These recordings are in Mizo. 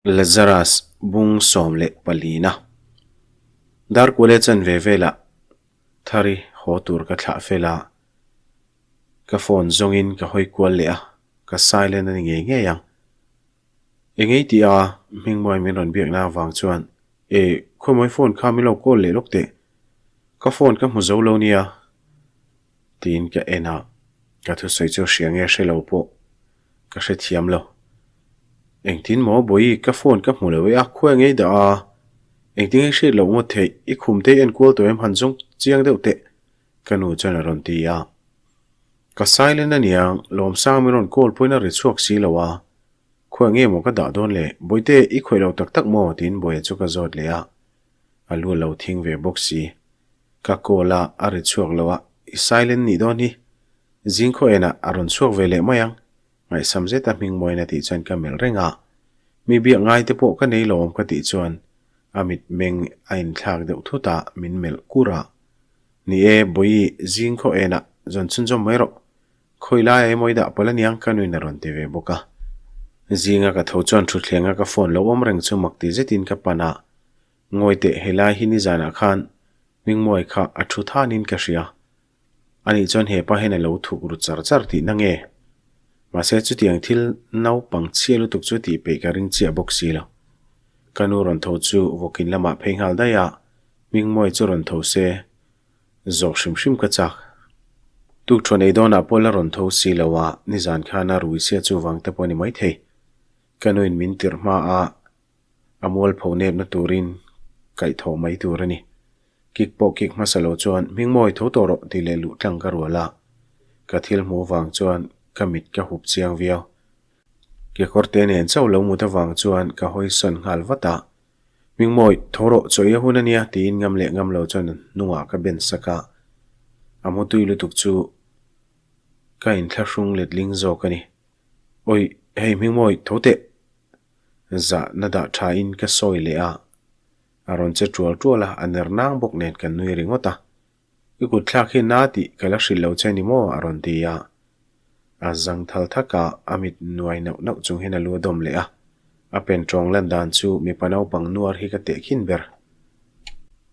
Lazarus bung 14 na. Darkuale chanve velah Thari haw tur ka thlah fel a, ka phone zawngin ka hawi kual leh a, ka silent a ni ngei ngei ang. Engei tih a Hmingmuai min rawn biakna avang chuan, E, khawimawi phone kha min lo call leh lawk teh, ka phone ka hmu zo lo nia, tiin ka en a, ka thusawi chu hria nge hre lo pawh Ka hrethiam lo. Engtin maw Bawihi ka phone ka hmu lo e a, khuai ngei dah a. Engtin nge hriat loh ngawt theih, i khum te i enkual tawh em han zawng chiang deuh teh ka nu chuan a rawn ti a. Ka silent a niang, Lawmsang min rawn call pawhin a ri chhuak si lo a. Khuai nge maw ka dah dawn le, Bawihte i khawih lo tak tak maw tiin Bawiha chu ka zawt leh a. A lu a lo thing ve bawk si. Ka call a, a ri chhuak lo a, i silent nih dawn hi. Zing khaw enah a rawn chhuak ve leh mai ang, ngaihsam zeta Hmingmuain a tih chuan ka melh reng a. Mi biak ngai te pawh ka nei lo awm ka tih chuan a mitmeng a inthlak deuh thut a, min melh kur a. Ni e, Bawihi, zing khaw enah zawn chhunzawm mai rawh. Khawi laia emaw i dah palh aniang ka nuin a rawn ti ve bawk a. Zinga ka tho chuan thutthleng a ka phone lo awm reng chu mak ti zetin ka pan a. Ngawi teh, helai hi nizanah khan Hmingmuai kha a thu thanin ka hria. Anih chuan hepa hian a lo thuk ru char char tihna nge? Mahse chutiang thil naupang chhia lutuk chu tih peih ka ring chiah bawk si lo. Ka nu rawn tho chu vawkin lamah phei nghal daih a, Hmingmawi chu rawn tho se zawk hrim hrim ka chak. Tukṭhuan ei dawnah pawh la rawn tho si lo a, nizan khan a rui sia chuvang te pawh a ni maithei. Ka nuin min tirh hma a, a mualpho nepna turin kaihthawh mai tur a ni. Kik pawh kik hmasa lo chuan Hmingmawi tho tawh rawh tih leh luh tlang ka rual a, ka thil hmuh avang chuan ka mit ka hup chiang viau. Kekawr te nen chauh lo mut avang chuan ka hawi sawn nghal vat a, Hmingmawi tho rawh chaw i a hun a nia tiin ngam leh ngam lo chuan a hnungah ka ben sak a, a mutui lutuk chu ka inthlahrung letling zawk a ni. Awi hei Hmingmawi tho teh! Zahna dah tha in ka sawi leh a, a rawn che tual tual a, a ner nang bawk nen kan nui ringawt a. I kut thlak hi na tih ka la hrilh lo che ni maw? a rawn ti a. A zang thal thak a, a mit nuai nauh nauh chung hian a lu a dawm leh a. A pen tawng lan dan chu mipa naupang nuar hi ka teh khin ber.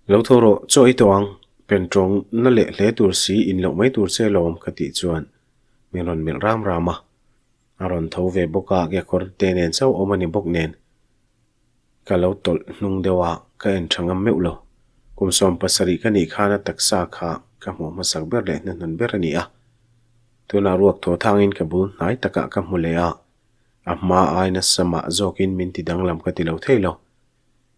Lo tho rawh, chaw i tawh ang, pen tawng na leh hle tur si in loh mai tur che lawm ka tih chuan min rawn melh ram ram a. A rawn tho ve bawk a, kekawr te nen chauh awm a ni bawk nen ka lo tawlh hnung deuh a, ka en tha ngam meuh lo. Kum 70 ka nih khan a taksa kha ka hmuh hmasak ber leh hnuhnun ber a ni a. Tunah ruak thaw thangin ka bul hnai takah ka hmu leh a, a hma ai nasa mah zawkin min ti danglam ka ti lo thei lo.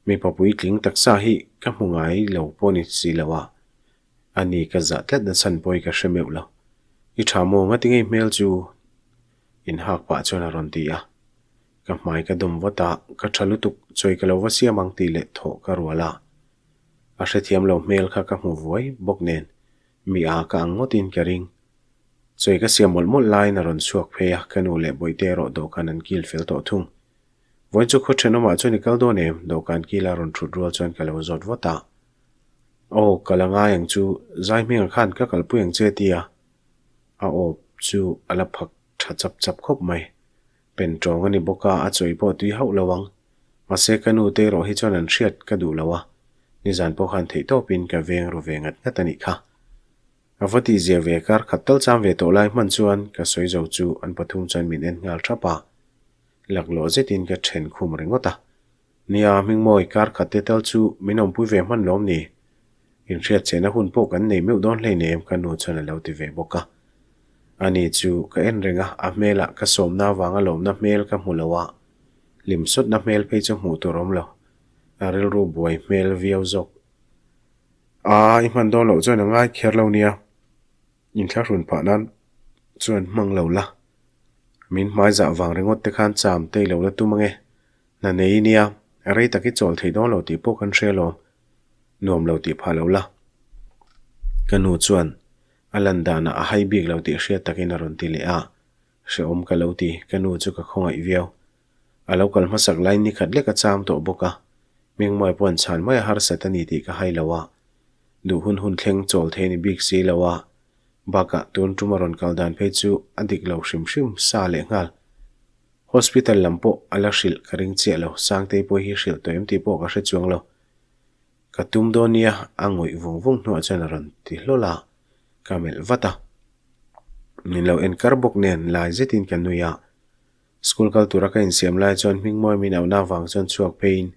Mipa puitling taksa hi ka hmu ngai lo pawh ni si lo a, A ni ka zah tlat na chhan pawh hi ka hre meuh lo. I tha maw ngati ngei hmel chu in hak pah chuan a rawn ti a. Ka hmai ka dawm vat a, ka tha lutuk chawi ka lo va siam ang tih leh thawh ka rual a. A hrethiam lo hmel kha ka hmu vuai bawk nen mi a ka ang ngawtin ka ring. Chawi ka siam mawlh mawlh laiin a rawn chhuak phei a, ka nu leh bawihte erawh dawhkan an kil fel tawh thung. Vawiin chu khaw thenawmah chuan i kal dawn em? Dawhkan kila rawn thut rual chuan ka lo zawt vat a. Aw, ka la ngai ang chu, zai hmingah khan ka kalpui ang che tia a aw chu a la phak tha chap chap khawp mai. Pen tawng a ni bawk a, a chawi pawh tui hauh lo ang. Mahse ka nu te erawh hi chuan an hriat ka duh lo a, nizan pawh khan theihtawpin ka veng ru ve ngat ngat a nih kha. A va tih zia ve kar khat tal cham ve tawh lai hman chuan ka sawi zo chu an pathum chuan min en nghal thap a, laklawh zetin ka then khum ringawt a. Nia, Hmingmawi, kar khat te tal chu min awmpui ve hman lawm ni? Inhriat chehna hun pawh kan nei meuh dawn hleinem ka nu chuan a lo ti ve bawk a. Ani chu ka en reng a, a hmelah ka sawmna avanga lawmna hmel ka hmu lo a, hlimsawtna hmel phei chu hmuh tur awm lo. A rilru buai hmel viau zawk. A, i hman dawn loh chuan a ngai kher lo nia. Inthlahrun phah nan chuan hmang lo la. Min hmai zah vang ringawt te khan cham tei lo la tum ange. Hna nei nia, rei tak i chawl thei dawn lo tih pawh kan hre alawm. Nuam lo tih phah lo la. Ka nu chuan a lan danah a hai bik lo tih hriat takin a rawn ti leh a, hrehawm ka lo ti, ka nu chu ka khawngaih viau. A lo kal hmasak laiin ni khat lek a cham tawh bawk a, Mingmawi pawh an chhan mai a harsat a ni tih ka hai lo a, duh hun hun thleng chawl thei a ni bik si lo a, bakah tun tum a rawn kal dan phei chu a dik lo hrim hrim sa leh nghal. Hospital lam pawh a la hrilh ka ring chiah lo, Sangtei pawh hi hrilh tawh em tih pawh ka hre chuang lo. Ka tum dawn nia, a ngawih vung vung hnuah chuan a rawn ti hlawl a, ka melh vat a. Min lo en kar bawk nen lai zetin ka nui a. School kal tura ka insiam lai chuan Hmingmawi min auhna avang chuan chhuak pheiin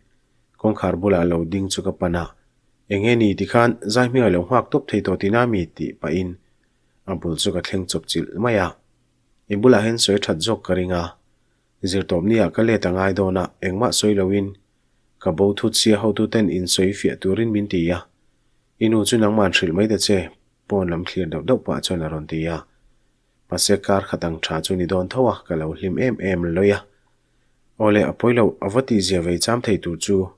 kawngkhar bulah lo ding chu ka pan a. Eng nge ni tikhan zai hming a lo nghak tawp thei tawh tina mi tih pahin a bul chu ka thleng chawp chilh mai a. I bulah hian sawi that zawk ka ring a, zirtawp nia ka let a ngai dawn a, engmah sawi loin ka bo thut sia hotuten insawi fiah turin min ti a, i nu chu nangman hrilh mai ta che, pawn lam thlir dauh dauh pah chuan a rawn ti a. Mahse kar khat ang tha chu ni dawn tho a, ka lo hlim em em lawih a. Awle a pawi loh, a va tihzia vei cham thei tur chu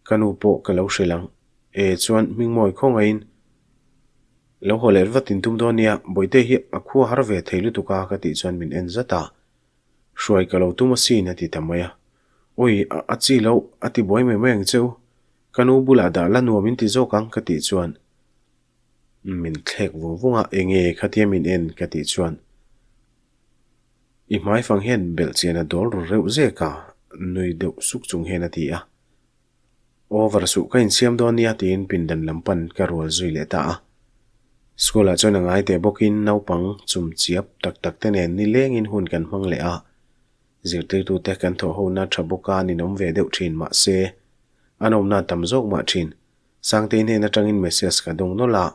Ka nu pawh ka lo hrilh ang. E chuan Hmingmawi khawngaihin lo haw leh vat in tum dawn nia, Bawihte hi a khua har ve thei lutuk a ka tih chuan min en zat a. Hruai ka lo tum asin a ti ta mai a. Awi, a chi lo, a ti buai mai mai ang che u. Ka nu bulah dah la nuam in ti zawk ang ka tih chuan min thlek vung vung a, enge khatia min en ka tih chuan I hmaifang hian belhchian a dawl ru reuh zek a, nui deuh suk chung hian a ti a. Over suh ka insiam dawn nia tiin pindan lam pan ka rual zui leh ta a. School ah chuan a ngai teh bawkin naupang chum chiap tak tak te nen nilengin hun kan hmang leh a. Zirtirtute kan thawh hona tha bawka an inawm ve deuh thin mahse an awmna tam zawk mah thin. Sangtei hnen atangin message ka dawng nawlh a,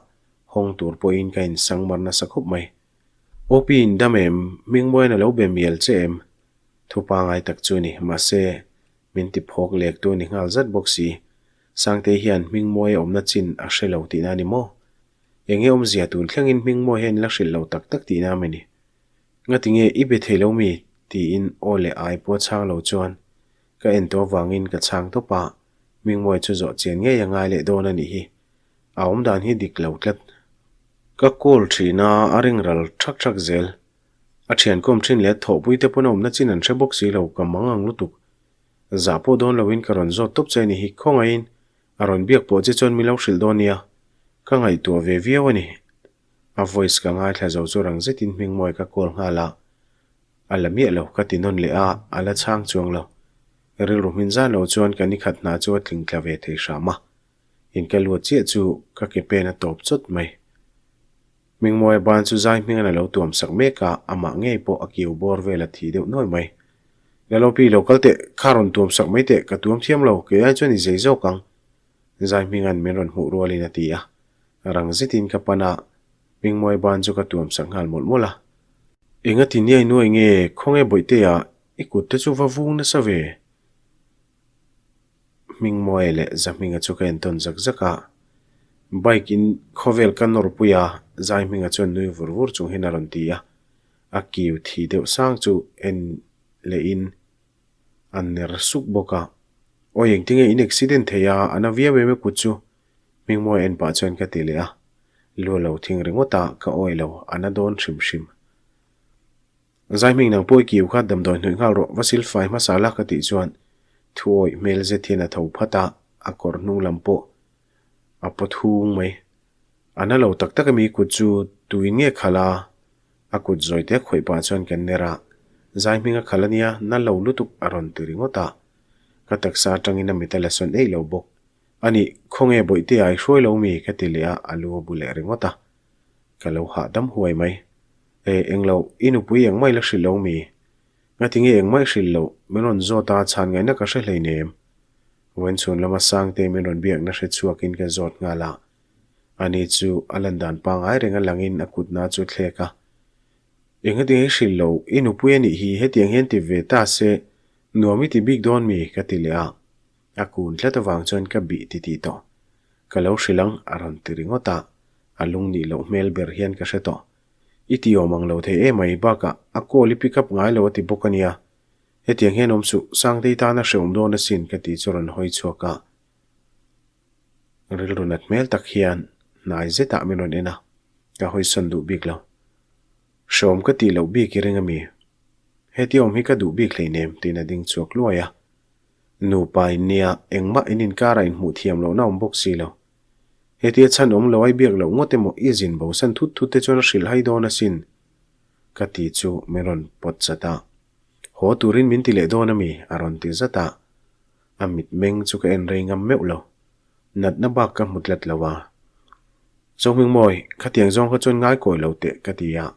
hawng tur pawhin ka insangmar nasa khawp mai. OP in dam em? Hmingmuain a lo be mial che em? Thu pangai tak chu ni, mahse, min ti phawk lek tu a ni nghal zat bawk si. Sangtei hian Hmingmuai a awmna chin a hre lo tihna a ni maw? Enge awmzia tun thlengin Hmingmuai hian la hrilh lo tak tak tihna a ni. Ngati nge i be thei lo mi? tiin aw leh ai pawh chhang lo chuan ka en tawh avangin ka chhang tawp a, Hmingmuai chu zawh chian ngei a ngai leh dawn a nih hi. A awm dan hi dik lo tlat. Ka call thin a, a ring ral thak thak zel. A thian kawm thin leh thawhpui te pawn a awmna chin an hre bawk si lo, ka mang ang lutuk. Zah pawh dawn loin ka rawn zawt tawp che a ni hi, khawngaihin a rawn biak pawh che chuan min lo hrilh dawn nia. Ka ngaihtuah ve viau a ni. A voice ka ngaithla zo chu rang zetin Hmingmawi ka call nghal a. A la miah lo, ka ti nawn leh a, a la chhang chuang lo. Rilru hmin zan lo chuan ka nikhat hna chu a tling tla ve thei hram a. In ka luat chiah chu ka ke pen a tawp chawt mai. Hmingmawia ban chu zai hmingin a lo tuam sak mek a, amah ngei pawh a kiu bawr vel a thi deuh nuai mai. Lalopi lo kal teh, kha rawn tuam sak mai teh, ka tuam thiam lo, kei ai chuan i zei zawk ang. Zai hminga'n min rawn hmuh rualin a ti a. Rang zetin ka pan a, Hmingmawia ban chu ka tuam sak nghal mawlh mawlh a. Engati niai nuai nge, khawnge Bawihtea, i kut te chu va vung nasa ve? Hmingmawia leh Zahminga chu ka entawn zak zak a, bike in khawvel ka nawr pui a, Zaihminga chuan nui vur vur chung hian a rawn ti a, a kiu thi deuh sang chu en leh in a ner suk bawk a, Awi engtinge in accident thei a, a na viau em e kut chu Hmingmawia en pah chuan ka ti leh a, lu a lo thing ringawt a, ka awi lo, a na dawn hrim hrim. Zaihming nang pawh i kiu kha damdawi hnawih nghal rawh, va silfai hmasa la ka tih chuan thuawih hmel zet hian a tho phat a, a kawr hnung lam pawh a pawt hung mai. A na lo tak tak ami kut chu tuin nge khalh a? A kut zawi te khawih pah chuan kan ner a, Zaihming a khalh ania, na lo lutuk a rawn ti ringawt a. Ka taksa atangin a mit a la sawn eih lo bawk. Anih, khawnge Bawihtea i hruai lo mi? ka ti leh a, a lu a bu leh ringawt a. Ka lo hahdam huai mai. E, englo, i nupui engmah i la hrilh lo mi? Ngatinge engmah i hrilh loh? Min rawn zawt a, chhan ngaihna ka hre hleinem. Vawiin chhun lama Sangte min rawn biakna hre chhuakin ka zawt nghal a. Ani chu a lan dan pangngai reng a langin a kutna chu thlek a. Engatinge i hrilh loh? I nupui a nih hi, hetiang hian ti ve ta se, nuam i ti bik dawn mi? ka ti leh a. A kun tlat avang chuan ka bih ti tih tawh. Ka lo hrilh ang, a rawn ti ringawt a. A lung nih loh hmel ber hian ka hre tawh. I ti awm ang lo thei emai, bakah a call i pick up ngai lo a ti bawk a nia. Hetiang hian awm suh, Sangtei tana hrehawm dawn asin ka tih chu rawn hawi chhuak a. Rilru nat hmel tak hian hnai zetah min rawn en a, ka hawi sawn duh bik lo. Hrehawm ka tih loh bik i ring ami? Heti awm hi ka duh bik hleinem tiin a ding chhuak luai a. Nupa in nia, engmah in inkarah inhmuh thiam lohna awm bawk si lo. Hetia chhan awm lo ai biak loh ngawt emaw i zin bosan thut thut te chuan a hrilh hai dawn asin ka ti chu min rawn pawt chat a. Haw turin min ti leh dawn a mi? a rawn ti zat a. A mitmeng chu ka en rei ngam meuh lo. Natna bak ka hmu tlat lo a. Zohmingmawi, khatiang zawng kha chuan ngai kawi lo teh ka ti a,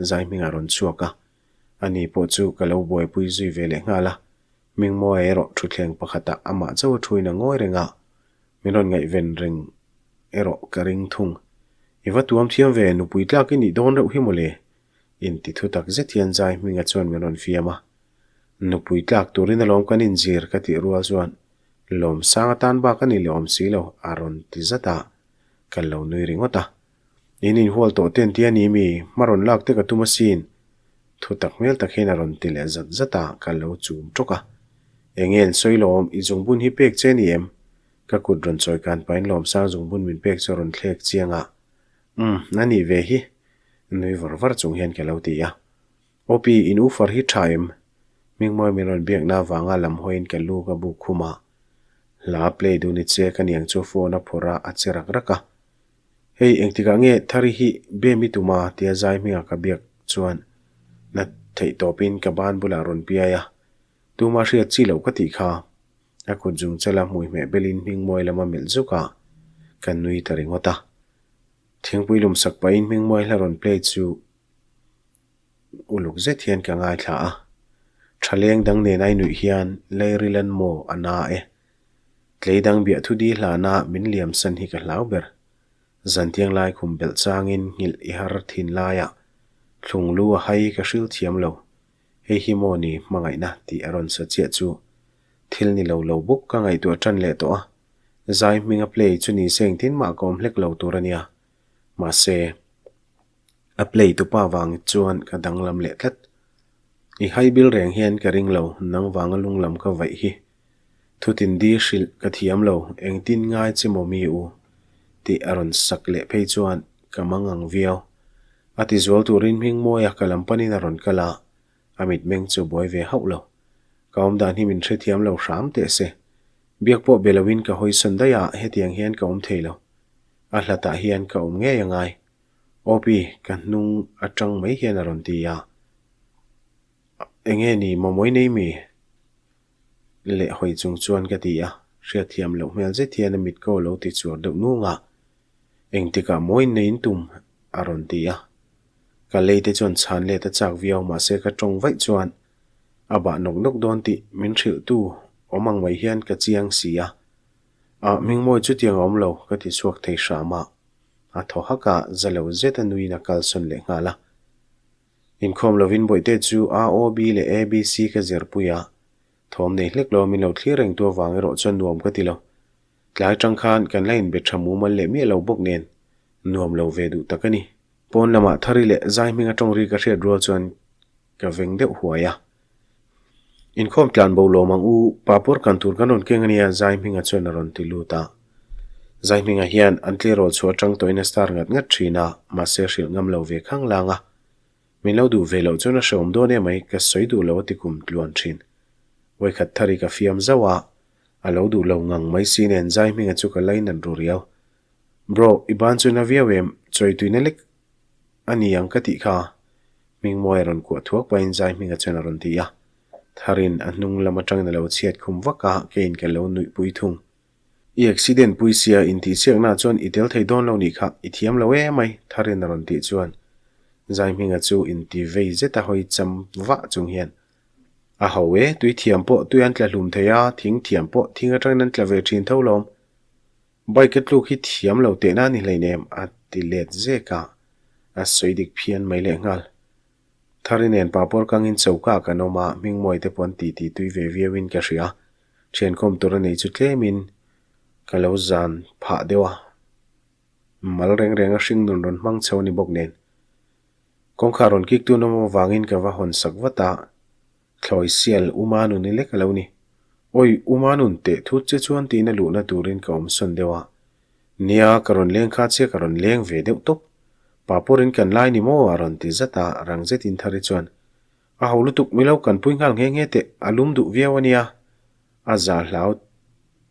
Zaihming a rawn chhuak a. Ani pawh chu ka lo buaipui zui ve leh nghal a. Hmingmawia erawh thutthleng pakhatah amah chauh a thuin a ngawi reng a, min rawn ngaihven reng erawh ka ring thung. I va tuam thiam ve, nupui tlak i nih dawn reuh hi mawle, inti thu tak zet hian Zai Hminga chuan min rawn fiam a. Nupui tlak turin alawm kan inzir ka tih rual chuan Lawmsang atan bak a ni leh awm si lo a rawn ti zat a, ka lo nui ringawt a. In inhual tawh ten tia ni mi, hma rawn lak te ka tum asin. Thu tak hmel tak hian a rawn ti leh zat zat a, ka lo chum tawk a. Enge an sawi lawm, i zungbun hi pek che ni em? Ka kut rawn chawi kan pahin Lawmsang zungbun min pek chu a rawn thlek chiang a. Umm, a nih ve hi. Nui var var chung hian ka lo ti a. Opi, in ufar hi tha em? Hmingmawi min rawn biakna avanga lam hawiin ka lu ka buk khum a. Hla play duh ni che ka niang chu phone a phawrh a, a che rak rak a. Hei engtikah nge Thari hi be mi tuma tia zai hminga ka biak chuan na theih tawpin ka ban bulah rawn piai a, tuma hriat chi loh ka tih kha. A kut zung chala hmui hmeh belin hmingmawi lama melh zuk a, ka nui ta ringawt a. Thingpui lum sak pahin hmingmawi hla rawn play chu uluk zet hian ka ngaithla a. Thaleng dang nen ai nuih hian Leirilan maw a na e. Tlei dang biah thu di hlana min liam san hi ka hlau ber. Zantiang lai khum belh changin nghilh i har thin laiah thlung lu a hai ka hril thiam lo. Hei hi maw ni hmangaihna tih a rawn sa chiah chu. Thil ni lo lo bawk ka ngaihtuah tan leh tawh a. Zai hminga play chu ni se engtin mah ka awm hlek lo tur a nia. Mahse, a play tupa vang chuan ka danglam leh tlat. I hai bil reng hian ka ring lo, nang vanga lunglam ka vaih hi. Thutin di hrilh ka thiam lo, engtin ngai che maw mi u? tih a rawn sak leh phei chuan ka mang ang viau. A ti zual turin Hmingmawia ka lam panin a rawn kal a, a mitmeng chu buai ve hauh lo. Ka awmdan hi min hrethiam lo hram teh se. Biak pawh be loin ka hawisawn daih a, hetiang hian ka awm thei lo. A hlatah hian ka awm ngei a ngai. Awpi, ka hnung atang mai hian a rawn ti a. Enge ni mawmawi nei mi? Leh hawi chung chuan ka ti a, hriatthiam loh hmel zet hian a mit ko lo ti chuar deuh nung a. Engtikah mawiin nei in tum? a rawn ti a. Ka lei te chuan chhan let a chak viau mahse ka tawng vaih chuan a bah nawk nawk dawn tih min hrilh tu awm ang mai hian ka chiang si a. Ah Hmingmawi chutiang a awm lo ka ti chhuak thei hram a. A thaw hak a, za lo zet a nuin a kalsawn leh nghal a. Inkhawm lovin bawihte chu AOB leh ABC ka zirpui a, thawm nei hlek lo min lo thlir reng tu avang erawh chuan nuam ka ti lo. Tlai tang khan kan la inbe tha mumal leh miah lo bawk nen nuam lo ve duh tak a ni. Pawn lamah Thari leh Zai hminga tawng ri ka hriat rual chuan ka veng deuh huai a. Inkhawm tlan bo lawm ang u, papawr kan tur kan rawn keng a nia Zai hminga chuan a rawn ti lut a. Zai hminga hian an tleirawl chhuah atang tawhin a star ngat ngat thin a, mahse hrilh ngam lo ve khang lang a. Min lo duh ve loh chuan a hrehawm dawn emai, ka sawi duh lo a ti kum tluan thin. Vawikhat thar i ka fiam zauh a, a lo duh lo ngang mai si nen Zai hminga chu ka lainat ru riau. Bro, i ban chu na viau em, chawi tuina lek a ni ang ka tih kha. Hmingmawi a rawn kuah thuak pahin Zai hminga chuan a rawn ti a. Tharin a hnung lam atangin a lo chhiat khum vak a, keiin ka lo nuih pui thung. I accident pui sia intihsiaknaah chuan i tel thei dawn lo nih kha, i thiam lo emai, Tharin a rawn tih chuan Zaihminga chu inti vei zet a hawi cham vah chung hian, A ho e, tui thiam pawh tui an tla hlum thei a, thing thiam pawh thing atangin an tla ve thin tho lawm. Bike a tluk hi thiam lo tehna a ni hleinem, a ti let zek a, a sawi dik phian mai lehnghal. Thari nen papawr kangin choka kan awm a, Hmingmawi te pawh an titi tui ve viauin ka hria. Thiankhawm tur a nei chu tlemin ka lo zan phah deuh a, mal reng reng a hring nun rawn hmang chho a ni bawk nen. Kawngkhar rawn kik tun awm avangin ka va hawn sak vat a, thlawi sial Uma nun i lek a lo ni. Awi, Uma nun teh thut che chuan tiin a luhna turin ka awm sawn deuh a. Nia, ka rawn leng kha che ka rawn leng ve deuh tawp. Papawrin kan lai ni maw? a rawn ti zat a, rang zetin Thari chuan, A ho lutuk milo kan pui nghal nghe nghe teh, a lum duh viau a nia. A za hlau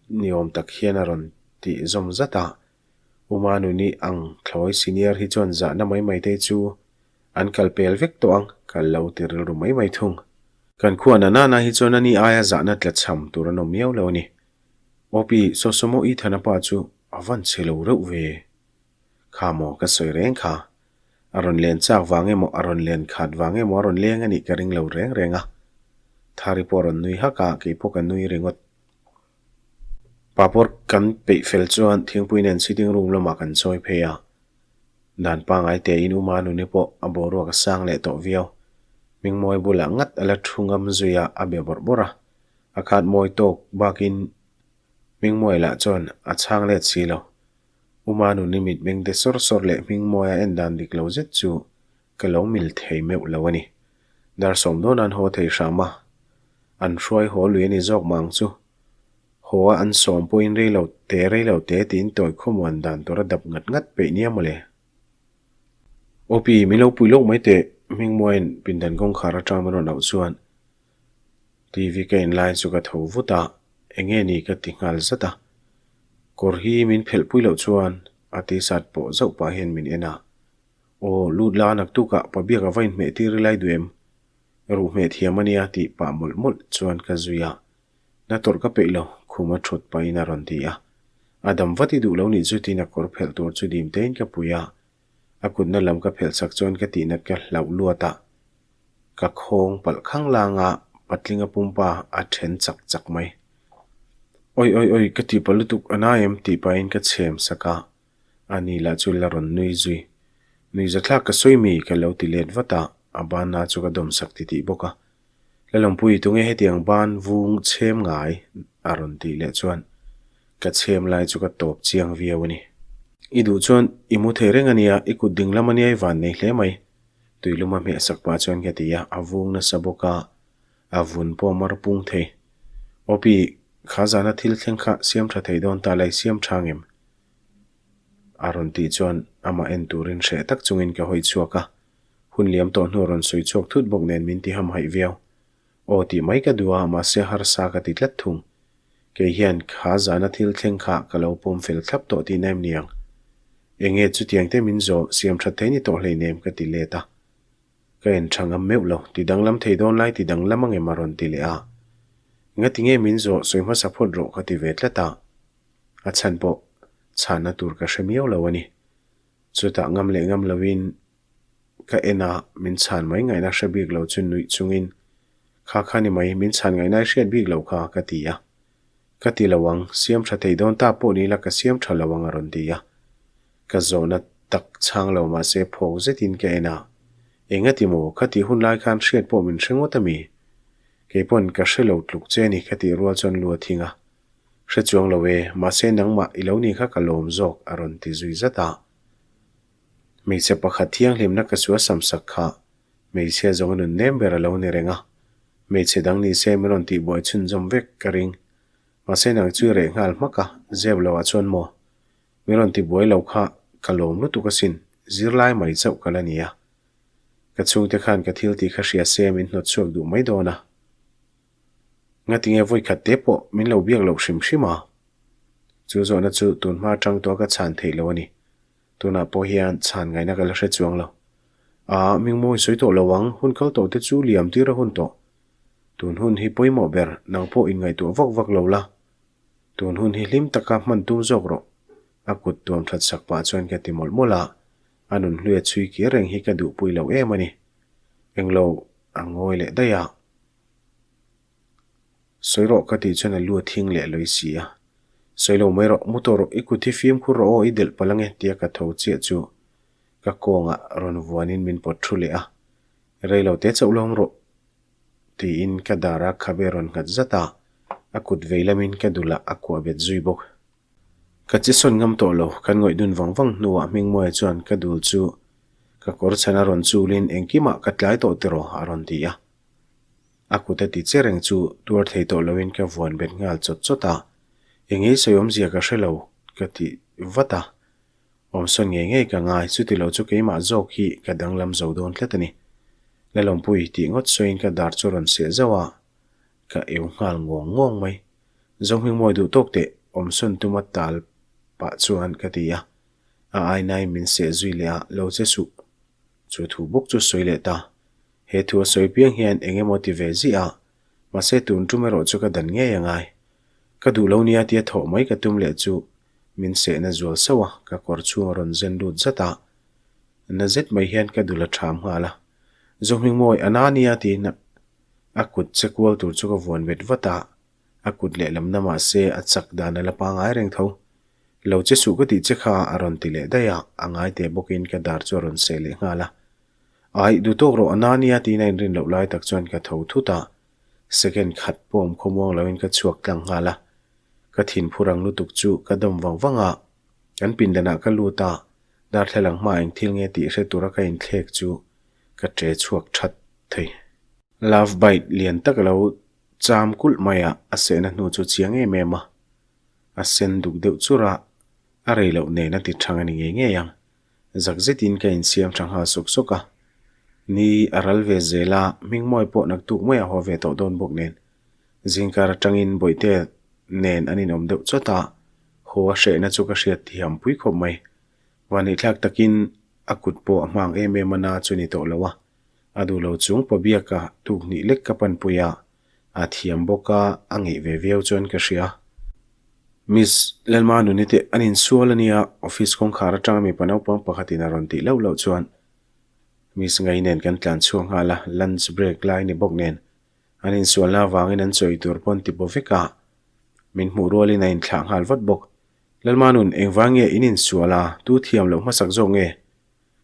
ni awm tak hian a rawn tih zawm zat a. Uma nuni ang thlawi senior hi chuan zahna mai mai te chu an kal pel vek tawh ang, ka lo ti rilru mai mai thung. Kan khua na nana hi chuan ani aia zahna tla cham tur an awm miau lo a ni. Awpi, Sawsawmaw Ethana pa chu a van chhe lo reuh ve. Kha maw ka sawi reng kha. A rawn len chak vang emaw a rawn len khat vang emaw a rawn leng a nih ka ring lo reng reng a. Thari pawh a rawn nui hak a, kei pawh ka nui ringawt. Papawr kan peih fel chuan thingpui nen sitting room lamah kan chawi phei a. Dan pangai tein Uma nuni pawh a boruak a sang leh tawh viau. Hmingmawi bulah ngat a la thu ngam zui a, a be bawrh bawrh a. A khat mawi tawk bakin Hmingmawi lah chuan a chhang let si lo. Uma nuni mitmeng te sawr sawr leh Hmingmawi a en dan dik lo zet chu ka lo mil thei meuh lo a ni. Dar sawm dawn an haw thei hram a, an hruai haw lui a ni zawk mang chu. Haw a an sawm pawhin rei lo te rei lo te tiin tawi khawmuan dan tur a dap ngat ngat peih nia mawle. Awpi, min lo pui lawk mai teh, Hmingmuain pindan kawngkhar atang min rawn auh chuan TV ka en lai chu ka tho vut a, enge ni ka ti nghal zat a. Kawr hi min phelh pui loh chuan a tisat pawh zauh pah hian min en a. Aw, lut la naktukah pabiak a va inhmeh tir i lai duh em? Ruhmeh thiam a nia tih pah mawlh mawlh chuan ka zui a. Na tawrh ka peih lo, khum a thut pahin a rawn ti a. A dam vat i duh lo nih chu tiin a kawr phelh tur chu dim tein ka pui a. A kutna lam ka phelh chak chuan ka tihnat ka hlauh luat a. Ka khawng palh khang lang a, patlinga pumpa a then chak chak mai. Oi oi oi, ka tih palh lutuk a na em tih pahin ka chhem sak a. A ni lah chu la rawn nui zui. Nui zathlak ka sawi mi ka lo ti let vat a, a banna chu ka dawm sak titih bawk a. Lalawmpui tunge hetiang ban vung chhem ngai a rawn tih leh chuan ka chhem lai chu ka tawp chiang viau a ni. I duh chuan i mu thei reng a nia, i kut ding lam a nia i van nei hle mai. Tuilum a hmeh sak pah chuan ka ti a, a vung nasa bawk a, a vun pawh mar pung thei. Awpi, kha zana thil thleng kha siam tha thei dawn ta la i siam tha ngem? A rawn tih chuan amah en turin hreh tak chungin ka hawi chhuak a, hun liam tawh hnu a rawn sawi chhuak thut bawk nen min ti hamhaih viau. Aw tih mai ka duh a, mahse harsa ka ti tlat thung. Kei hian kha zana thil thleng kha ka lo pawm fel thlap tawh tihna em niang? Enge chutiang te min zawh siam that thei ni tawh hleinem ka ti let a. Ka en tha ngam meuh lo, ti danglam thei dawn lai ti danglam angem a rawn ti leh a. Engati nge min zawh sawi hmasa phawt rawh ka ti ve tlat a. A chhan pawh chhanna tur ka hre miau lo a ni. Chutah ngam leh ngam loin ka en a, min chhan mai ngaihna hre bik lo chu nuih chungin, Kha kha ni mai, min chhan ngaihna i hriat bik lo kha, ka ti a. Ka ti lo ang, siam tha thei dawn ta pawh ni la ka siam tha lo ang a rawn ti a. Ka zawhna tak chhang lo mahse phawk zetin ka en a, Engati maw, khati hun lai khan hriat pawh min hre ngawt a mi? Keipawn ka hre lo tluk che a ni ka tih rual chuan lu a thing a. Hre chuang lo e, mahse nangmah i lo ni kha ka lawm zawk a rawn ti zui zat a. Hmeichhe pakhat thianghlimna ka chu a sam sak kha hmeichhia zawng a nun nem ber a lo ni reng a. Hmeichhe dang ni se min rawn tihbuai chhunzawm vek ka ring. Mahse nang chu i reh nghal hmak a, zep lo ah chuan maw? Min rawn tibuai lo kha ka lawm lutuk asin, zirlai mai chauh ka la ni a. Ka chhungte khan ka thil tih kha hria se min hnawt chhuak duh mai dawn a. Ngatinge vawikhat te pawh min lo biak loh hrim hrim a? Chu zawhna chu tun hma atang tawh ka chhan theih lo a ni. Tunah pawh hian chhan ngaihna ka la hre chuang lo. Aa, Mingmawi sawi tawh lo ang, hun kal tawh te chu liam tir a hun tawh. Tun hun hi pawimawh ber, nang pawh inngaihtuah vak vak lo la. Tun hun hi hlim taka hman tum zawk rawh. A kut tuam that sak pah chuan ka ti mawlh mawlh a, a nun hluia chhui kir reng hi ka duhpui lo em a ni. Englo a ngawi leh daih a. Sawi rawh ka tih chuan a lu a thing leh lawi si a. Sawi lo mai rawh, mu tawh rawh, i kut hi fimkhur rawh aw, i delh palh ange tia ka tho chiah chu ka kawngah rawn vuanin min pawt thu leh a. Rei lo te chauh lawm rawh tiin ka dar a khabe rawn nghat zat a, a kut vei lamin ka dulah a kuah bet zui bawk. Ka che sawn ngam tawh lo, kan ngawih dun vang vang hnuah Hmingmuaia chuan ka dul chu ka kawr chhan a rawn chulin engkimah ka tlai tawh tiraw a rawn ti a. A kut a ti che reng chu tuar thei tawh loin ka vuan bet nghal chawt chawt a, eng ei sawi awmzia ka hre lo ka ti vat a. Awmsawn ngei ngei ka ngai, chuti lo chu keimah zawk hi ka danglam zo dawn tlat a ni. Lalawmpui tih ngawt sawiin ka dar chu rawn seh zauh a, ka eu nghal ngawng ngawng mai. Zohmingmawi duh tawk teh awmsawn tuma tal pah chuan ka ti a, a ainain min seh zui leh a, lo che suh. Chu thu bawk chu sawi leh ta. He thu a sawi piang hian eng emaw ti ve ziah a, mahse tun tum erawh chu ka dan ngei a ngai. Ka duh lo nia tia thawh mai ka tum leh chu min sehna zual sauh a, ka kawr chhung a rawn zen lut zat a. Na zet mai hian ka dul a ṭham nghal a. Zohmingmawi a na nia tiin a kut che kual tur chu ka vuan bet vat a, a kut lehlam na mahse a chak dan a la pangai reng tho. Lo che suh ka tih che kha a rawn ti leh daih a, a ngai teh bawkin ka dar chu a rawn seh leh nghal a. Aih, duh tawk rawh a na nia tiin a inrin loh lai tak chuan ka tho thut a, second khat pawh awm khawmuang loin ka chhuak tlang nghal a. Ka thin phur ang lutuk chu ka dawm vang vang a, kan pindanah ka lut a, darthlalang hma eng thil nge tih hre tura ka inthlek chu ka ṭe chhuak ṭhat thei. Love bite lian tak a lo cham kulh mai a, a sehna hnu chu chiang em em a. A sen duk deuh chur a, a rei loh nen a ti ṭhang a ni ngei ngei ang. Zak zetin ka insiam ṭha nghal sawk sawk a. Ni a ral ve zel a, Hmingmawi pawh naktuk mai a haw ve tawh dawn bawk nen. Zingkar aṭangin Bawihte nen an inawm deuh chawt a, haw a hrehna chu ka hriat thiam pui khawp mai. Vanihthlak takin a kut pawh a hmang em em a na chu ni tawh lo a, a duh lo chung Pabiaka tuk hnih lek ka panpui a, a thiam bawk a, a ngeih ve viau chuan ka hria. Miss Lalma nuni te an insual a nia, office kawngkhar atanga mipa naupang pakhatin a rawn tih loh loh chuan Miss Ngai nen kan tlan chhuak nghal a, lunch break lai ni bawk nen an insualna avangin an chawi tur pawn ti baw vek a, min hmuh rualin a inthlah nghal vat bawk. Lalma nun, engvang nge in insual a, tu thiam loh hmasak zawk nge?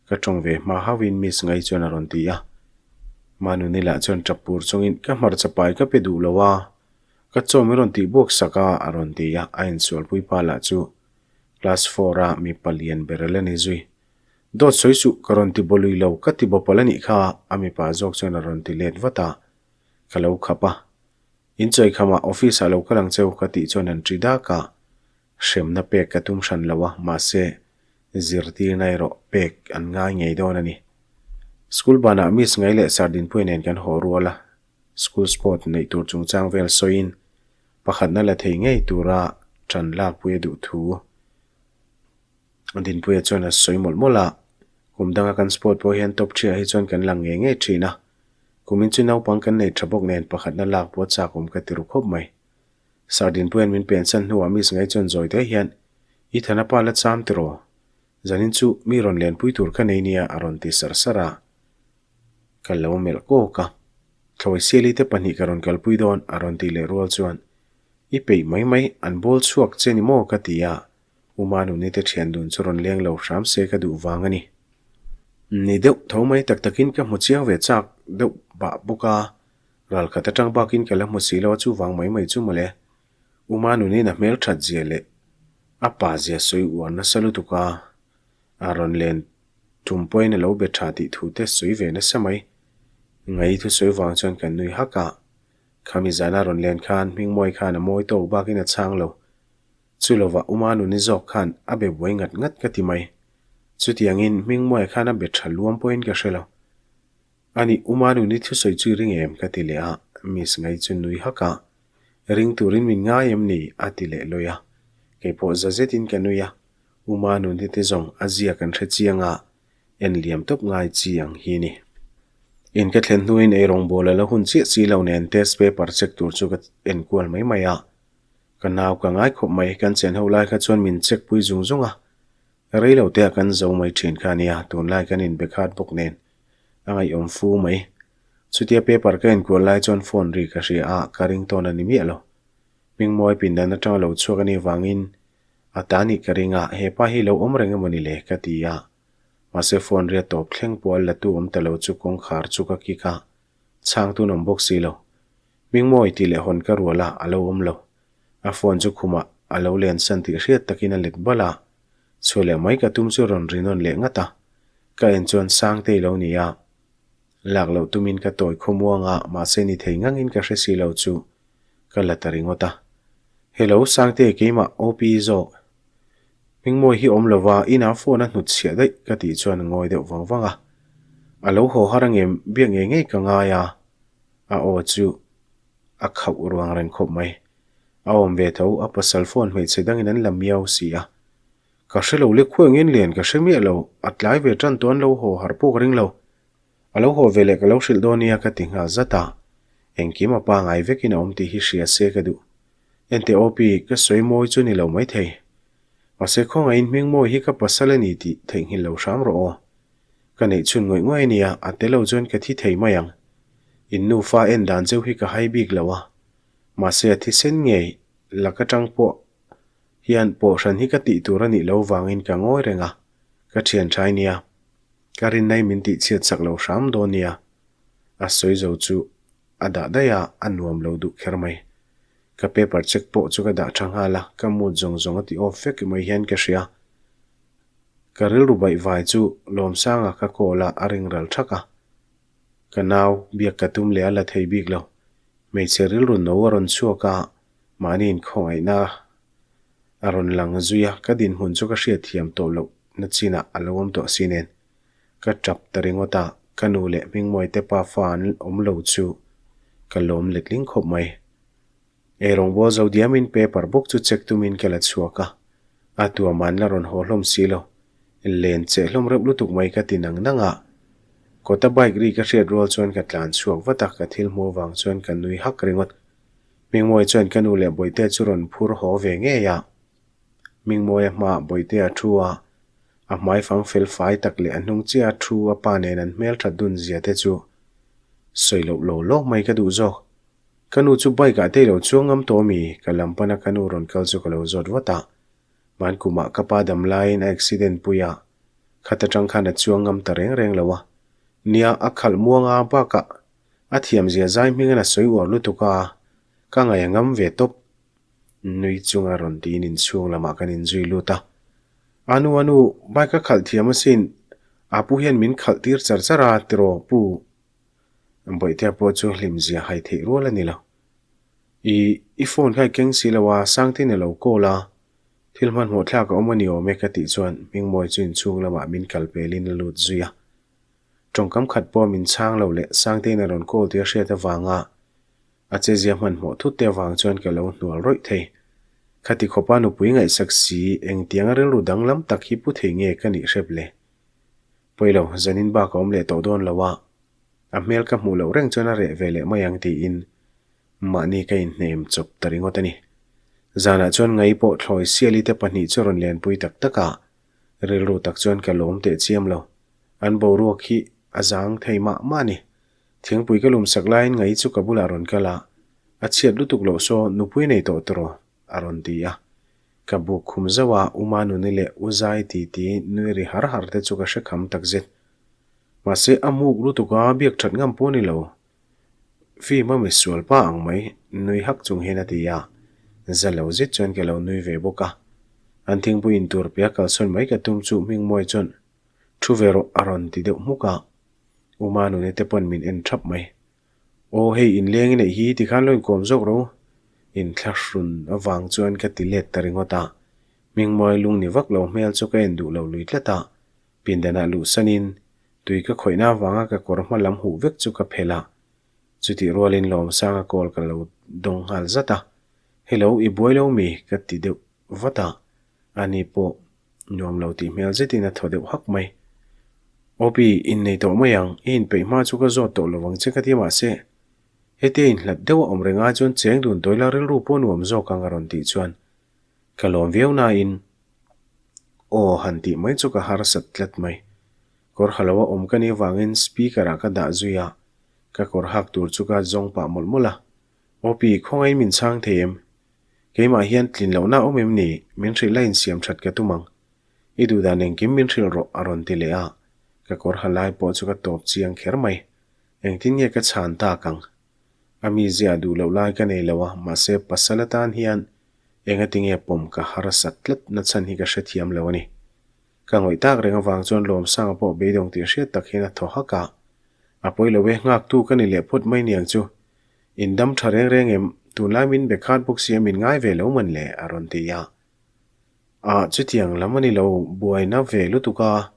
Ka tawng ve hma hauhin Miss Ngai chuan a rawn ti a. Manuni lah chuan tap pur chungin ka hmarcha pai ka pe duh lo a, ka chaw min rawn tih buak sak a a rawn ti a, a insualpui pa lah chu class four a mipa lian ber a la ni zui. Dawt sawi suh ka rawn ti baw lui lo, ka ti baw palh a nih kha a mipa zawk chuan a rawn ti let vat a, ka lo khap a. Inchawi khamah office ah lo kal ang cheu ka tih chuan an ṭi dak a, Hremna pek ka tum hran lo a, mahse, zirtirna erawh pek an ngai ngei dawn a ni. School banah Miss Ngai leh Sir Dinpuia nen kan haw rual a, school sport neih tur chungchang vel sawiin pakhatna la thei ngei tura ṭan lakpui a duh thu Dinpuia chuan a sawi mawlh mawlh a. Kum danga kan sport pawh hian top ṭhiah hi chuan kan lang ngei ngei ṭhin a, kumin chu naupang kan nei ṭha bawk nen pakhatna lak pawh chak awm ka ti ru khawp mai. Sardin puian min pensan hnuah Miss Ngai chuan zawi te hian, I thana pa la cham tiraw? Zanin chu mi rawn lenpui tur kha nei nia a rawn ti sar sar a. Ka lo melh kawk a. Thlawi Siali te pahnih ka rawn kalpui dawn a rawn tih leh rual chuan, I peih mai mai, an bawl chhuak che ni maw ka ti a, U Manuni te thian dun chu rawn leng lo hram se ka duh vang a ni. Ni deuh tho mai tak takin ka hmu chiang ve chak deuh bah bawk a. Ralkhat atang bakin ka la hmu si lo a chuvang mai mai chu mawle. U Manunin a hmel that zia leh a pa zia sawi uar nasa lutuk a, a rawn len tum pawhin a lo be tha tih thu te sawi ve nasa mai. Ngai thusawi vang chuan kan nui hak a, khami zana rawn len khan Hmingmawi khan a mawi tawk bakin a chhang lo. Chu lovah U Manuni zawk khan a be buai ngat ngat ka ti mai. Chutiangin Hmingmawia khan a be tha luam pawhin ka hre lo. A nih, U Manuni thusawi chu i ring em? ka ti leh a, Miss Ngai chu nui hak a, Ring turin min ngai em ni? a ti leh lawi a, keipawh za zetin ka nui a, U Manuni te zawng a zia kan hre chiang a, en liam tawp ngai chi ang hi ni. In ka thlen hnuin eirawngbawl a la hun chiah chi lo nen test paper check tur chu ka en kual mai mai a, ka nau ka ngai khawp mai, kan chen ho lai kha chuan min check pui zung zung a, rei lo te ah kan zo mai thin kha a nia, tunlai kan inbe khat bawk nen A ngaihawm fu mai. Chutia paper ka enkual lai chuan phone ri ka hria a, ka ring tawn a ni miah lo. Hmingmawi pindan atanga lo chhuak a nih vangin a ta nih ka ring a, hepa hi lo awm reng emaw ni le ka ti a. Mahse phone ria tawp thleng pawh a la tu awm ta lo chu kawngkhar chu ka kik a, chhang tun awm bawk si lo. Hmingmawi tih leh hawn ka rual a, a lo awm lo. A phone chu khumah a lo len san tih hriat takin a let bal a, Chhuah leh mai ka tum chu rawn ri nawn leh ngat a, ka en chuan Sangtei lo ni a. Lak loh tumin ka tawi khawmuang a, mahse ni thei ngangin ka hre si lo chu ka la ta ringawt a. Hello Sangtei keimah OP zawk. Hmingmawi hi awm lova inah phone a hnut chhiah daih ka tih chuan a ngawi deuh vang vang a. A lo haw har angem biak ngei ngei ka ngai a, a aw chu a khauh ruang reng khawp mai. A awm ve tho, a pasal phone hmeichhe dangin an la miau si a. Ka hre lo le khuai ngin lian ka hre miah lo, a tlai ve tan tuan lo haw harh pawh ka ring lo. A lo haw ve leh ka lo hrilh dawn nia ka ti nghal zat a. Engkim a pangai vekin a awm tih hi hria se ka duh. Enteh OP, ka sawi mawi chu ni lo maithei. Mahse khawngaihin hming mawi hi ka pasal a ni tih theihnghilh lo hram rawh aw. Ka neih chhun ngawih ngawih a nia, a tel lo chuan ka thi thei mai ang. In nufa en dan cheu hi ka hai bik lo a. Mahse a thisen ngei lak atang pawh hian pawhhran hi ka tih tur a nih lo vangin ka ngawi reng a, ka thian tha nia. Ka rinnai min tih chhiat sak lo hram dawn nia. A sawi zo chu a dah daih a, a nuam lo duh kher mai. Ka paper check pawh chu ka dah tha nghal a, ka mood zawng zawng a ti off vek mai hian ka hria. Ka rilru baih vai chu Lawmsanga ka call a, a ring ral thak a. Ka nau biak ka tum leh a la thei bik lo. Hmeichhe rilru no a rawn chhuak a, mahni inkhawngaihna a rawn lang zui a, ka dinhmun chu ka hriatthiam tawh loh na chinah a lo awm tawh si nen. Ka tap ta ringawt a, ka nu leh Hmingmawite pa fa an awm lo chu ka lawm letling khawp mai. Ei rawngbâwl zo diamin paper bawk chu check tumin ka la chhuak a, a tuam an la rawn haw hlawm si lo. Len cheh hlawm reuh lutuk mai ka ti nang nang a. Kawta bike ri ka hriat rual chuan ka tlan chhuak vat a, ka thil hmuh avang chuan ka nui hak ringawt. Hmingmawii chuan ka nu leh Bawihte chu rawn phur haw ve ngei a. Hmingmawia hmaah Bawihte a thu a, a hmai fang fel fai tak leh a hnung chiah a thu a pa nen an hmelthat dun zia te chu sawi loh lo lawk mai ka duh zawk. Ka nu chu bike ah te i lo chuang ngam tawh ami? Ka lam pana ka nu rawn kal chu ka lo zawt vat a. Hman kumah ka pa dam laiin a accident pui a, khat atang khan a chuang ngam ta reng reng lo a. Nia, a khalh muang a bakah a thiamzia zai hmingin a sawi uar lutuk a, ka ngaih a ngam ve tawp. Nui chunga rawn tiin inchhung lamah kan inzui lut a. Anu anu, bike a khalh thiam asin, a pu hian min khalh tir char char a tiraw pu? Bawihtea pawh chu hlimzia hai theih rual a ni lo. I i phone kha i keng si lo a, Sangtin a lo call a, thil hmanhmawh thlak a awm a ni awm e ka tih chuan Hmingmawi chu inchhung lamah min kal pelin a lut zui a. Tawngkam khat pawh min chhang lo leh Sangtein a rawn call tih a hriat avanga a chezia hmanhmawh thut te avang chuan ka lo hnual rawih thei. Khati khawpa nupui ngaihsak si engtianga rilru danglam tak hi pu thei nge ka nih hrep le? Pawi lo, zanin bak a awm leh tawh dawn lo a, a hmel ka hmuh loh reng chuan a reh ve leh mai ang tiin mahni ka inhnem chawp ta ringawt a ni. Zanah chuan ngai pawh thlawi siali te pahnih chu rawn lenpui tak tak a, rilru tak chuan ka lawm teh chiam lo. An boruak hi a zang thei mah mah a ni. Thingpui ka lumsak laiin ngai chu ka bulah rawn kal a, a chhiat lutuk loh saw nupui nei tawh tawh a rawn ti a. Ka buk khum zauh a, U Manuni leh U Zai titi nui ri har har te chu ka hre kham tak zet. Mahse, a muk lutuk a, biak that ngam pawh ni lo. Fim a misual pa ang mai, nui hak chung hian a ti a. Za lo zet chuan ka lo nui ve bawk a. An thingpui in tur pia kalsawn mai ka tum chu Hmingmawi chuan thu ve rawh a rawn ti deuh hmuk a. U Manuni te pawn min en thap mai. Aw hei inleng i neih hi tikhan lo inkawm zawk ro. Inthlahrun avang chuan ka ti let ta ringawt a. Hmingmawi lung ni vak lo hmel chu ka en duh lo lui tlat a. Pindanah luhsanin tui ka khawihna avanga ka kawr hma lam huh vek chu ka phelh a. Chutih rualin Lawmsanga call ka lo dawng nghal zat a. Hello, i buai lo mi? ka ti deuh vat a. Ani pawh Nuam lo tih hmel zetin a thaw deuh hak mai. Opi, innei tawh mai ang, i inpeih hma chu ka zawt tawh lovang che ka ti mahse, hetia inhlat deuh a awm reng ai chuan cheng dun tawih la rilru pawh nuam zawk ang a rawn tih chuan ka lawm viau nain aw han tih mai chu ka harsat tlat mai. Kawr ha lo a awm ka nih avangin speaker ah ka dah zui a, ka kawr hak tur chu ka zawng pah mawlh mawlh a. Opi, khawngaih min chhang thei em? Keimah hian tlin lohna a awm em ni? Min hrilh la insiam that ka tum ang. I duhdan engkim min hrilh rawh a rawn ti leh a. Ka kawr ha lai pawh chu ka tawp chiang kher mai. Engtin nge ka chhan tak ang? A mizia duh loh lai ka nei lo a, mahse pasal atan hian engati nge pawm ka harsat tlat na chhan hi ka hrethiam lo a ni. Ka ngawih tak reng avang chuan Lawmsanga pawh beidawng tih hriat tak hian a thaw hak a. A pawi lo e, nghaktu ka ni leh phawt mai niang chu. In dam tha reng reng em? Tunlai min be khat bawk sia min ngai ve lo man le? a rawn ti a. Ah, chutiang lam a ni lo, buaina ve lutuk a,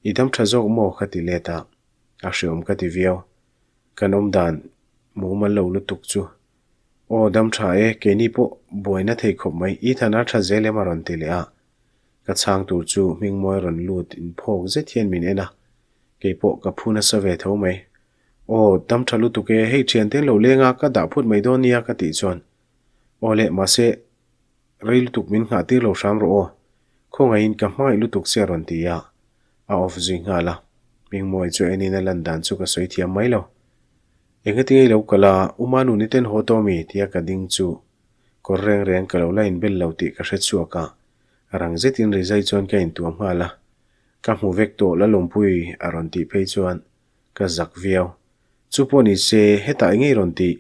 i dam tha zawk maw? ka ti let a, a hreawm ka ti viau. Kan awm dan mumal lo lutuk chu. Aw, dam tha e, keini pawh buaina thei khawp mai, Ethan a tha zel em? a rawn ti leh a. Ka chhang tur chu Hmingmawi rawn lut in phawk zet hian min en a. Kei pawh ka phu nasa ve tho mai. Aw, dam tha lutuk e, hei thiante an lo leng a, ka dah phut mai dawn nia ka tih chuan. Aw le, mahse, rei lutuk min nghah tir lo hram rawh aw. Khawngaihin ka hmangaih lutuk che a rawn ti a, a off zui nghal a. Hmingmawi chu enin a lan dan chu ka sawi thiam mai lo. Engati ngei lo kal a, U Manu ni ten haw tawh mi? tia ka ding chu kawr reng reng ka lo la inbel lo tih ka hre chhuak a, rang zetin rizai chuan ka intuam nghal a. Ka hmu vek tawh la lawmpui a rawn tih phei chuan ka zak viau. Chu pawh ni se, hetah engei rawn tih?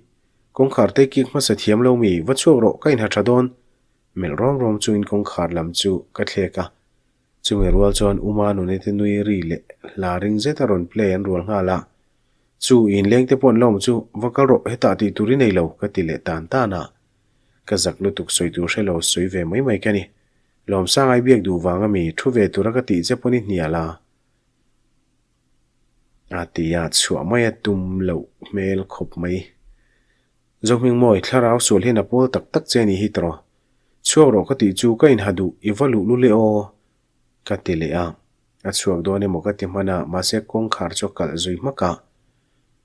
Kawngkhar te kik hmasa thiam lo mi? Va chhuak rawh, ka inha tha dawn! Melh rawm rawm chungin kawngkhar lam chu ka thlek a. Chumi rual chuan U Manuni te nui ri leh hla ring zet a rawn play an rual nghal a. Chu inleng te pawh an la awm chu, va kal rawh, hetah tih tur i nei lo, ka ti leh tan tan a. Ka zak lutuk sawi tur hre lo sawi ve mai mai ka ni. Lawmsangai biak duh vang a mi thu ve tura ka tih che pawn i hnial a. A ti a, chhuah mai a tum loh hmel khawp mai. Zohmingmawi, thlarau sual hian a pawl tak tak che ni hi tawh. Chhuak rawh ka tih chu ka inha duh, i va luh lul e aw, ka ti leh a. A chhuak dawn emaw ka ti hman a, mahse kawngkhar chu a kalh zui hmak a.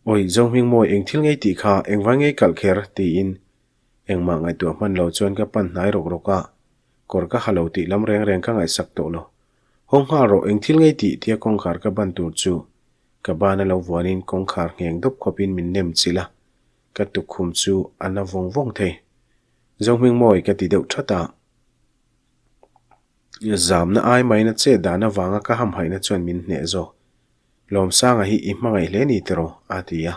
Awi, Zohmingmawi, eng thil ngei tih kha, engvai ngei kalh kher? tiin engmah ngaihtuah hman lo chuan ka pan hnai rawk rawk a, kawr ka ha lo tih lam reng reng ka ngaihsak tawh lo. Haw nghal rawh, eng thil ngei tih? tia kawngkhar ka ban tur chu ka ban a lo vuanin kawngkhar ngheng dawp khawpin min nem chilh a, ka tukkhum chu a na vawng vawng thei. Zohmingmawi ka ti deuh that a. Zamna ai maiin a chet dan avanga ka hamhaihna chuan min hneh zawk. Lawmsanga hi i hmangaih hle ni tiraw? a ti a.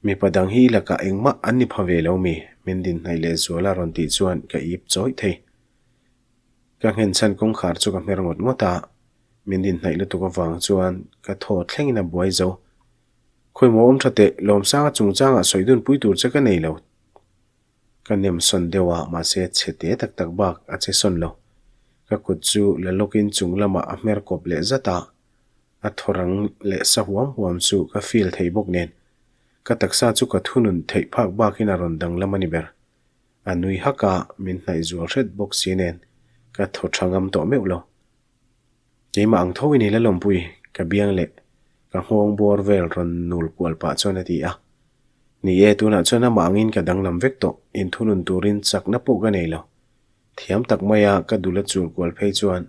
Mipa dang hi i lakah engmah an ni pha ve lo mi? Min din hnaih leh zual a rawn tih chuan ka ip chawih thei. Ka nghenchhan kawngkhar chu ka hmer ngawt ngawt a, min din hnaih lutuk avang chuan ka thaw thlengin a buai zo. Khawimaw awm tha teh, Lawmsanga chungchangah sawi dun pui tur che ka nei lo. Ka nem sawn deuh a, mahse chhe te tak tak bak a che sawn lo. Ka kut chu la lawkin chung lamah a hmer kawp leh zat a, a thaw rang leh sa huam huam chu ka feel thei bawk nen. Ka taksa chu ka thunun theih phak bakin a rawn danglam a ni ber. A nui hak a, min hnaih zual hret bawk si nen ka thaw tha ngam tawh meuh lo. Keimah ang tho in i la lawmpui, ka biang leh ka nghawng bawr vel rawn nul kual pah chuan a ti a. Ni e, tunah chuan amah angin ka danglam vek tawh, inthunun turin chakna pawh ka nei lo. Thiam tak maia ka dul a chul kual phei chuan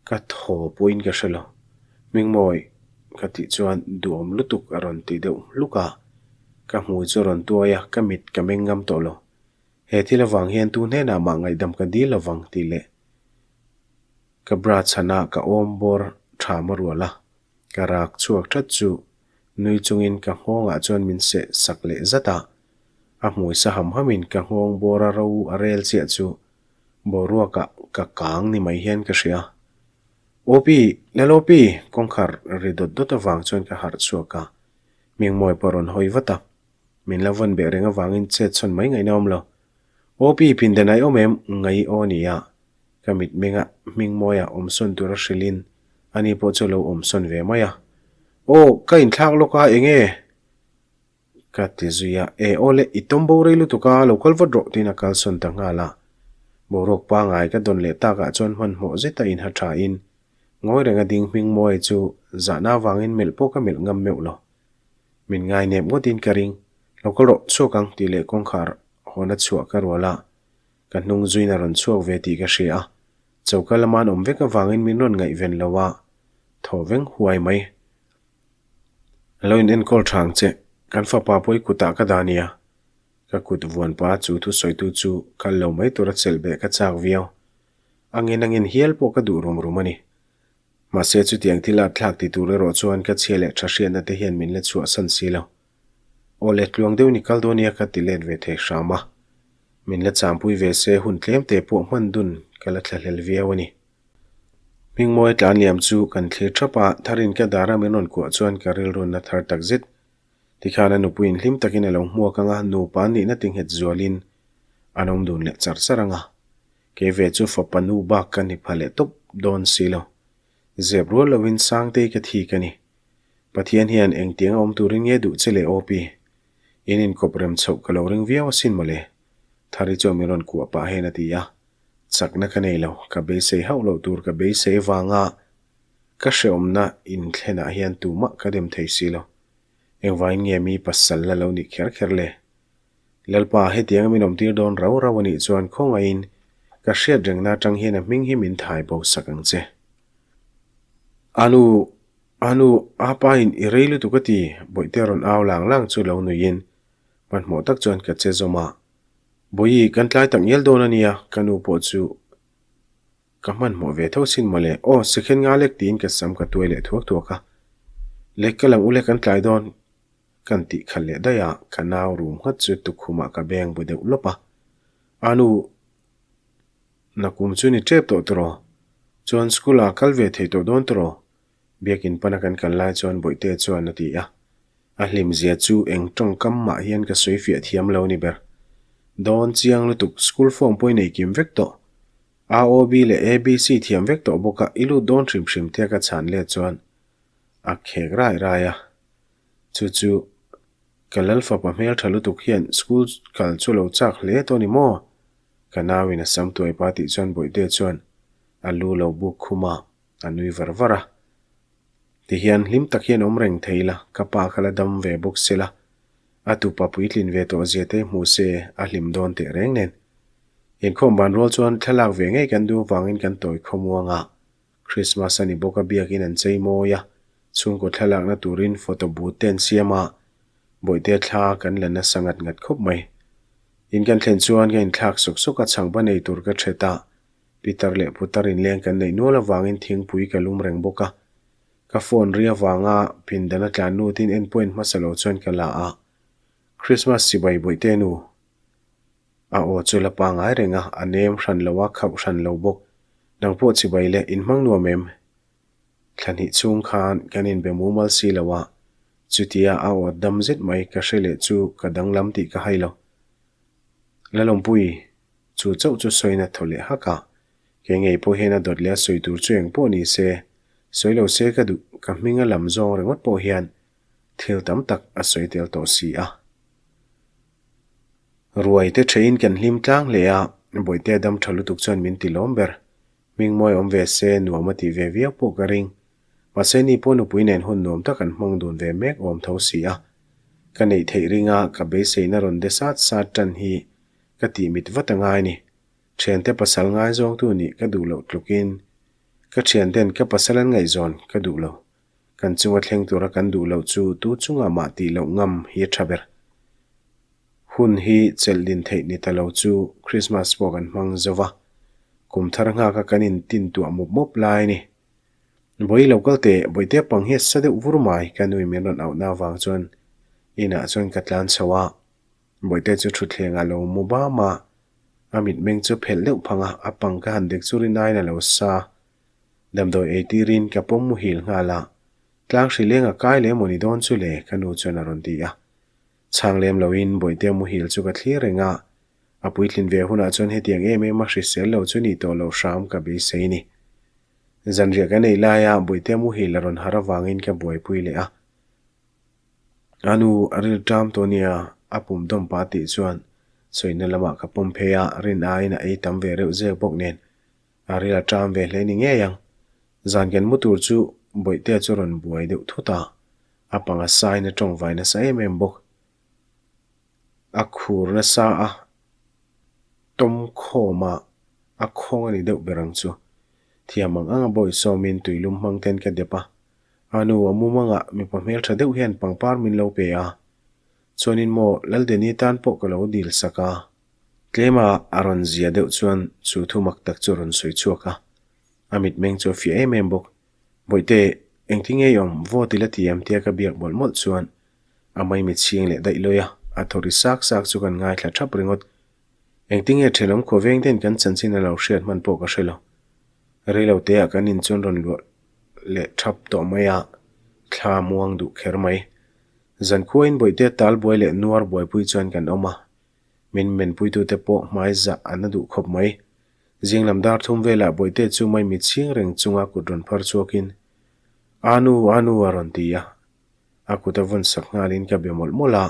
ka thaw pawhin ka hre lo. Hmingmawi ka tih chuan duhawm lutuk a rawn ti deuh hluk a, ka hmui chu a rawn tuai a, ka mit ka meng ngam tawh lo. He thil avang hian tu hnenah mah ngaihdam ka dil lovang tih leh Ka bra chhanah ka awm bawr tha ma rual a, ka rak chhuak that chu nui chungin ka nghawngah chuan min seh sak leh zat a, a hmui sa ham hamin ka nghawng bawra ro a rel chiah chu boruakah ka kang ni mai hian ka hria. Opi, Lalopi! Kawngkhar ri dawt dawt avang chuan ka harh chhuak a, Hmingmawi pawh a rawn hawi vat a, min la vawn beh reng avangin chet chhawn mai ngaihna awm lo. Opi, pindan ai awm em? Ngai aw nia. Ka mitmenga Hmingmawia awm sawn tura hrilhin ani pawh chu a lo awm sawn ve mai a. Aw, ka inthlak lawk a, enge? Ka ti zui a, E aw le, i tawm bo rei lutuk a, lo kal vat rawh tiin a kal sawn ta nghal a. Boruak pangai ka dawn leh takah chuan hmanhmawh zeta inha thain ngawi renga ding Hmingmawia chu zahna avangin melh pawh ka melh ngam meuh lo. Min ngai nep ngawtin ka ring, Lo kal rawh, chhuak ang tih leh kawngkhar hawn a chhuah ka rual a. Ka hnung zuin a rawn chhuak ve tih ka hria a, choka lama an awm vek avangin min rawn ngaihven lo a, thaw veng huai mai. A lo in enkawl tha ang che, kan fapa pawh i kutah ka dah nia. Ka kut vuan pa chu thusawitu chu kal lo mai tura chelh beh ka chak viau. A ngen a ngen hial pawh ka duh rum rum a ni. Mahse chutiang thil at thlak ti tur erawh chuan ka chhia leh tha hriatna te hian min la chhuahsan si lo. Aw le tluang deuh ni kal dawn nia ka ti let ve thei hram a. Min la champui ve se hun tlem te pawh hman dun ka la thlahlel viau a ni. Hmingmawi tlan liam chu kan thlir thap a, Tharin ka dara min rawn kuah chuan ka rilrunna thar tak zet. Tikhan a nupuiin hlim takin a lo hmuak ang a, nupa nihna ti nghet zualin an awm dun leh char char ang a. Kei ve chu fapa nu bak ka ni pha leh tawp dawn si lo. Zep rual lovin Sangtei ka thik a ni. Pathian hian engtiang a awm turin nge duh che le aw pi? In inkawp rem chhoh ka lo ring viau asin mawle. Thari chuan min rawn kuah pah hian a ti a. Chakna ka nei lo, ka beisei hauh loh tur ka beisei vanga. Ka hrehawmna inthlenah hian tumah ka dem thei si lo. Engvangin nge mi pasal la lo nih kher kher le? Lalpa, hetianga min awmtir dawn rau rau a nih chuan khawngaihin ka hriat rengna atang hian a hming hi min thai bo sak ang che. Anu, Anu, apa in i rei lutuk a ti, Bawihte rawn au lang lang chu lo nuiin hmanhmawh tak chuan ka che zawm a. Bawihi, kan tlai tak ngial dawn a nia, ka nu pawh chu Ka hmanhmawh ve tho sin mawle. Aw, second nga lek tiin ka sam ka tuai leh thuak thuak a. Lek ka lam ule kan tlai dawn kan tih khalh leh daih a, ka nau rum nghat chu tukkhumah ka beng bu deuh lawp a. Anu, nakum chu ni tep tawh tawh rawh. Chuan school ah kal ve thei tawh dawn tawh rawh. Biakin pana kan kal lai chuan Bawihte chuan a ti a. A hlimzia chu eng tawngkam mah hian ka sawi fiah thiam lo ni ber. Dawn chiang lutuk school form pawh i nei kim vek tawh. AOB leh ABC thiam vek tawh bawk a, i lut dawn hrim hrim tia ka chhan let chuan a khek rai rai a. Chu chu ka Lalfapa hmel tha lutuk hian school kal chu lo chak hle tawh ni maw? Ka nauin a sam tuai pa tih chuan Bawihte chuan a lu lo buk khum a, a nui var var a. Tihian hlim tak hian awm reng thei la, ka pa kha la dam ve bawk se la, A tupa puitlin ve tawh zia te hmu se a hlim dawn teh reng nen. Inkhawm ban rual chuan thlalak ve ngei kan duh vangin kan tawi khawmuang a. Christmas a ni bawk a biakin an chei mawi a, chhungkaw thlalakna turin photo booth te an siam a, bawihte thla kan la nasa ngat ngat khawp mai. In kan thlen chuan ka inthlak sawk sawk a chhangba nei tur ka ṭhet a, Pitar leh putar inleng kan neih nual avangin thingpui ka lum reng bawk a. Ka phone ri avanga pindan a tlan lutin en point hmasa lo chuan ka la a, Christmas chibai bawihte nu. A aw chu la pangai reng a, a nem hran lo a, khauh hran lo bawk. Nang pawh chibai le, inhmang nuam em? Thla hnih chhung khan kan inbe mumal si lo a, chutia a aw dam zet mai ka hre leh chu ka danglam tih ka hai lo. Lalawmpui, chu chauh chu sawina thaw leh hak a, Kei ngei pawh hian a dawt leh a sawi tur chu eng pawh ni se, sawi lo se ka duh, ka hming a lam zawng ringawt pawh hian thil tam tak a sawi tel tawh si a. Ruai te theihin kan hlim tlang hle a, Bawihte a dam tha lutuk chuan min ti lawm ber. Hming mawi awm ve se nuam a tih ve viau pawh ka ring. Mahse ni pawh nupui nen hun nuam tak an hmang dun ve mek awm tho si a. Ka neih theih ringa ka beiseina rawn de sat sat tan hi ka tih mit vat a ngai ni. Thiante pasal ngaizawngtu nih ka duh loh tlukin ka thianten ka pasal an ngaihzawn ka duh lo. Kan chunga thleng tura kan duh loh chu tu chungah mah tih loh ngam hi a tha ber. Hun hi chelh din theih ni ta lo chu Christmas pawh kan hmang zo va, kum thar nghaka kan intin tuah mup mup lai a ni. Bawi lo kal teh, Bawihte pang hi a sa deuh vur mai ka nui min rawn auhna avang chuan inah chuan ka tlan chho a. Bawihte chu thutthleng ah lo mu bam a, a mitmeng chu phelh deuh phang a, a pang ka han dek chu rinaiin a lo sa. Damdawi ei tirin ka pawm muhil nghal a, tlang hri leng a kai leh emaw ni dawn chu le ka nu chuan a rawn ti a. Chhang lem loin Bawihte muhil chu ka thlir reng a, a puitlin ve hunah chuan hetiang em em a hrisel lo chu nih tawh loh hram ka beisei ni. Zanriah kan ei laia Bawihte muhil a rawn harh avangin ka buaipui leh a. A nu a ril ṭam tawh nia, a pum dawm pah tih chuan sawina lamah ka pawm phei a, rin aiin a ei tam ve reuh zek bawk nen a ril a ṭam ve hle ni ngei ang. Zan kan mu tur chu Bawihtea chu rawn buai deuh thut a, a panga sain a ṭawngvai nasa em em bawk. A khur nasa a, tawm khawm a, a khawng a ni deuh ber ang chu. Thiam ang ang a bawisawmin tuilum hmang ten ka dep a, A nu, a mumangah mipa hmeltha deuh hian pangpar min lo pe a, chuanin maw Laldeni tan pawh ka lo dil sak a. Tlema a rawn zia deuh chuan chu thu mak tak chu a rawn sawi chhuak a, a mitmeng chu a fiah em em bawk. Bawihte, engtin nge i awm, vote i la ti em tia ka biak mawlh mawlh chuan a maimi chhing leh daih lawi a, a thaw ri sak sak chu kan ngaithla thap ringawt. Engtin nge thenawm khawveng ten kan chanchin a lo hriat hman pawh ka hre lo. Reiloteah kan in chuan rawn luah leh thap tawh mai a, thla muang duh kher mai. Zankhuain bawihte tal buai leh nuar buaipui chuan kan awm a, min menpuitute pawh hmai zah an na duh khawp mai. Zinglam dar thum velah bawihte chu mai mit chhing reng chunga kut rawn phar chhuakin, A nu, a nu a rawn ti a. A kut a vawn sak nghalin ka be mawlh mawlh a,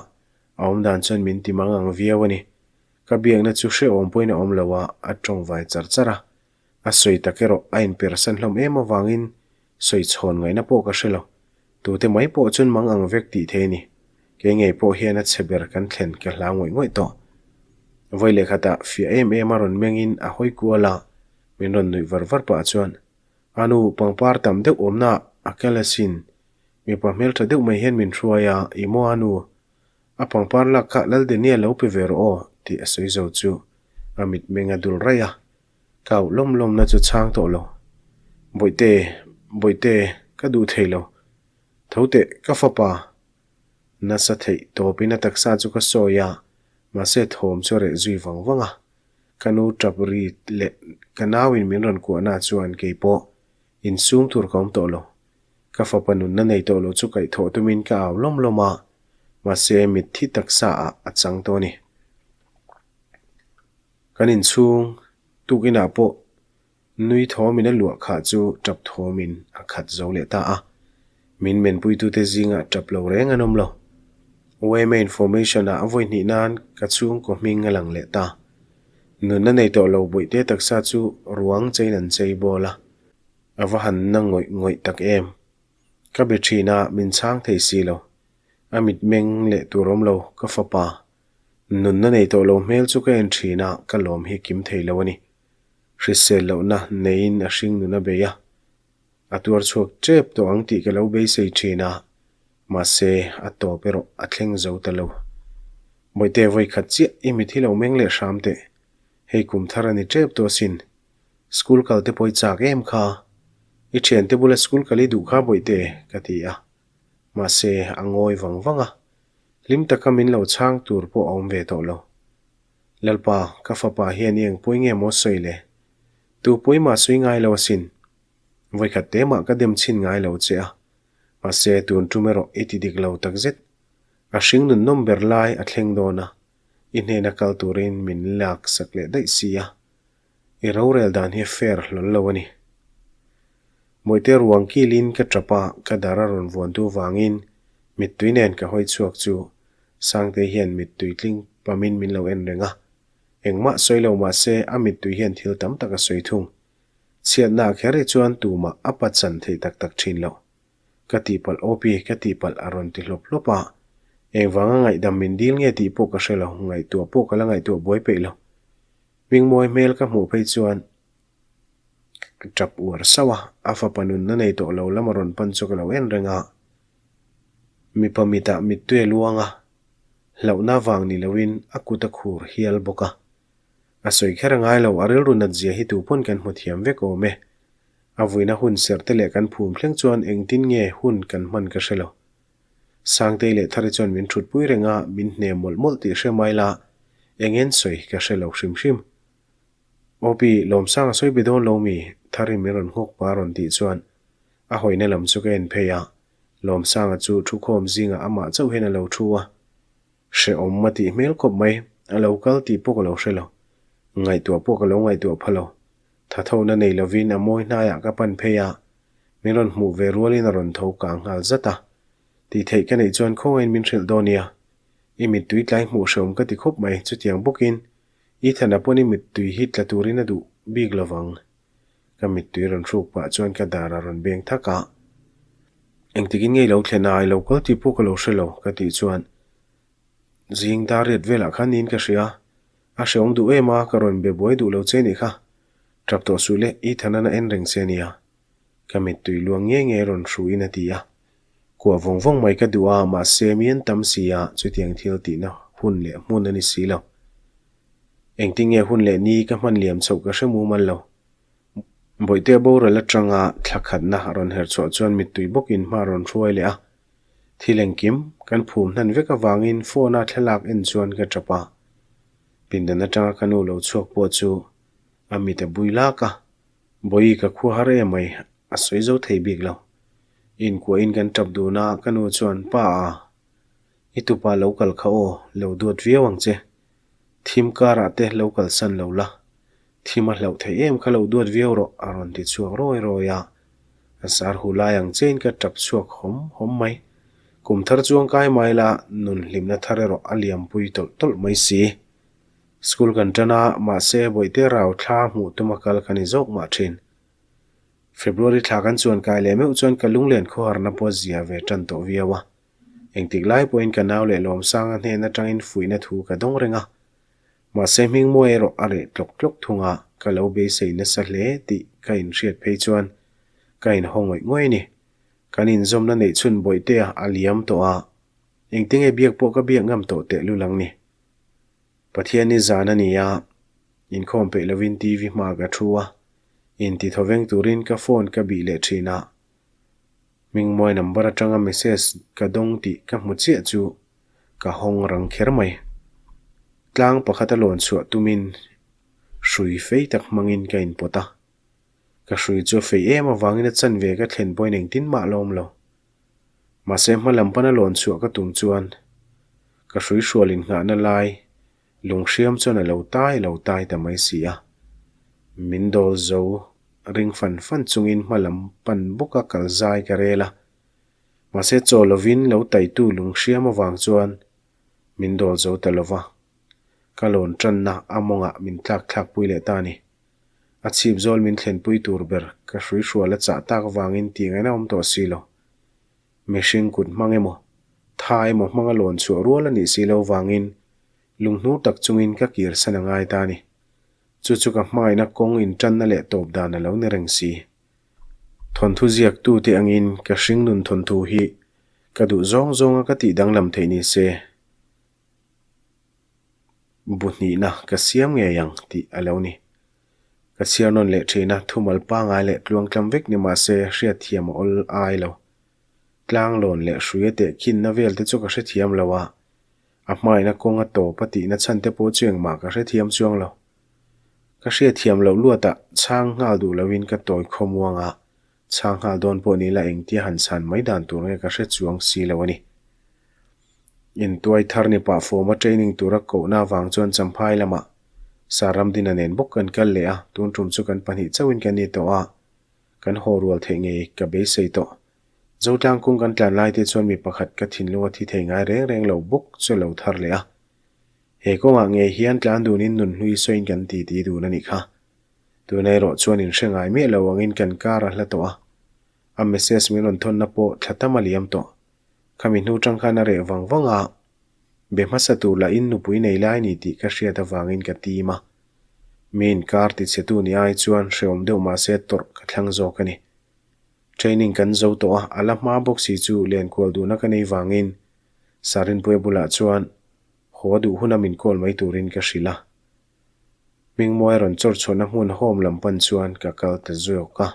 a awmdan chuan min ti mang ang viau a ni. Ka biakna chu hrehawm pawhin a awm lo a, a tawngvai char char a. A sawi tak erawh a inpersan hlawm em avangin. Sawi chhawn ngaihna pawh ka hre lo. Tute mai pawh chuan mang ang vek tih thei a ni. Kei ngei pawh hian a chhe ber kan thlen ka hlau ngawih ngawih tawh. Vawi leh khatah fiah em em a rawn mengin a hawi kual a, min rawn nuih var var pah chuan, A nu, pangpar tam deuh awmna a kal asin. Mipa hmeltha deuh mai hian min hruai a, i maw a nu? A pangpar lak kha Laldenia lo pe ve rawh aw, tih a sawi zo chu a mitmeng a dul raih a. Kau lawm lawmna chu chhang tawh lo. Bawihte, Bawihte, ka duh thei lo. Tho teh, ka fapa. Nasa theih tawpin a taksa chu ka sawi a, mahse thawm chu a reh zui vang vang a. Ka nu tap ri leh ka nauin min rawn kuahna chuan kei pawh insum tur ka awm tawh lo. Ka fapa nunna nei tawh lo chu kaihthawh tumin ka au lawm lawm a, mahse mitthi taksa ah a chang tawh a ni. Kan inchhung tukinah pawh nui thawmin a luah khah chu tap thawmin a khat zo leh ta a. Min menpuitute zingah tap lo reng an awm lo. Yma information ah a vawi hnih nan ka chhungkaw hming a lang leh ta. Nunna nei tawh lo bawihte taksa chu ruang chein an chei bawl a. A va han na ngawih ngawih tak em. Ka be thin a, min chhang thei si lo. A mitmeng leh tur awm lo, ka fapa. Nunna nei tawh lo hmel chu ka en thin a, ka lawm hi kim thei lo a ni. Hrisel lohna neiin a hring nun a bei a, a tuar chhuak tep tawh ang tih ka lo beisei thin a, mahse a tawp erawh a thleng zo ta lo. Bawihte vawi khat chiah i mit hi lo meng leh hram teh, hei kum thar a ni tep tawh asin. School kal te pawh i chak em kha? I thiante bula school kal i duh kha Bawihte? ka ti a, mahse a ngawi vang vang a. Hlim taka min lo chhang tur pawh a awm ve tawh lo. Lalpa, ka fapa hian i engpui nge maw sawi le? Tu pui mah sawi ngai lo asin. Vawikhat te mah ka dem chhin ngai lo che a. Mahse, tun tum erawh i ti dik lo takzet. A hring nun nawm ber lai a thleng dawn a, i hnena kal turin min lak sak leh daih si a. I rorel dan hi fair hlawl lo a ni. Mawite ruang kilin ka tap a, ka dar a rawn vuantu vangin mittui nen ka hawi chhuak chu Sangtei hian mittui tling pamin min lo en reng a. Engmah sawi lo mah se a mittui hian thil tam tak a sawi thung. Chhiatna a kher hi chuan tumah a pachan theih tak tak thin lo. Ka tihpalh Opi, ka tihpalh a rawn ti hlawp hlawp a. Engvanga ngaihdam min dil nge tih pawh ka hre lo, ngaihtuah pawh ka la ngaihtuah buai peih lo. Hmingmawi hmel ka hmuh phei chuan ka tap uar sauh a, a fapa nunna nei tawh lo lama rawn pan chu ka lo en reng a. Mipa mitah mittui a luang a, hlauhna vang ni loin a kut a khur hial bawk a. A sawi kher a ngai lo, a rilru nat zia hi tu pawn kan hmu thiam vek awm e. A vuina hun serh te leh kan phum thleng chuan engtin nge hun kan hman ka hre lo. Sangtei leh Thari chuan min thutpui reng a, min hne mawlh mawlh tih hre mai la, eng en sawi ka hre lo hrim hrim. Opi, Lawmsanga sawi be dawn lo mi? Thari min rawn nghawk pa rawn tih chuan a hawina lam chu ka en phei a, Lawmsanga chu thukhawm zingah amah chauh hian a lo thu a. Hrehawm a tih hmel khawp mai, a lo kal tih pawh ka lo hre lo. Ngaihtuah pawh ka lo ngaihtuah pha lo. Thathona nei lovin a mawi hnaiah ka pan phei a, min rawn hmuh ve rualin a rawn tho kang nghal zat a. Tih theih ka neih chuan khawngaiin min hrilh dawn nia. I mittui tlai hmuh hrehawm ka ti khawp mai, chutiang bawkin Ethan-a pawn i mittui hi tla turin a duh bik lovang. Ka mittui rawn hruk pah chuan ka dar a rawn beng thak a. Engtikin nge i lo thlen a, i lo kal tih pawh ka lo hre lo, ka tih chuan zing dar riat velah khan niin ka hria. A hrehawm duh em a, ka rawn be buai duh lo che nih kha. Tap tawh suh le, i thanan a en reng che nia. Ka mittui luang nge nge rawn hruin a ti a. Kuah vawng vawng mai ka duh a, mahse mi an tam si a, chutiang thil tihna hun leh hmun a ni si lo. Engtin nge hun leh ni ka hman liam chhoh ka hre mumal lo. Bawihte boral atanga thla khatna a rawn her chhuah chuan mittui bawkin hma a rawn hruai leh a. Thil engkim kan phum hnan vek avangin phone-a thlalak en chuan ka tap a. Pindan atanga ka nu lo chhuak pawh chu a mit a bui lak a, Bawi ka khua har em mai, a sawi zo thei bik lo. Inkuahin kan tap dun a, ka nu chuan, Pa a, i tupa lo kal kha aw, lo duat viau ang che. Thim karah te lo kalsan lo la, Thim a hlauh theih em kha lo duat viau rawh a rawn ti chhuak rawi rawi a. A sar hu lai ang chein ka tap chhuak hawm hawm mai. Kum thar chuang kai mai la nun hlimna thar erawh a liampui tawlh tawlh mai si. School kan tan a, mahse bawihte rau thla hmuh tuma kal ka ni zawk mah thin. February thla kan chuan kai leh meuh chuan ka lunglen khawharna pawh a zia ve tan tawh viau a. Engtik lai pawhin ka nau leh Lawmsanga hnen atangin fuihna thu ka dawng reng a. Mahse hmingmawi erawh a reh tlawk tlawk thung a, ka lo beisei nasa hle tih ka inhriat phei chuan ka inhaw ngawih ngawih a ni. Kan inzawmna neih chhun bawihtea a liam tawh a, engtinge biak pawh ka biak ngam tawh tehlul ang ni. Pathian i zan a ni a, inkhawm peih lovin TV hma ka thu a, inti thawveng turin ka phone ka bih leh thin a. Hmingmawi number atanga message ka dawng tih ka hmu chiah chu ka hawng rang kher mai. Tlang pakhat a lawn chhuah tumin hrui fei tak hmangin ka inpawt a. Ka hrui chu a fei em avangin a chanve ka thlen pawhin engtin mah la awm lo. Mahse hma lam pana lawn chhuah ka tum chuan ka hrui hrual innghahna lai lunghriam chuan a lo tai lo tai ta mai si a. Min dawl zo ring fan fan chungin hma lam pan bawka kal zai ka rel a. Mahse chaw lovin lo taitu lunghriam avang chuan min dawl zo ta lova. Ka lawn tanna a mawngah min tlak thlakpui leh ta a ni. A chhip zawl min thlenpui tur ber ka hrui hrual a chah tak vangin tih ngaihna awm tawh si lo. Mihring kut hmang emaw, tha emaw hmanga lawn chhuah rual a nih si lo vangin lunghnur tak chungin ka kir san a ngai ta a ni. Chu chu ka hmangaihna kawng intanna leh tawp dan a lo ni reng si. Thawnthu ziaktute angin ka hringnun thawnthu hi ka duh zawng zawnga ka tih danglam theih ni se. Bu hnihna ka siam ngei ang tih a lo ni. Ka chhiar nawn leh thin a, thumal pangai leh tluangtlam vek ni mah se hriatthiam a awl ai lo. Tlanglawn leh hruia teh khinna vel te chu ka hrethiam lo a, a hmaina kawng a tawp a tihna chhan te pawh chu engmah ka hrethiam chuang lo. Ka hriatthiam loh luatah chhang nghal duh loin ka tawi khawmuang a, Chhang nghal dawn pawh ni la engtia han chhan mai dan tur nge ka hre chuang si lo a ni. Intuai thar ni pah fawma training tura kohna avang chuan Champhai lamah Saramdina nen bawk kan kal leh a, tun tum chu kan pahnih chauhin kan ni tawh a, kan haw rual theih ngei ka beisei tawh. Zotlang kung kan tlan lai te chuan mi pakhat ka thinlung a thi thei ngai reng reng lo bawk chu a lo thar leh a. He kawngah ngei hian tlan dunin nunhlui sawiin kan titi dun a nih kha. Tuna erawh chuan in hre ngai miah lo angin kan kar a hla tawh a, a message min rawn thawnna pawh thla tam a liam tawh. Khami hnu tang khan a reh vang vang a, be hmasa tur lah in nupui nei lai ni tih ka hriat avangin ka tim a. Mi inkar tichhetu ni ai chuan hrehawm deuh mahse tawrh ka thlang zawk a ni. Training kan zo tawh a, a la hma bawk si chu lenkual duhna ka nei vangin Sarinpuia bulah chuan haw duh huna min call mai turin ka hrilh a. Hmingmuai rawn chawr chhuahna hmun home lam pan chuan ka kal ta zawk a.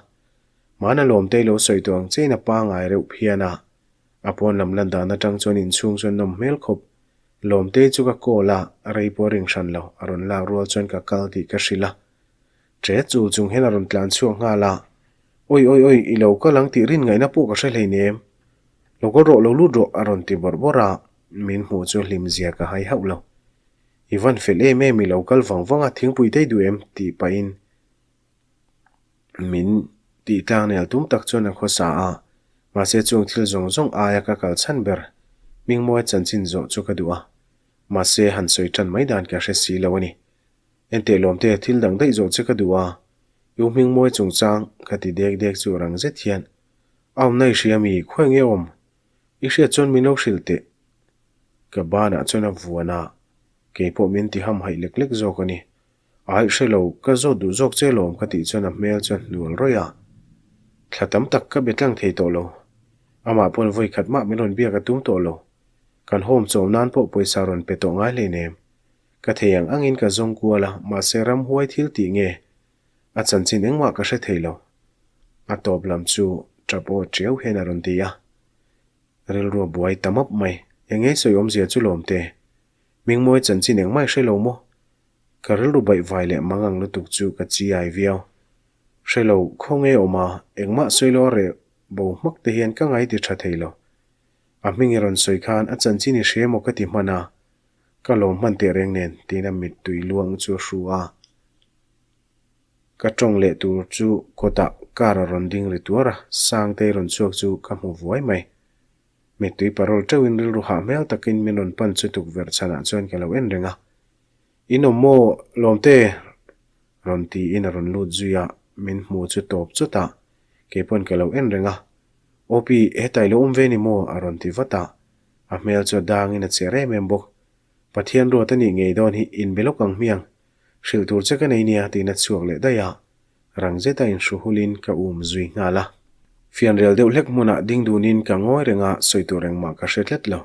Mahna lawmtei lo sawi tawh ang chein a pangai reuh phian a. A pawn lam lan dan atang chuan inchhung chuan nawm hmel khawp. Lawmtei chu ka call a, rei pawh a ring hran lo, a rawn lak rual chuan ka kal tih ka hrilh a. Ṭe chul chung hian a rawn tlan chhuak nghal a, Oi oi oi, i lo kal ang tih rin ngaihna pawh ka hre hleinem. Lo kal rawh, lo lut rawh, a rawn ti bawrh bawrh a, min hmuh chu hlim zia ka hai hauh lo. I van fel em em i lo kal vang vang a thingpui daih duh em? tih pahin min tih tlang nel tum tak chuan a khawsa a, mahse chung thil zawng zawng aia ka kal chhan ber Hmingmawia chanchin zawh chu ka duh a, mahse han sawi tan mai dan ka hre si lo a ni. Enteh lawmte thil dang daih zawh che ka duh a, i u Hmingmawia chungchang ka ti dek dek chu rang zet hian a awmna i hria mi khawi nge awm? I hriat chuan min lo hrilh teh. Ka banah chuan a vuan a, kei pawh min ti ham haih lek lek zawk a ni. A haih hre lo, ka zawt duh zawk che lawm ka tih chuan a hmel chuan hnual rawih a. Thla tam tak ka be tlang thei tawh lo. Amah pawn vawi khat mah min rawn biak a tum tawh lo. Kan home chawm nan pawh pawisa rawn pe tawh ngai hleinem. Ka thei ang angin ka zawng kual a, mahse ramhuai thil tih nge a chanchin engmah ka hre thei lo. A tawp lam chu tap aw tiau hian a rawn ti a. Rilru a buai ta map mai. Eng nge sawi awmzia chu lawm te? Hmingmawi chanchin engmah i hre lo maw? Ka rilru baih vai leh mang ang lutuk chu ka chi ai viau. Hre lo, khaw nge awm a, engmah sawi lo a reh bo hmak te hian ka ngai ti tha thei lo. A hming i rawn sawi khan a chanchin i hre maw ka ti hman a, ka lawm hman teh reng nen tiin a mittui luang chu a hru a. Ka tawng leh tur chu kawtah car a rawn ding ri tuar a, Sangtei rawn chhuak chu ka hmu vuai mai. Mittui parawl teuhin rilru hah hmel takin min rawn pan chu tukverh chhanah chuan ka lo en reng a. In awm maw Lawmte? rawn tiin a rawn lut zui a, min hmu chu tawp chawt a. Keipawn ka lo en reng a. Opi, hetah i lo awm ve ni maw? a rawn ti vat a. A hmel chu a dangin a che rem em bawk. Pathian ruat a nih ngei dawn hi inbe lawk ang hmiang. Hrilh tur che ka nei nia tiin a chhuak leh daih a. Rang zeta inhru hulin ka um zui nghal a. Fianrial deuh hlek hmunah ding dunin ka ngawi reng a, sawi tur engmah ka hre tlat lo.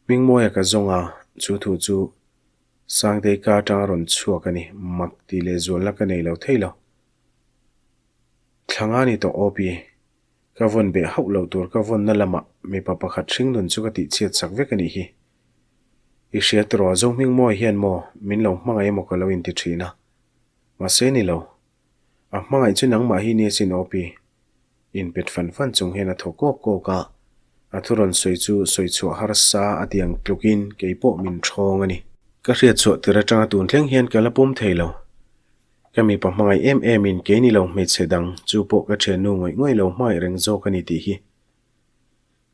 Hmingmawia ka zawng a, chu thu chu Sangtei ka atang a rawn chhuak a ni, mak tih leh zualna ka nei lo thei lo. Thla nga ni tawh Opi, ka vawn beh hauh loh tur ka vawnna lamah mipa pakhat hringnun chu ka tihchhiat sak vek a nih hi. I hria tiraw Zohmingmawia hian maw min lo hmangaih emaw ka lo inti thin a. Mahse ni lo. A hmangaih chu nangmah hi nia sin Opi. Inpet fan fan chung hian a thaw kawk kawk a, a thu rawn sawi chu sawi chhuah harsa a ti ang tlukin kei pawh min ṭhawng a ni. Ka hriat chhuah tir aṭanga tun thleng hian ka la pawm thei lo. Ka mipa hmangaih em emin kei ni lo hmeichhe dang chu pawh ka ṭhiannu ngawih ngawih lo hmangaih reng zawk a ni tih hi.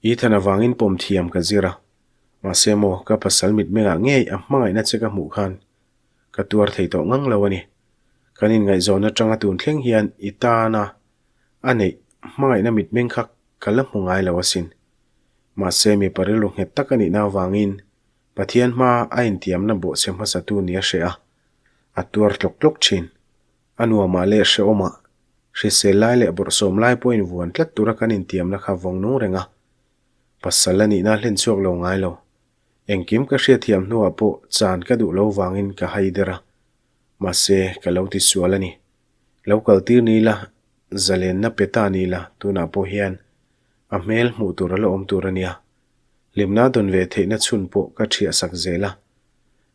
Ethan avangin pawm thiam ka zir a, mahse maw ka pasal mitmengah ngei a hmangaihna che ka hmuh khan ka tuar thei tawh ngang lo a ni. Kan inngaihzawn aṭanga tun thleng hian i tana a neih hmangaihna mitmeng kha ka la hmu ngai lo asin. Mahse mipa rilru nghet tak a nihna avangin Pathian hma a intiamna bawhchhe hmasatu ni a hreh a, a tuar tlawk tlawk thin. A nuamah leh hrehawmah, hrisel lai leh bawrhsawm lai pawhin vuan tlat tura kan intiamna kha vawng nung reng a. Pasal a nihna hlen chhuak lo ngai lo. Engkim ka hriatthiam hnuah pawh chan ka duh lo vangin ka hai der a. Mahse, ka lo ti sual a ni. Lo kaltir ni ila, zalenna pe ta ni ila, tunah pawh hian a hmel hmuh tur a la awm tur a nia. Hlimna dawn ve theihna chhun pawh ka ṭhiah sak zel a.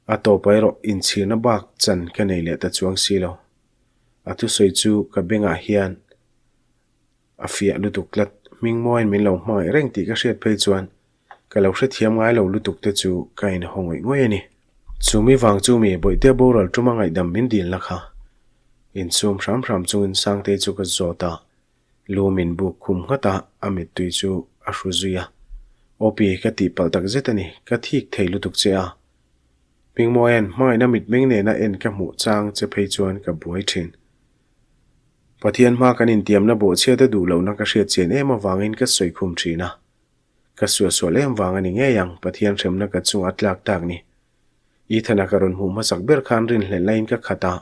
A tawpah erawh inchhirna bak chan ka nei leh ta chuang si lo. A thusawi chu ka bengah hian A fiah lutuk tlat, Hmingmawiin min lo hmangaih reng tih ka hriat phei chuan ka lo hrethiam ngai lo lutuk te chu ka inhaw ngawih ngawih a ni. Chumi vang chu mi Bawihtea boral tuma ngaihdam min dilna kha insum hram hram chungin Sangtei chu ka zawt a, lu min buk khum nghat a, a mittui chu a hru zui a. Opi, ka tihpalh tak zet a ni, ka thik thei lutuk che a. Hmingmawia'n hmangaihna mitmeng nena en ka hmuh chang che phei chuan ka buai thin. Pathian hma kan intiamna bawhchhiat a duh lohna ka hriat chian em avangin ka sawi khum thin a. Ka suahsual em vang a ni ngei ang, Pathian hremna ka chungah a tlak tak ni. Ethan-a ka rawn hmuh hmasak ber khan rinhlelh laiin ka khat a,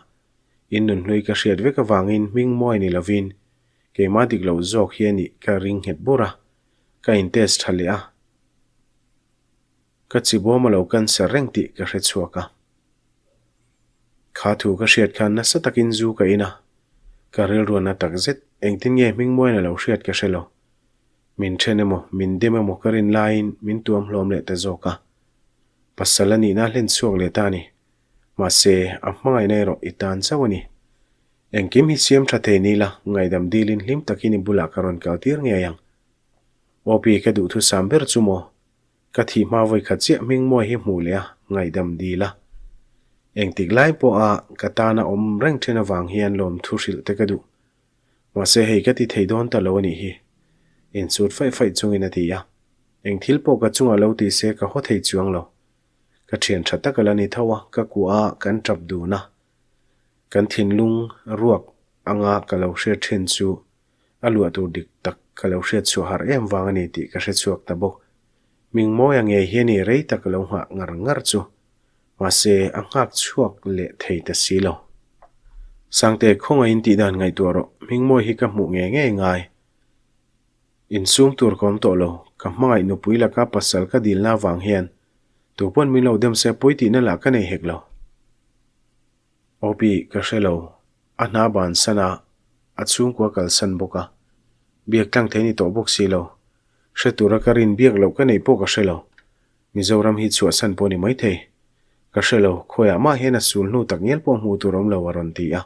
in nunhlui ka hriat vek avangin hming mawi ni lovin keimah dik loh zawk hi a nih ka ring nghet bur a, ka in test tha leh a. Ka chibawm a lo cancer reng tih ka hre chhuak a. Kha thu ka hriat khan nasa takin zu ka in a, ka rilruanna tak zet engtin nge hmingmuain a lo hriat ka hre lo. Min then emaw, min dem emaw ka rin laiin min tuam hlawm leh ta zawk a. Pasal a nihna a hlen chhuak leh ta a ni. Mahse, a hmangaihna erawh i tan chauh a ni. Engkim hi siam tha thei ni la, ngaihdam dilin hlim takin i bulah ka rawn kal tir ngei ang. Opi ka duhthusam ber chu maw? Ka thih hma vawi khat chiah hmingmawi hi hmuh leh a, ngaihdam dil a. Engtik lai pawha ka tana awm reng then avang hian lawmthu hrilh te ka duh. Mahse hei ka ti thei dawn ta lo a nih hi. Insut faih faih chungin a ti a. Eng thil pawh ka chungah lo ti se ka haw thei chuang lo. Ka thian tha tak a la ni tho a, ka kuah a, kan tap dun a. Kan thinlung ruak anga ka lo hriat thin chu A luah tur dik tak ka lo hriat chhuah har em vang a ni tih ka hre chhuak ta bawk. Mingmawia ngei hi a ni rei tak lo nghah ngar ngar chu. Mahse, a nghak chhuak leh thei ta si lo. Sangte, khawngaihin tih dan ngaihtuah rawh, Mingmawi hi ka hmuh ngei ngei ngai. Insum tur ka awm tawh lo, ka hmangaih nupui laka pasal ka dilna avang hian tupawn min lo dem se pawi tihna lah ka nei hek lo. Opi, ka hre lo. A hna bansan a, a chhungkua kalsan bawk a. Biak tlang thei ni tawh bawk si lo. Hre tura ka rin biak loh ka neih pawh ka hre lo. Mizoram hi chhuahsan pawh ni maithei. Ka hre lo, khawiah mah hian a sul hnu tak ngial pawh hmuh tur awm lo a rawn ti a.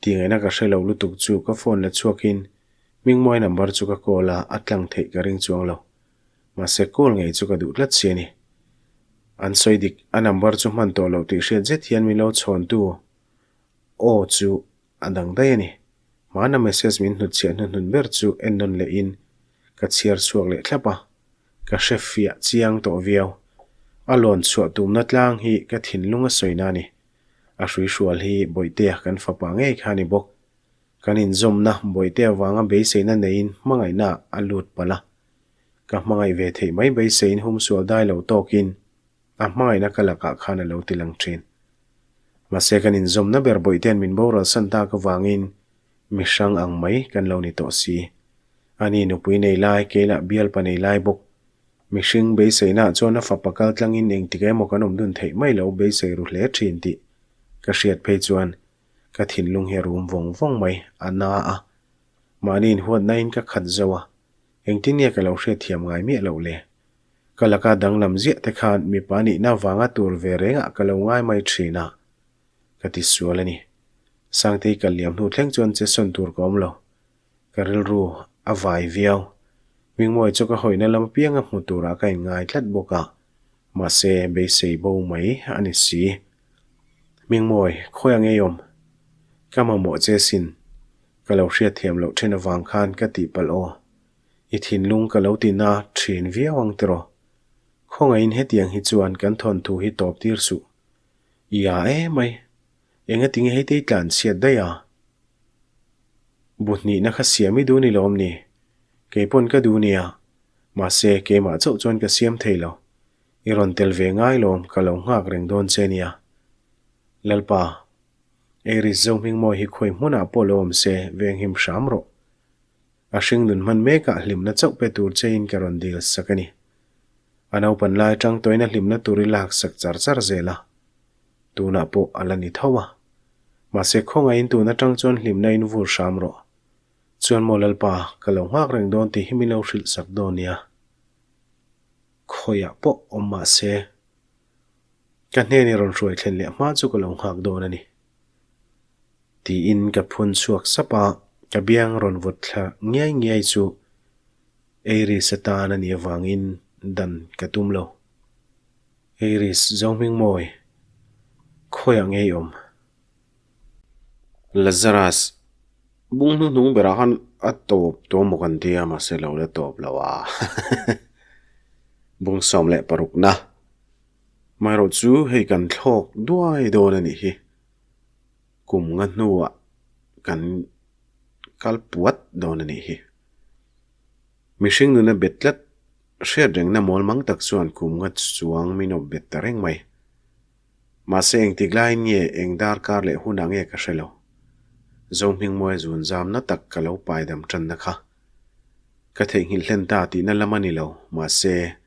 Tingaihna ka hre lo lutuk chu ka phone la chhuakin Hmingmawi number chu ka call a, a tlang theih ka ring chuang lo. Mahse call ngei chu ka duh tlat si a ni. An sawi dik, a number chu hman tawh loh tih hriat zet hian min lo chhawntu aw chu a dang daih a ni. Hmana message min hnutchhiah hnuhnun ber chu en nawn lehin ka chhiar chhuak leh thlap a, ka hre fiah chiang tawh viau. A lawn chhuah tumna tlang hi ka thinlung a sawina a ni. A hruihrual hi Bawihtea kan fapa ngei kha a ni bawk. Kan inzawmna bawihte avanga beiseina neiin hmangaihna a lut palh a. Ka hmangaih ve theih mai beiseiin humsual dai lo tawkin a hmangaihna ka lakah khan a lo ti lang thin. Mahse kan inzawmna ber bawihten min boral san tak avangin mi hrang ang mai kan lo ni tawh si. Ani nupui nei lai, kei lah bialpa nei lai bawk. Mihring beiseinaah chuan a fapa kal tlangin engtik emaw kan awm dun theih mai lo beisei ru hle thin tih ka hriat phei chuan ka thinlung hi a rum vawng vawng mai, a na a. Mahni inhuatnain ka khat zo a, engtin nge ka lo hriatthiam ngai miah loh le? Ka laka danglam ziah te khan mipa nihna vanga tur ve rengah ka lo ngai mai thin a, ka ti sual a ni. Sangtei kal liam hnu thleng chuan che sawn tur ka awm lo. Ka rilru a vai viau. Hmingmawi chu ka hawihna lam apianga hmu turah ka inngai tlat bawk a, mahse beisei bo mai a ni si. Hmingmawi, khawi ang ei awm? Ka mamawh che sin. Ka lo hriatthiam loh then avang khan ka tihpalh aw. I thinlung ka lo ti na thin viau ang tiraw? Khawngaihin hetiang hi chuan kan thawnthu hi tawp tir suh. I a emai. Engatinge hei te i tlan chhiat daih a? Bu hnihna kha siam i duh ni lawm ni? Kei pawn ka duh nia. Mahse, keimah chauh chuan ka siam thei lo. I rawn tel ve ngai lawm, ka lo nghak reng dawn che nia. Lalpa, Eiris Zohmingmawi hi khawi hmunah pawh lo awm se, venghim hram rawh. A hring nun hman mekah hlimna chauh pe tur chein ka rawn dil sak a ni. A naupan lai atang tawhin a hlimna tur i lak sak char char zel a. Tunah pawh a la ni tho a. Mahse khawngaihin tun atang chuan hlimna in vur hram rawh. Chuan maw Lalpa, ka lo nghak reng dawn tih hi min lo hrilh sak dawn nia. Khawiah pawh awm mah se, ka hnen i rawn hruai thlen leh hma chu ka lo nghak dawn a ni. Tiin ka phun chhuak sap a, ka biang rawn vawt thla ngiai ngiai chu Eiris atan a nih avangin dan ka tum lo. Eiris Zohmingmawi, khawiah nge i awm? Lazarus, bung hnuhnung berah khan a tawp tawh maw kan tia mahse lo la tawp lo a. Bung 16 na. Amaherawh chu hei kan thlawk duai dawn a nih hi. Kum nga hnuah kan kal puat dawn a nih hi. Mihring nuna bet tlat hriat rengna mawl mang tak chuan kum nga chuang min awp bet ta reng mai. Mahse engtik laiin nge eng darkar leh hunah nge ka hre lo. Zohmingmawia zun zamna tak ka lo paidam tanna kha. Ka theihnghilh hlen ta tihna lam a ni lo, mahse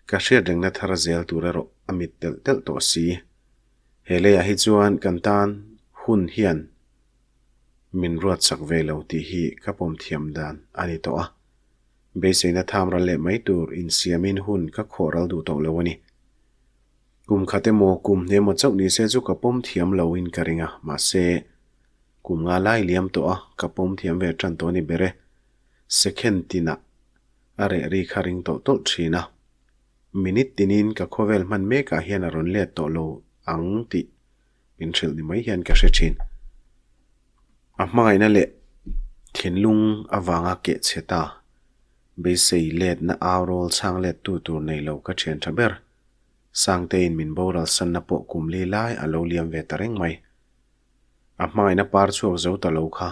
ka hriat rengna thar zel tur erawh a mit telh telh tawh si. He leiah hi chuan kan tan hun hian min ruatsak ve lo tih hi ka pawm thiam dan a ni tawh a. Beiseina tham ral leh mai tur insiamin hun ka khawh ral duh tawh lo a ni. Kum khat emaw kum hne emaw chauh ni se chu ka pawm thiam lo in ka ring a, mahse kum nga lai liam tawh a ka pawm thiam ve tan tawh a ni ber e. Second tinah a reh ri kha ring tawlh tawlh thin a. Minute tinin ka khawvel hman mekah hian a rawn let tawh lo ang tih min hrilh ni mai hian ka hre thin. A hmangaihna leh thinlung avanga keh chhe ta, beisei letna au rawl chhang lettu tur nei lo ka thian tha ber. Sangtein min boral sanna pawh kum li lai a lo liam ve ta reng mai. A hmangaihna par chhuak zo ta lo kha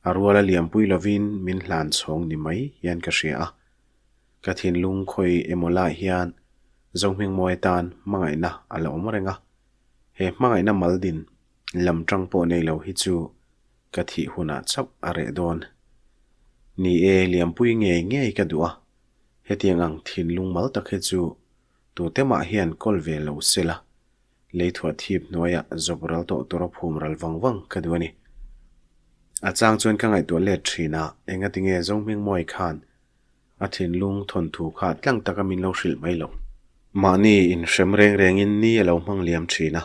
a rual a liampui lovin min hlan chhawng ni mai hian ka hria a. Ka thinlung khawi emaw lai hian Zohmingmawi tan hmangaihna a la awm reng a. He hmangaihna maldin lam tang pawh nei lo hi chu ka thih hunah chauh a reh dawn. Ni e, liampui ngei ngei ka duh a. Hetiang ang thinlung mal tak hi chu tute mah hian kawl ve lo se la, leithuah thip hnuaiah zawp ral tawh tura phum ral vang vang ka duh a ni. A chang chuan ka ngaihtuah let thin a, engatinge Zohmingmawi khan a thinlung thawnthu kha tlang taka min lo hrilh mai lo. Mahni inhrem reng rengin ni a lo hmang liam thin a,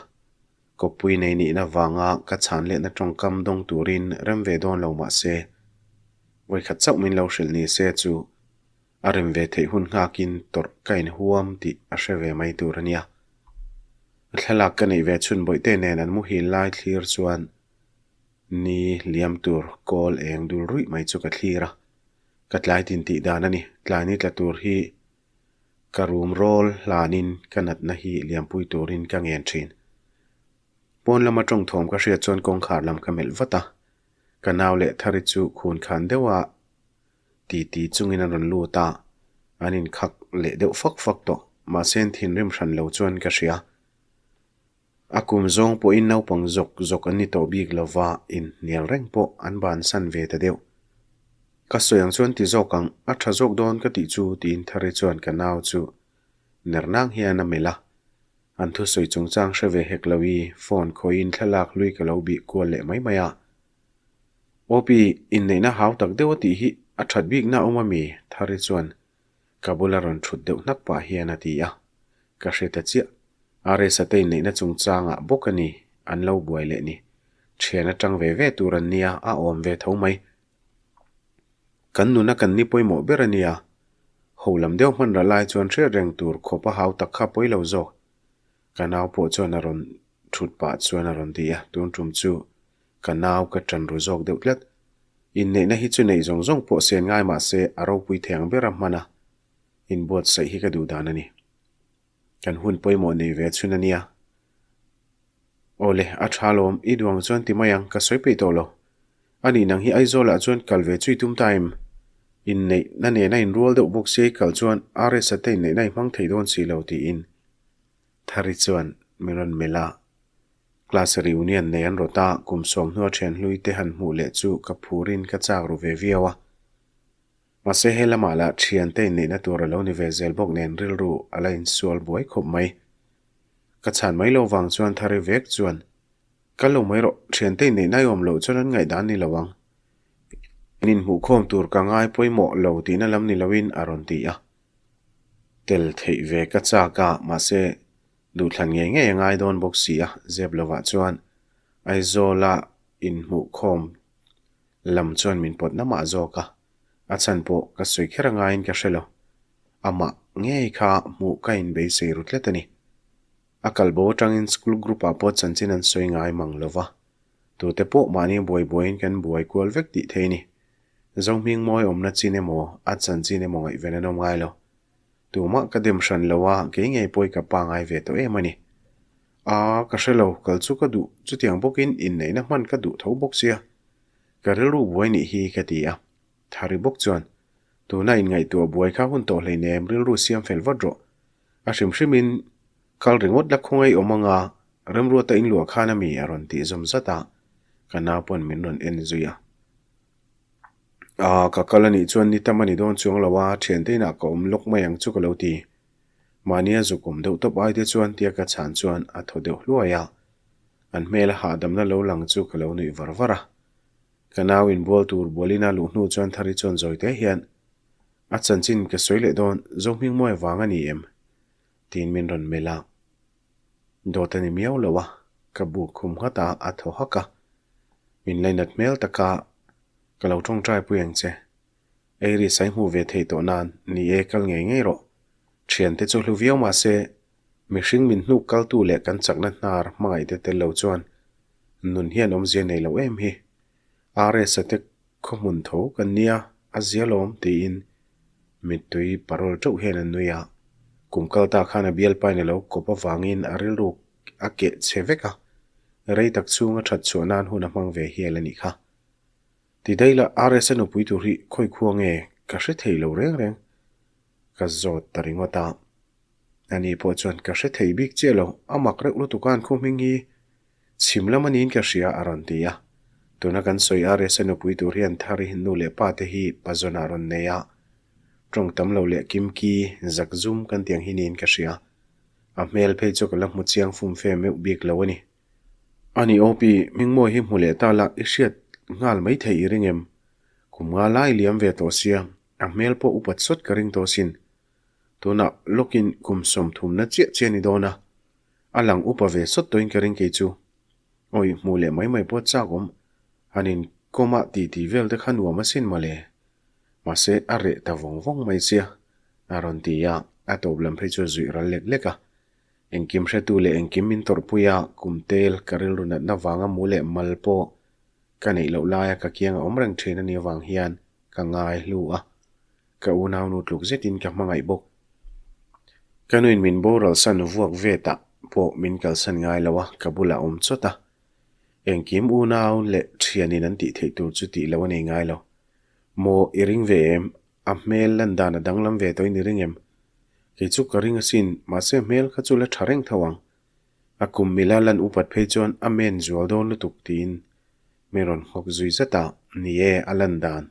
kawppui nei nihna vanga ka chhan lehna tawngkam dawng turin rem ve dawn lo mah se, vawikhat chauh min lo hrilh ni se chu a rem ve theih hun nghakin tawrh ka inhuam tih a hre ve mai tur a nia. A thlalak ka neih ve chhun bawihte nen an muhil lai thlir chuan ni liam tur kawl eng dul ruih mai chu ka thlir a, ka tlai tin tih dan a ni, tlai ni tla tur hi Ka rum rawl hlanin ka natna hi liampui turin ka ngen thin. Pawn lama tawng thawm ka hriat chuan kawngkhar lam ka melh vat a. Ka nau leh Thari chu khun khan deuha titi chungin an rawn lut a, an inkhak leh deuh fak fak tawh. Mahse an thinrim hran lo chuan ka hria. A kum zawng pawhin naupang zawk zawk an ni tawh bik lova, inhnial reng pawh an bansan ve ta deuh. Ka sawi ang chuan ti zawk ang, a tha zawk dawn ka tih chu tiin Thari chuan ka nau chu ner nang hian a melh a. An thusawi chungchang hre ve hek lo i phone khawiin thlalak hlui ka lo bih kual leh mai mai a. OP, inneihna hau tak deuh a tih hi a that bikna a awm a mi? Thari chuan ka bula rawn thut deuh hnak pah hian a ti a. Ka hre ta chiah. RS-a te inneihna chungchangah bawk a ni an lo buai leh ni. Thian atang ve ve tur an nia a awm ve tho mai. Kan nuna kan ni pawimawh ber a nia. Ho lam deuh hman rah lai chuan hriat reng tur khawp a hau tak kha pawi lo zawk. Ka nau pawh chuan a rawn thut pah chuan a rawn ti a, tun tum chu ka nau ka tan ru zawk deuh tlat. Inneihna hi chu neih zawng zawng pawh sen ngai mah se a ropui thei ang ber a hman a, inbuatsaih hi ka duh dan a ni. Kan hun pawimawh nei ve chhun a nia. Awle, a tha lawm, i duang chuan ti mai ang, ka sawi peih tawh lo. A nih nang hi Aizawlah chuan kal ve chu i tum ta em? Inneihna nena inrual deuh bawk sia i kal chuan RS-a te inneihna i hmang thei dawn si lo tiin Thari chuan min rawn melh a. Class reunion nei an rawt a, kum sawmhnua thian hlui te han hmuh leh chu ka phurin ka chak ru ve viau a. Mahse he lamah lah thiante inneihna tur a lo ni ve zel bawk nen rilru a la insual buai khawp mai. Ka chhan mai lo vang chuan Thari vek chuan Kal lo mai rawh, thiante inneihna i awm loh chuan an ngaihdan ni lo ang. In inhmuhkhawm tur ka ngai pawimawh lo tihna lam ni loin a rawn ti a. Tel theih ve ka chak a, mahse duhthlan ngei ngei a ngai dawn bawk si a, zep lovah chuan Aizawla inhmuhkhawm lam chuan min pawt na mah zawk a, a chhan pawh ka sawi kher a ngaiin ka hre lo. Amah ngei kha hmuh ka inbeisei ru tlat a ni. A kal bo atangin school group ah pawh chanchin an sawi ngai mang lo va, tute pawh mahni buai buaiin kan buai kual vek tih thei ni. Zohming mawi awmna chin emaw, a chanchin emaw ngaihven an awm ngai lo. Tumah ka dem hran lo a, kei ngei pawh i ka pa ngai ve tawh em a ni. Aa, ka hre lo, kal chu ka duh, chutiang bawkin inneihna hman ka duh tho bawk sia. Ka rilru buai nih hi ka ti a. Thari bawk chuan, Tuna inngaihtuah buai kha hun tawh hleinem rilru siam fel vat rawh. A hrim hrimin kal ringawt la khawngaih awm anga Remruata inluah khan a mi a rawn tih zawm zat a, ka nau pawn min rawn en zui a. Aa, ka kal anih chuan ni tam a ni dawn chuang lo a, thiante inah ka awm lawk mai ang chu ka lo ti. Mahnia zuk awm deuh tawp ai te chuan tia ka chhan chuan a thaw deuh hluai a, an hmela hahdamna lo lang chu ka lo nuih var var a. Ka nau inbual tur bualina luh hnu chuan Thari chuan zawi te hian, A chanchin ka sawi leh dawn, Zohmingmawi vang a ni em? tiin min rawn melh a. Dawt a ni miau lo a, ka buk khum nghat a, a thaw hak a. Min lainat hmel taka ka lo tawngtai pui ang che. Eiri sai hmuh ve theih tawh nan ni e kal ngei ngei rawh. Thiante chu hlu viau mah se, mihring min hnuk kaltu leh kan chakna hnar hmangaihte tel lo chuan nun hian awmzia nei lo em hi. RS-a te Khaw hmun tho kan nia, a zia lawm tiin mittui parawl teuh hian a nui a. Kum kal ta khan a bialpain a lo kawp avangin a rilru a keh chhe vek a, rei tak chhung a that chhuah nan hun a hmang ve hial a nih kha. Ti daih la, RS-a nupui tur hi khawi khua nge ka hre thei lo reng reng ka zawt ta ringawt a. Ani pawh chuan ka hre thei bik chiah lo, a mak reuh lutuk a an khaw hming hi Chhim lam a niin ka hria a rawn ti a. Tuna kan sawi RSA nupui tur hian Thari nu leh pa te hi pazawnah rawn nei a. Tawng tam lo leh kimki, zakzum kan tiang hi niin ka hria. A hmel phei chu ka la hmu chiang fum fe meuh bik lo a ni. Ani OP, Hmingmawi hi hmu leh ta la i hriat nghal mai thei i ring em? Kum nga lai liam ve tawh sia, a hmel pawh upat sawt ka ring tawh sin. Tunah lawkin kum sawmthumna chiah chiah a ni dawn a. A lang upa ve sawt tawhin ka ring kei chu. Awi hmuh leh mai mai pawh chak awm. Han in kawm ah titi vel te kha nuam asin mawle. Mahse a reh ta vawng vawng mai sia. A rawn ti a, a tawp lam phei chu a zuih ral lek lek a. Engkim hretu leh engkim min tawrhpui a, kum tel ka rilru natna vanga mu leh mal pawh ka neih loh laia ka kiang a awm reng thin a nih avang hian ka ngai hlu a. Ka unaunu tluk zetin ka hmangaih bawk. Ka nuin min boral san vuak ve tah pawh min kalsan ngai lo a, ka bulah awm chawt a. Engkim unau leh thianin an tih theih tur chu tih loh a nei ngai lo. Maw i ring ve em? A hmel lan dan a danglam ve tawhin i ring em? Kei chu ka ring asin, mahse hmel kha chu la tha reng tho ang. A kum mila lan upat phei chuan a men zual dawn lutuk tiin min rawn nghawk zui zat a, ni e, a lan dan.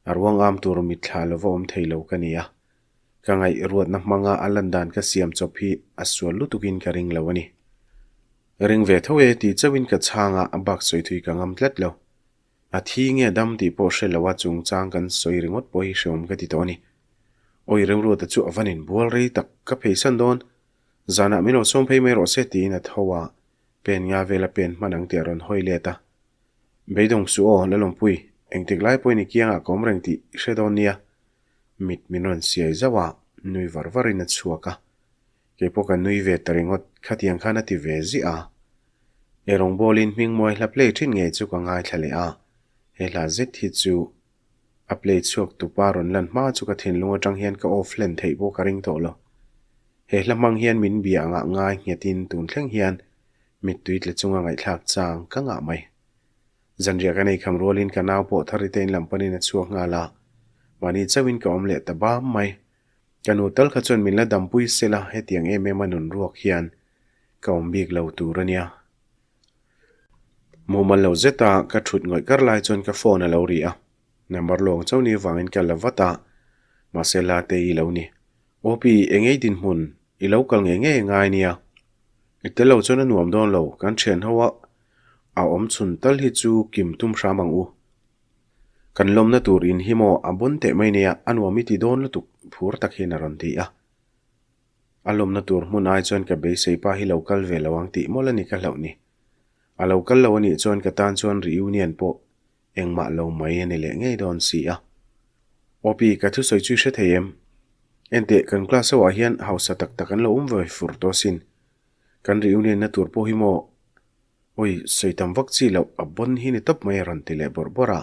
A ruang am tur mitthla lova awm thei lo ka ni a. Ka ngaih ruatna hmanga a lan dan ka siam chawp hi a sual lutukin ka ring lo a ni. Ring ve tho e tih chauhin ka chhang a, a bak sawi thui ka ngam tlat lo. A thi nge dam tih pawh hre lo a chungchang kan sawi ringawt pawh hi hreawm ka ti tawh a ni. Awi Remruata chu a van inbual rei tak, ka pheisan dawn. Zanah min lo sawm phei mai rawh se tiin a tho a, pen nga vela pen hman ang tih a rawn hawi let a. Beidawng suh aw, Lalawmpui, engtik lai pawhin i kiangah ka awm reng tih i hre dawn nia. Mit min rawn siai zauh a, nui var varin a chhuak a. Kei pawh ka nui ve ta ringawt, khatiang khan a ti ve ziah a. Ei rawngbawlin hmingmawi hla play thin ngei chu ka ngaithla leh a, he hla zet hi chu a play chhuak tupa rawn lan hma chu ka thinlung atang hian ka off hlen theih pawh ka ring tawh lo. He hla hmang hian min bia angah ngai nghetin tun thleng hian mittui tle chunga ngaihthlak chang ka ngah mai. Zanriah ka nei kham rualin ka nau pawh Tharite in lam panin a chhuak nghal a, mahni chauhin ka awm leh ta bam mai. Ka nu tal kha chuan min la dampui sela hetiang em em a nun ruak hian ka awm bik lo tur a nia. Mumal lo zeta ka thut ngawih kar lai chuan ka phone a lo ri a, number lawng chauh ni vangin ka la vat a, mahse la te i lo ni. Aw pi, eng ei dinhmun i lo kal ngei ngei ngai nia. I tel lo chuan a nuam dawn lo, kan thian ho a a awm chhun tal hi chu kim tum hram ang u. Kan lawmna tur in hi maw a bawn teh mai nia, a nuam i ti dawn lutuk phur tak hian a rawn ti a. A lawmna tur hmun ai chuan ka beisei pa hi lo kal ve lo ang tih mawlh a ni ka hlauh ni. A lo kal lo a nih chuan ka tan chuan reunion pawh engmah lo mai a ni leh ngei dawn si a. Aw pi, ka thusawi chu i hre thei em? Enteh, kan class ho ah hian hausa tak tak an lo awm ve fur tawh asin. Kan reunion na tur pawh hi maw Awi, sawi tam vak chi loh, a bawn hi ni tawp mai a rawn ti leh bawrh bawrh a.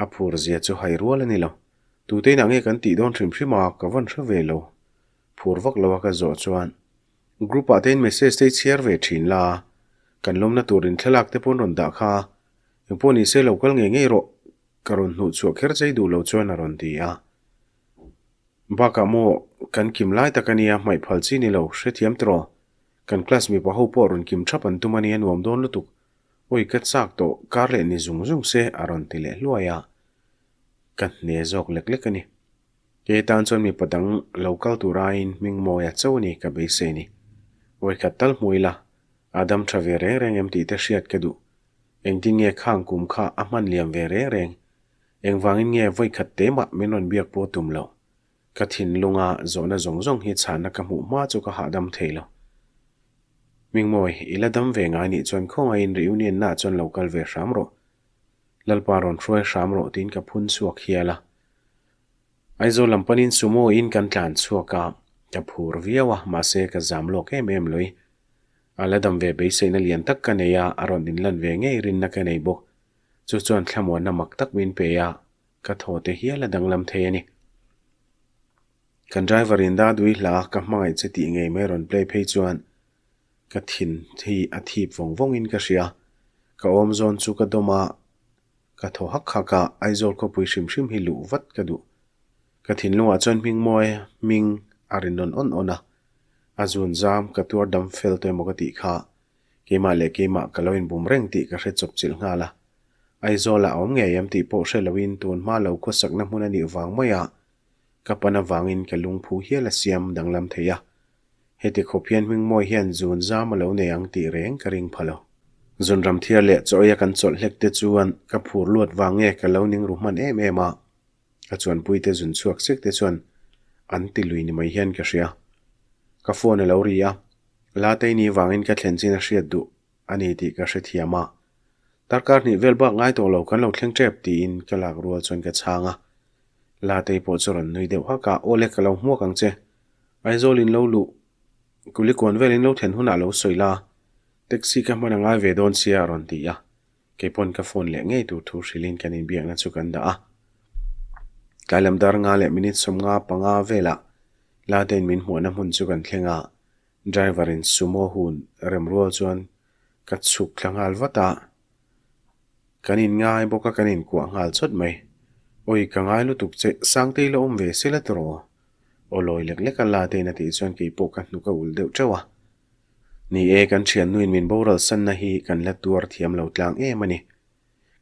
A phur zia chu hai rual a ni lo. Tute inah nge kan tih dawn hrim hrim a, ka vawn hre ve lo. Phur vak lo a ka zawh chuan, Group ah te in message te i chhiar ve thin la, kan lawmna tur in thlalak te pawn rawn dah kha, engpawh ni se lo kal ngei ngei rawh, ka rawn hnuh chhuah kher chei duh lo chuan a rawn ti a. Bakah maw, kan kim lai tak a nia, hmaih phal chi ni lo, hrethiam tawh. Kan class mipa ho pawh rawn kim thap an tum a nia nuam dawn lutuk. Awi ka chak tawh kar leh ni zung zung se a rawn ti leh hluai a. Ka hne zawk lek lek a ni. Kei tan chuan mipa dang lo kal tur aiin hming mawi a cho a ni ka beisei ni. Awi khat tal hmu ila a dam tha ve reng reng em tih te hriat ka duh. Engtin nge khang kum kha a hman liam ve reng reng. Engvangin nge vawi khat te mah min rawn biak pawh tum loh. Ka thinlunga zawhna zawng zawng hi chhahna ka hmuh hma chu ka hahdam thei lo. Hmingmawi, i la dam ve ngai nih chuan khawngaihin reunion naah chuan lo kal ve hram rawh. Lalpa rawn hruai hram rawh tiin ka phun chhuak hial a. Aizawl lam panin sumo in kan tlan chhuak a, ka phur viau a, mahse ka zam lawk em em lui. A la dam ve beiseina lian tak ka nei a, a rawn inlan ve ngei rinna ka nei bawk. Chu chuan thlamuanna mak tak min pe a, Ka thaw te hial a danglam thei a ni. Kan driver in da dui hla ka hmangaih che tih ngei mai rawn play phei chuan ka thin hi a thip vawng vawng in ka hria. Ka awm zawn chu ka dawm a, ka thaw hak hak a, Aizawl khawpui hrim hrim hi luh vat ka duh. Ka thinlungah chuan hmingmawi hming a ri nawn awn awn a, a zun zam ka tuar dam fel tawh emaw ka tih kha keimah leh keimah ka lo inbum reng tih ka hre chawp chilh nghal a. Aizawlah a awm ngei em tih pawh hre loin tun hma lo khawsakna hmun a nih vang maia ka pan avangin ka lungphu hial a siam danglam thei a. Heti khawp hian hmingmawi hian zun zam a lo nei ang tih reng ka ring pha lo. Zun ram thiar leh chaw eia kan chawlh hlek te chuan ka phur luat vang nge ka lo ning ru hman em em a, ka chuanpuite zun chhuak sek te chuan an ti lui ni mai hian ka hria. Ka phone a lo ri a, Lateini vangin ka thlen chin a hriat duh a ni tih ka hrethiam a. Darkar hnih vel bak ngai tawh lo kan lo thleng tep tiin ka lak rual chuan ka chhang a. Latei pawh chu rawn nui deuh hak a, Aw le ka lo hmuak ang che. Aizawl in lo luh Kulikawn vel in lo thlen hunah lo sawi la, taxi ka hman a ngai ve dawn sia a rawn ti a. Kei pawn ka phone leh ngei tur thu hrilhin kan inbiakna chu kan dah a. Tlai lam dar nga leh minute 55 velah Latein min hmuahna hmun chu kan thleng a, driver in sumo hun rem rual chuan ka chhuk thla nghal vat a. Kan inngai bawk a kan inkuah nghal chawt mai. Awi ka ngai lutuk che, Sangtei la awm ve se la tiraw? Aw lawi lek lek a la tein a tih chuan kei pawh ka hnuk a ulh deuh teuh a. Ni e, kan thiannuin min boral sanna hi kan la tuar thiam lo tlang em a ni.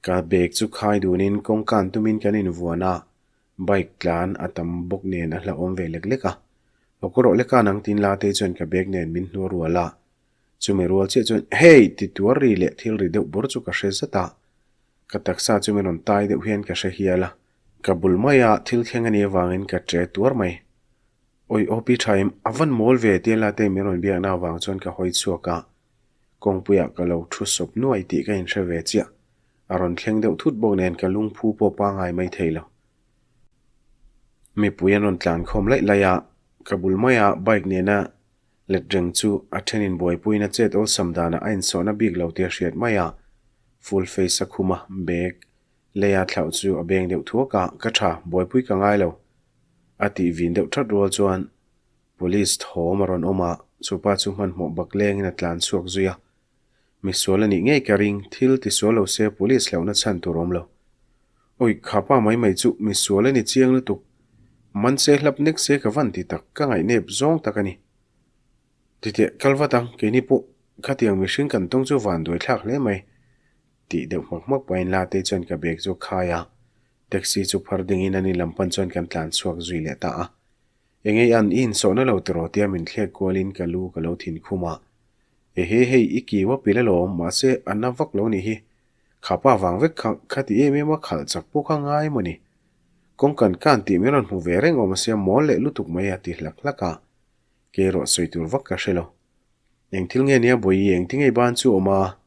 Ka bag chu khai dunin kawngkan tumin kan invuan a, bike tlan a tam bawk nen a hlauhawm ve lek lek a. Aw ka rawh leka nang tin la tei chuan ka bag nen min hnuar rual a. Chumi rual chiah chuan Hey! ti tuar ri leh thil ri deuh bawr chu ka hre zat a. Ka taksa chu min rawn tai deuh hian ka hre hial a. Ka bul maia thil thleng a nih avangin ka ṭe tuar mai. Awi aw pi thaim, a van mawl ve tia la te min rawn biakna avang chuan ka hawi chhuak a. Kawngpuiah ka lo thu sawp nuai tih ka inhre ve chiah. A rawn thleng deuh thut bawk nen ka lungphu pawh pangai mai thei lo. Mipui an rawn tlan khawm laih laih a, ka bul maia bike nena let reng chu a thenin buaipuiin a chet awlsam danah a insawhna bik lo tia hriat mai a, full face a khum a, bag leia thlauh chu a beng deuh thuak a, ka tha, buaipui ka ngai lo. A tih vin deuh that rual chuan Police thawm a rawn awm a, chupa chu hmanhmawh bak lengin a tlan chhuak zui a. Misual a nih ngei ka ring, thil tisual lo se police hlauhna chhan tur awm lo. Awi, kha pa mai mai chu misual a ni chiang lutuk. Man se hlap nek se ka van ti tak, ka ngaihnep zawng tak a ni. Titeh, kal vat ang, keini pawh khatiang mihring kan tawng chu van duai thlak hle mai. Tih deuh hmak hmak pahin Latei chuan ka bag chu a khai a, taxi chu phar dingin an in lam pan chuan kan tlan chhuak zui leh ta a. Engei an i insawhna lo tiraw tia min thlek kualin ka lu ka lo thin khum a. Ehe hei i kiu a pilh alawm mahse a na vak lo nih hi. Kha pa vang vek kha kha ti em em a khalh chak pawh kha ngai maw ni. Kawng kan kan tih min rawn hmu ve reng awm asia mawl leh lutuk mai a ti hlak hlak a. Kei erawh sawi tur vak ka hre lo. Eng thil nge nia Bawihi engti ngei ban chu awm a?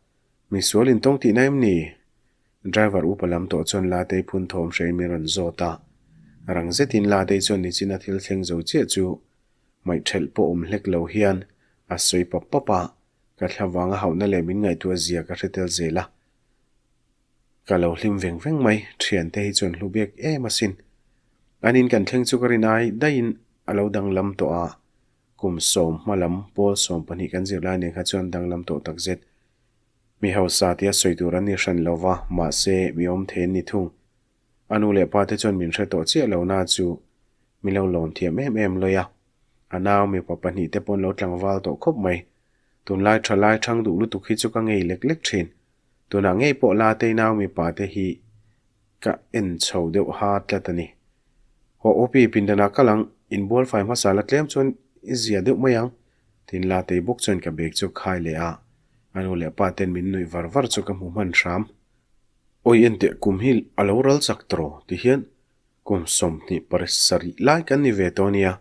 Misual intawng tihna em ni? Driver upa lam tawh chuan Latei phun thawm hrein min rawn zawt a. Rang zetin Latei chuan nichina thil thleng zo chiah chu hmaihthelh pawh awm hlek lo hian a sawi pap pap a, ka thla vanga hauhna leh min ngaihtuah zia ka hre tel zel a. Ka lo hlim veng veng mai, thiante hi chuan hlu bek em asin. An in kan thleng chu ka rin ai daihin a lo danglam tawh a, kum sawm hma lam pawl 12 kan zirlai nen kha chuan danglam tawh takzet. Mi hausa tia sawi tur an ni hran lo va, mahse mi awm thei an ni thung. A nu leh pa te chuan min hre tawh chiah lo na chu mi lo lawm thiam em em lawi a. A nau mipa pahnih te pawh an lo tlangval tawh khawp mai. Tunlai tha lai thang duh lutuk hi chu ka ngei lek lek thin. Tunah ngei pawh Latei nau mipa te hi ka en chho deuh ha tlat a ni. Haw Opi pindanah kal ang, inbual fai hmasa la tlem chuan i zia deuh mai ang, tiin Latei bawk chuan ka bag chu khai leh a. A nu leh pa ten min nuih var var chu ka hmu hman hram. Awi enteh kum hi a lo ral chak tawh ti hian kum 27 lai kan ni ve tawh ania.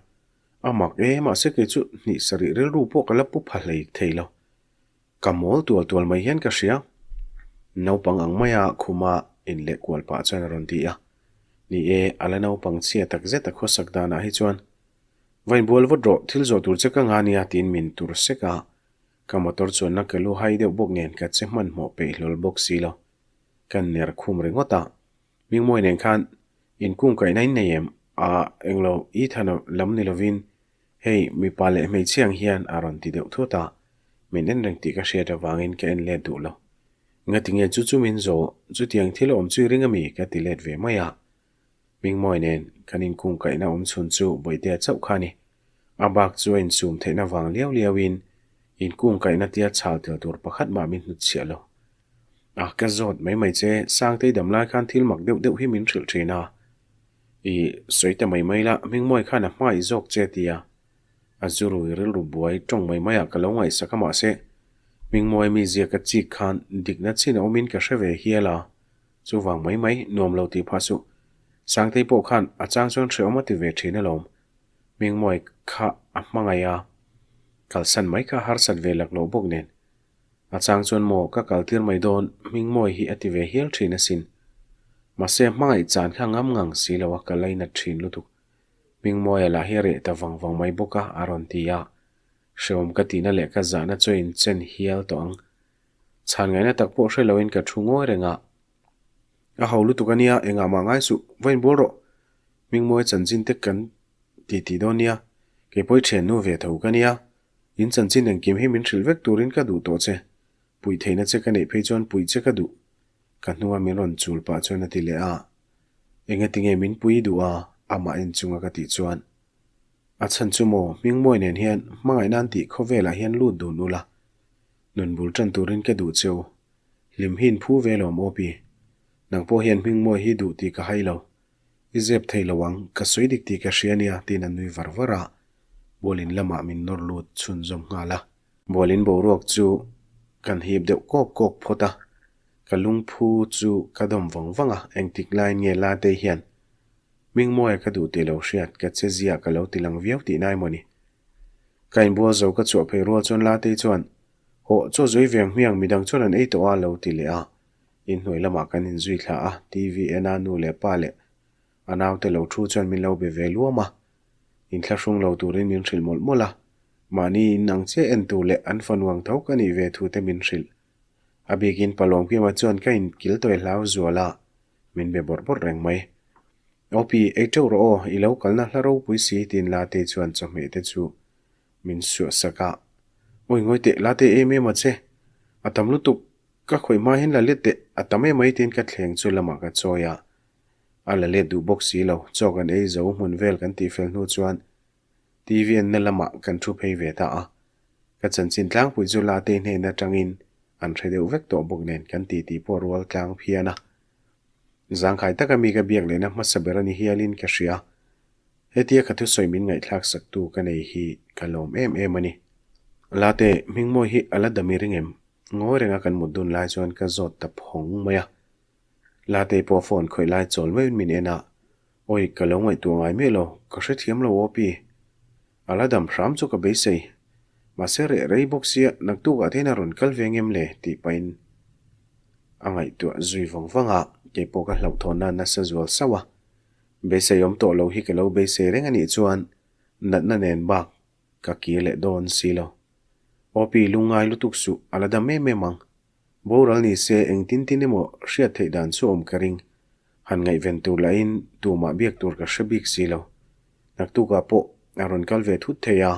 A mak e, mahse kei chu hnih sarih rilru pawh ka la pu pha hlei thei lo. Ka mawl tual tual mai hian ka hria. Naupang ang maia khuma inleh kual pah chuan a rawn ti a. Ni e, a la naupang chhia tak zet a khawsak danah hi chuan va inbual vawt rawh, thil zawh tur che ka nga nia tiin min tur sek a. Ka motor chuanna ka lu hai deuh bawk nen ka che hmanhmawh peih hlawl bawk si lo. Ka ner khum ringawt a. Hmingmawi nen khan inkung kaihna in nei em? A, englo, Ethan-a lam ni lovin hei mipa leh hmeichhia ang hian a rawn ti deuh thut a. Min en reng tih ka hriat avangin ka en let duh lo. Ngatinge chu chu min zawh, chutiang thil a awm chu i ring ami? ka ti let ve mai a. Hmingmawi nen kan inkung kaihna awm chhun chu Bawihtea chauh kha a ni. A bak chu a insum theihna vang liau liauin inkung kaihna tia chhal tel tur pakhat mah min hnut chhiah lo. A, ka zawt mai mai che, Sangtei dam lai khan thil mak deuh deuh hi min hrilh thin a. I sawi ta mai mai la, Hmingmawi khan a hmaih zawk che tia. A zurui rilru buai tawng mai maiah ka lo ngaihsak a mahse, Hmingmawi mizia ka chik khan dikna chin a awmin ka hre ve hial a. Chuvang mai mai, nuam lo tih phah suh. Sangtei pawh khan a chang chuan hrehawm a ti ve thin alawm. Hmingmawi kha a hmangaih a, kalsan mai kha harsat ve lak loh bawk nen. A chang chuan maw ka kaltir mai dawn Hmingmawi hi a ti ve hial thin asin. Mahse hmangaih chan kha ngam ngang si lo a ka lainat thin lutuk. Hmingmawia lah hi a reh ta vang vang mai bawk a, a rawn ti a. Hrehawm ka tihna leh ka zahna chu a inchen hial tawh ang. Chhan ngaihna tak pawh hre loin ka thu ngawi reng a. A ho lutuk a nia, engah mah ngai suh, va inbual rawh. Hmingmawi chanchin te kan ti tih dawn nia, kei pawh i thiannu ve tho ka nia. In chanchin engkim hi min hrilh vek turin ka duh tawh che. Puih theihna che ka neih phei chuan puih che ka duh. Ka hnunga min rawn chul pah chuan a ti leh a. Engatinge min pui duh a? Amah en chunga ka tih chuan. A chhan chu maw, Hmingmawi nen hian hmangaih nan tih khawvelah hian lut dun ula. Nun bul tan turin ka duh che u. Hlim hi in phu ve lawm aw pi. Nang pawh hian Hmingmawi hi duh tih ka hai lo. I zep thei lo ang, ka sawi dik tih ka hria nia tiin a nui var var a. Bualin lamah min nawr lut chhunzawm nghal a. Bualin boruak chu kan hip deuh kawk kawk phawt a. Ka lungphu chu ka dawm vang vang a, engtik laiin nge Latei hian Hmingmawia ka duh tih lo hriat, ka che zia ka lo ti lang viau tih nai mawni. Ka inbual zo ka chhuah phei rual chuan Latei chuan, Hawh, chaw zui ve ang hmiang, midang chuan an ei tawh a lo ti leh a. Inhnuai lamah kan inzui thla a, TV ena nu leh pa leh a naute lo thu chuan min lo be ve luam a. Inthlahrung lo turin min hrilh mawlh mawlh a, mahni in ang chiah en tur leh an fanu ang tho ka nih ve thu te min hrilh. A bikin Palawmkima chuan ka inkil tawih hlau zual a, min be bawrh bawrh reng mai. Opi, ei teuh rawh aw, i lo kalna hla ropui si tiin Latei chuan chawhmeh te chu min suah sak a. Awi ngawi teh, Latei em em a che. A tam lutuk, ka khawih hma hian la let teh, a tam em mai tiin ka thleng chu lamah ka chawi a. A la let duh bawk si lo, chaw kan ei zo hmun vel kan tihfel hnu chuan TV enna lamah kan thu phei ve ta a. Ka chanchin tlangpui chu Latei hnen atangin an hre deuh vek tawh bawk nen kan titi pawh rual tlang phian a. Zangkhai taka mi ka biak lehna hmasa ber a ni hialin ka hria. Hetia ka thusawi min ngaihthlak saktu ka nei hi ka lawm em em a ni. Late, Hmingmawi hi a la dam i ring em? Ngawi renga kan mut dun lai chuan ka zawt ta phawng mai a. Latei pawh phone khawih lai chawl meuhin min en a, Awi, ka lo ngaihtuah ngai miah lo, ka hrethiam lo aw pi. A la dam hram chu ka beisei. Mahse reh rei bawk sia, naktukah te hian a rawn kal ve ngem le tih pahin a ngaihtuah zui vang vang a, keipawh ka hlauhthawnna nasa zual sauh a. Beisei awm tawh lo hi ka lo beisei reng a nih chuan natna nen bak ka kir leh dawn si lo. Aw pi, lungngai lutuk suh, a la dam em em ang. Boral ni se engtin tin emaw hriat theih dan chu awm ka ring. Han ngaihven tur lahin tumah biak tur ka hre bik si lo. Naktukah pawh a rawn kal ve thut thei a,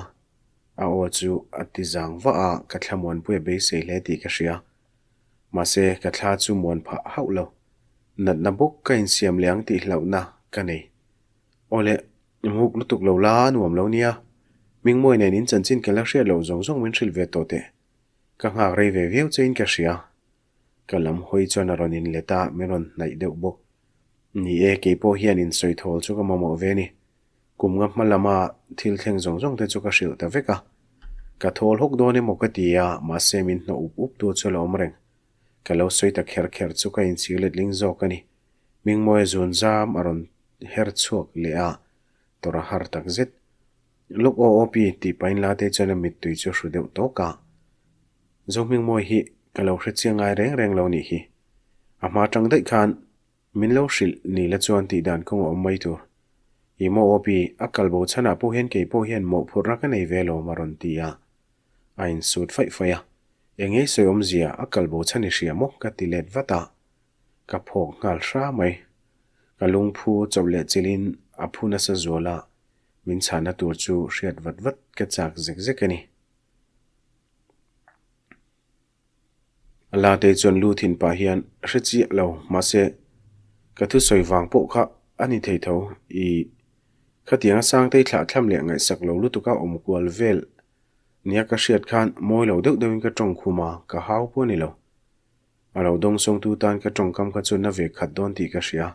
a aw chu a ti zang vah a, ka thla muanpui a beisei hle tih ka hria. Mahse, ka thla chu muan phah hauh lo. Natna bawk ka insiam leh ang tih hlauhna ka nei. Aw le, muk lutuk lo la a nuam lo nia. Hmingmawi nen in chanchin ka la hriat loh zawng zawng min hrilh ve tawh teh. Ka nghak rei ve viau chein ka hria. Ka lam hawi chuan a rawn inlet a, min rawn hnaih deuh bawk. Ni e, kei pawh hian insawi thawl chu ka mamawh ve ni. Kum nga hma lama thil thleng zawng zawng te chu ka hrilh ta vek a. Ka thawl hawk dawn emaw ka ti a, mahse min hnawh up up tu chu a la awm reng. Ka lo sawi ta kher kher chu ka inchhir letling zawk a ni. Hmingmawia zun zam a rawn her chhuak leh a, tawrh a har tak zet. Lawk aw aw pi tih pahin la te chuan a mittui chu hru deuh tawk a. Zohmingmawi hi ka lo hre chiang ngai reng reng lo nih hi. A hma tang daih khan min lo hrilh ni la chuan tih dan kawng a awm mai tur. I maw aw pi, a kal bo chhanah pawh hian kei pawh hian mawhphurhna ka nei ve lawm a rawn ti a. A insut faih faih a. Engei sawi awmzia a kal bo chhan i hria maw ka ti let vat a. Ka phawk nghal hra mai. Ka lungphu chawp leh chilhin a phu nasa zual a. Min chhahna tur chu hriat vat vat ka chak zek zek a ni. Latei chuan lu thin pah hian hre chiah lo, mahse ka thusawi vang pawh kha a ni thei tho. I khatianga Sangtei thlah thlam leh ngaihsak lo lutuka awm kual vel nia ka hriat khan mawi lo deuh deuhin ka tawng khum a, ka hau pawh a ni lo. A lo dawngsawngtu tan ka tawngkam kha chu na ve khat dawn tih ka hria.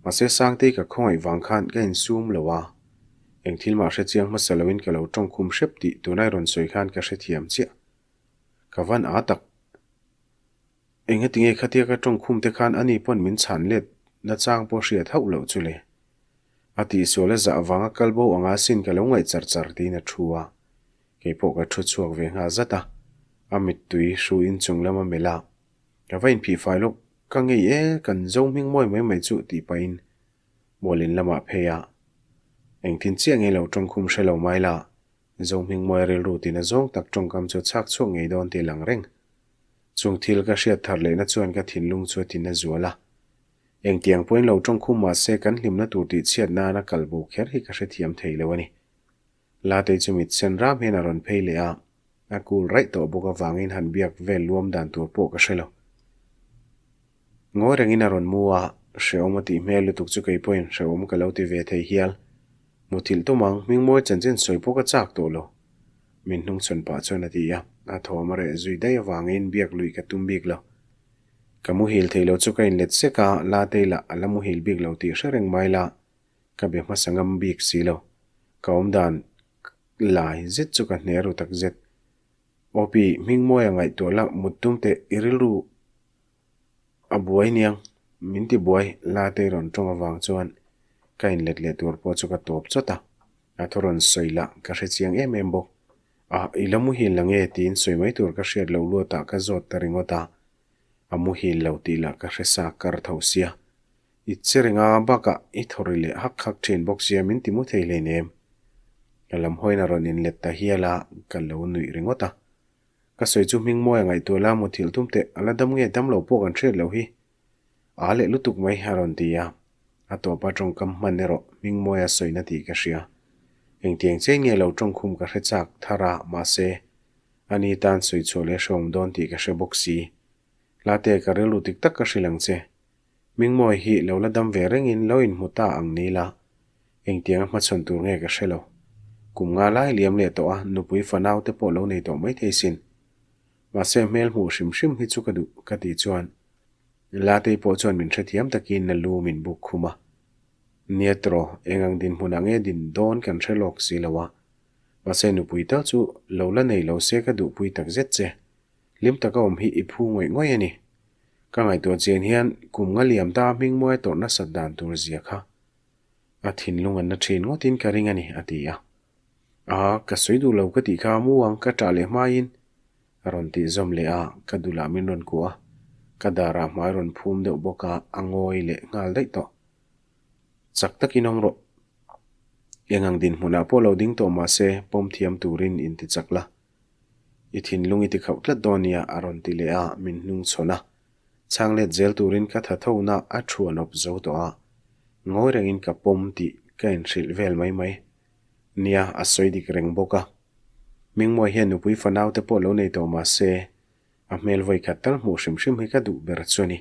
Mahse Sangtei ka khawngaih vang khan ka insum lo a. Eng thil mah hre chiang hmasa loin ka lo tawngkhum hrep tih tunai rawn sawi khan ka hrethiam chiah. Ka van a tak. Engatinge khatia ka tawngkhum te khan ani pawn min chhan let na chang pawh hriat hauh loh chu le. A tihsual a zah vanga kal bo anga sin ka lo ngaih char char tiin a thu a. Kei pawh ka thu chhuak ve nghal zat a, a mittui hru in chung lama melh a, Ka va inphih fai lawk, ka ngei e, kan zo hming mawi mai mai chuh tih pahin Mualin lamah phei a, Engtin chiah ngei lo tawngkhum hre lo mai la, zo hming mawi rilru tina zawng tak tawngkam chu chhak chhuak ngei dawn tih lang reng. Chung thil ka hriat thar lehna chuan ka thinlung chu a tina zual a. Engtiang pawhin lo tawngkhum mahse kan hlimna tur tihchhiat nana kal bo kher hi ka hrethiam thei lo a ni. Latei chu mit sen ram hian a rawn phei leh a, a kul raih tawh bawk avangin han biak vel luam dan tur pawh ka hre lo. Ngawi rengin a rawn mu a, hrehawm a tih hmel lutuk chu kei pawhin hrehawm ka lo ti ve thei hial. Muthilh tum ang, Hmingmawi chanchin sawi pawh ka chak tawh lo. Min hnungchhawn pah chuan a ti a, a thawm a reh zui daih avangin biak luih ka tum bik lo. Ka muhil thei lo chu ka inlet sek a, Latei lah a la muhil bik lo tih hre reng mai la, ka be hmasa ngam bik si lo. Ka awmdan lai zet chu ka hne ru tak zet. Awpi, Hmingmawia ngaihtuah la mut tum teh i rilru a buai niang, min ti buai Latei rawn tawng avang chuan ka inlet leh tur pawh chu ka tawp chawt a, a thaw rawn sawi lah ka hre chiang em em bawk. A, i la muhil la nge tiin sawi mai tur ka hriat lo luatah ka zawt ta ringawt a, a muhil lo tih lah ka hre sa kar tho sia. I che reng a, bakah i thaw ri leh hak hak thin bawk sia min ti mu thei hleinem. Ka lam hawiin a rawn inlet ta hial a, ka lo nuih ringawt a. Ka sawi chu Hmingmawia ngaihtuah la muthilh tum teh, a la dam nge dam lo pawh kan hriat loh hi. A leh lutuk mai a rawn ti a, a tawpa tawngkam hman erawh Hmingmawia sawina tih ka hria. Engtiang chiah nge lo tawngkhum ka hre chak thar a, mahse, ani tan sawi chhuah leh hrehawm dawn tih ka hre bawk si. Hlate, ka rilru dik tak ka hrilh ang che. Hmingmawi hi lo la dam ve rengin lo inhmu ta ang ni la, engtianga hmachhawn tur nge ka hre lo. Kum nga lai liam leh tawh a, nupui fanau te pawh lo nei tawh maithei sin. Mahse, hmel hmuh hrim hrim hi chu ka duh, ka tih chuan Latei pawh chuan min hrethiam takin na lu min buk khum a. Nia tawh, eng ang dinhmunah nge din dawn kan hre lawk si lo a. Mahse nupui tal chu lo la nei lo se ka duhpui tak zet che. Hlim taka awm hi i phu ngawih ngawih a ni. Ka ngaihtuah chian hian kum nga liam ta hmingmuai tawrh nasat dan tur zia kha a thinlung an na thin ngawtin ka ring a ni, a ti a. A, ka sawi duh lo ka tih kha mu ang ka ṭah leh hmaiin a rawn tih zawm leh a, ka dulah min rawn kuah a, ka darah hmai rawn phum deuh bawk a, a ngawi leh nghal daih tawh. Chak takin awm rawh. Eng ang dinhmunah pawh lo ding tawh mah se pawm thiam turin inti chak la. I thinlung i ti khauh tlat dawn nia a rawn ti leh a, min hnung chhawn a. Chhang let zel turin ka tha tho na a thu an awp zo tawh a, ngawi rengin ka pawm tih ka inhrilh vel mai mai. Nia, a sawi dik reng bawk a. Hmingmawi hian nupui fanau te pawh lo nei tawh mah se, a hmel vawi khat tal hmuh hrim hrim hi ka duh ber chu a ni.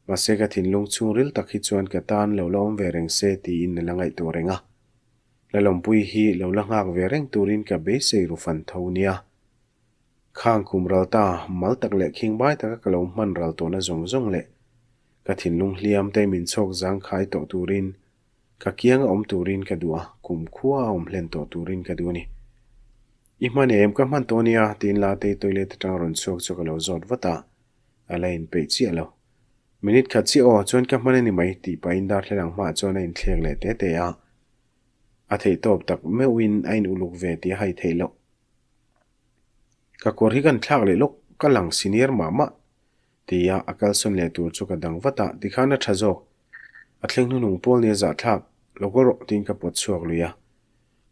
Mahse ka thinlung chhungril tak hi chuan ka tan lo la awm ve reng se tiin a la ngaihtuah reng a. Lalawmpui hi lo la nghak ve reng turin ka beisei ru fan tho nia. Khang kum ral ta, mal tak leh khingbai taka ka lo hman ral tawhna zawng zawng leh ka thinlung hliam te min chhawk zangkhai tawh turin Ka kianga awm turin ka duh a, kum khua a awm hlen tawh turin ka duh a ni. I hman em? Ka hman tawh nia, tiin Latei toilet atanga rawn chhuak chu ka lo zawt vat a, a la inpeih chiah lo. Minute khat chiah aw, chuan ka hman a ni mai, tih pahin darthlalang hmaah chuan a inthlek leh te te a. A theihtawp tak meuhin a in uluk ve tih a hai theih loh. Ka kawr hi kan thlak leh lawk, ka lang senior mah mah, Tia a kalsawn leh tur chu ka dang vat a, tikhan a tha zawk. A thleng hnuhnung pawl nia zahthlak, lo kaw rawh tiin ka pawt chhuak lui a.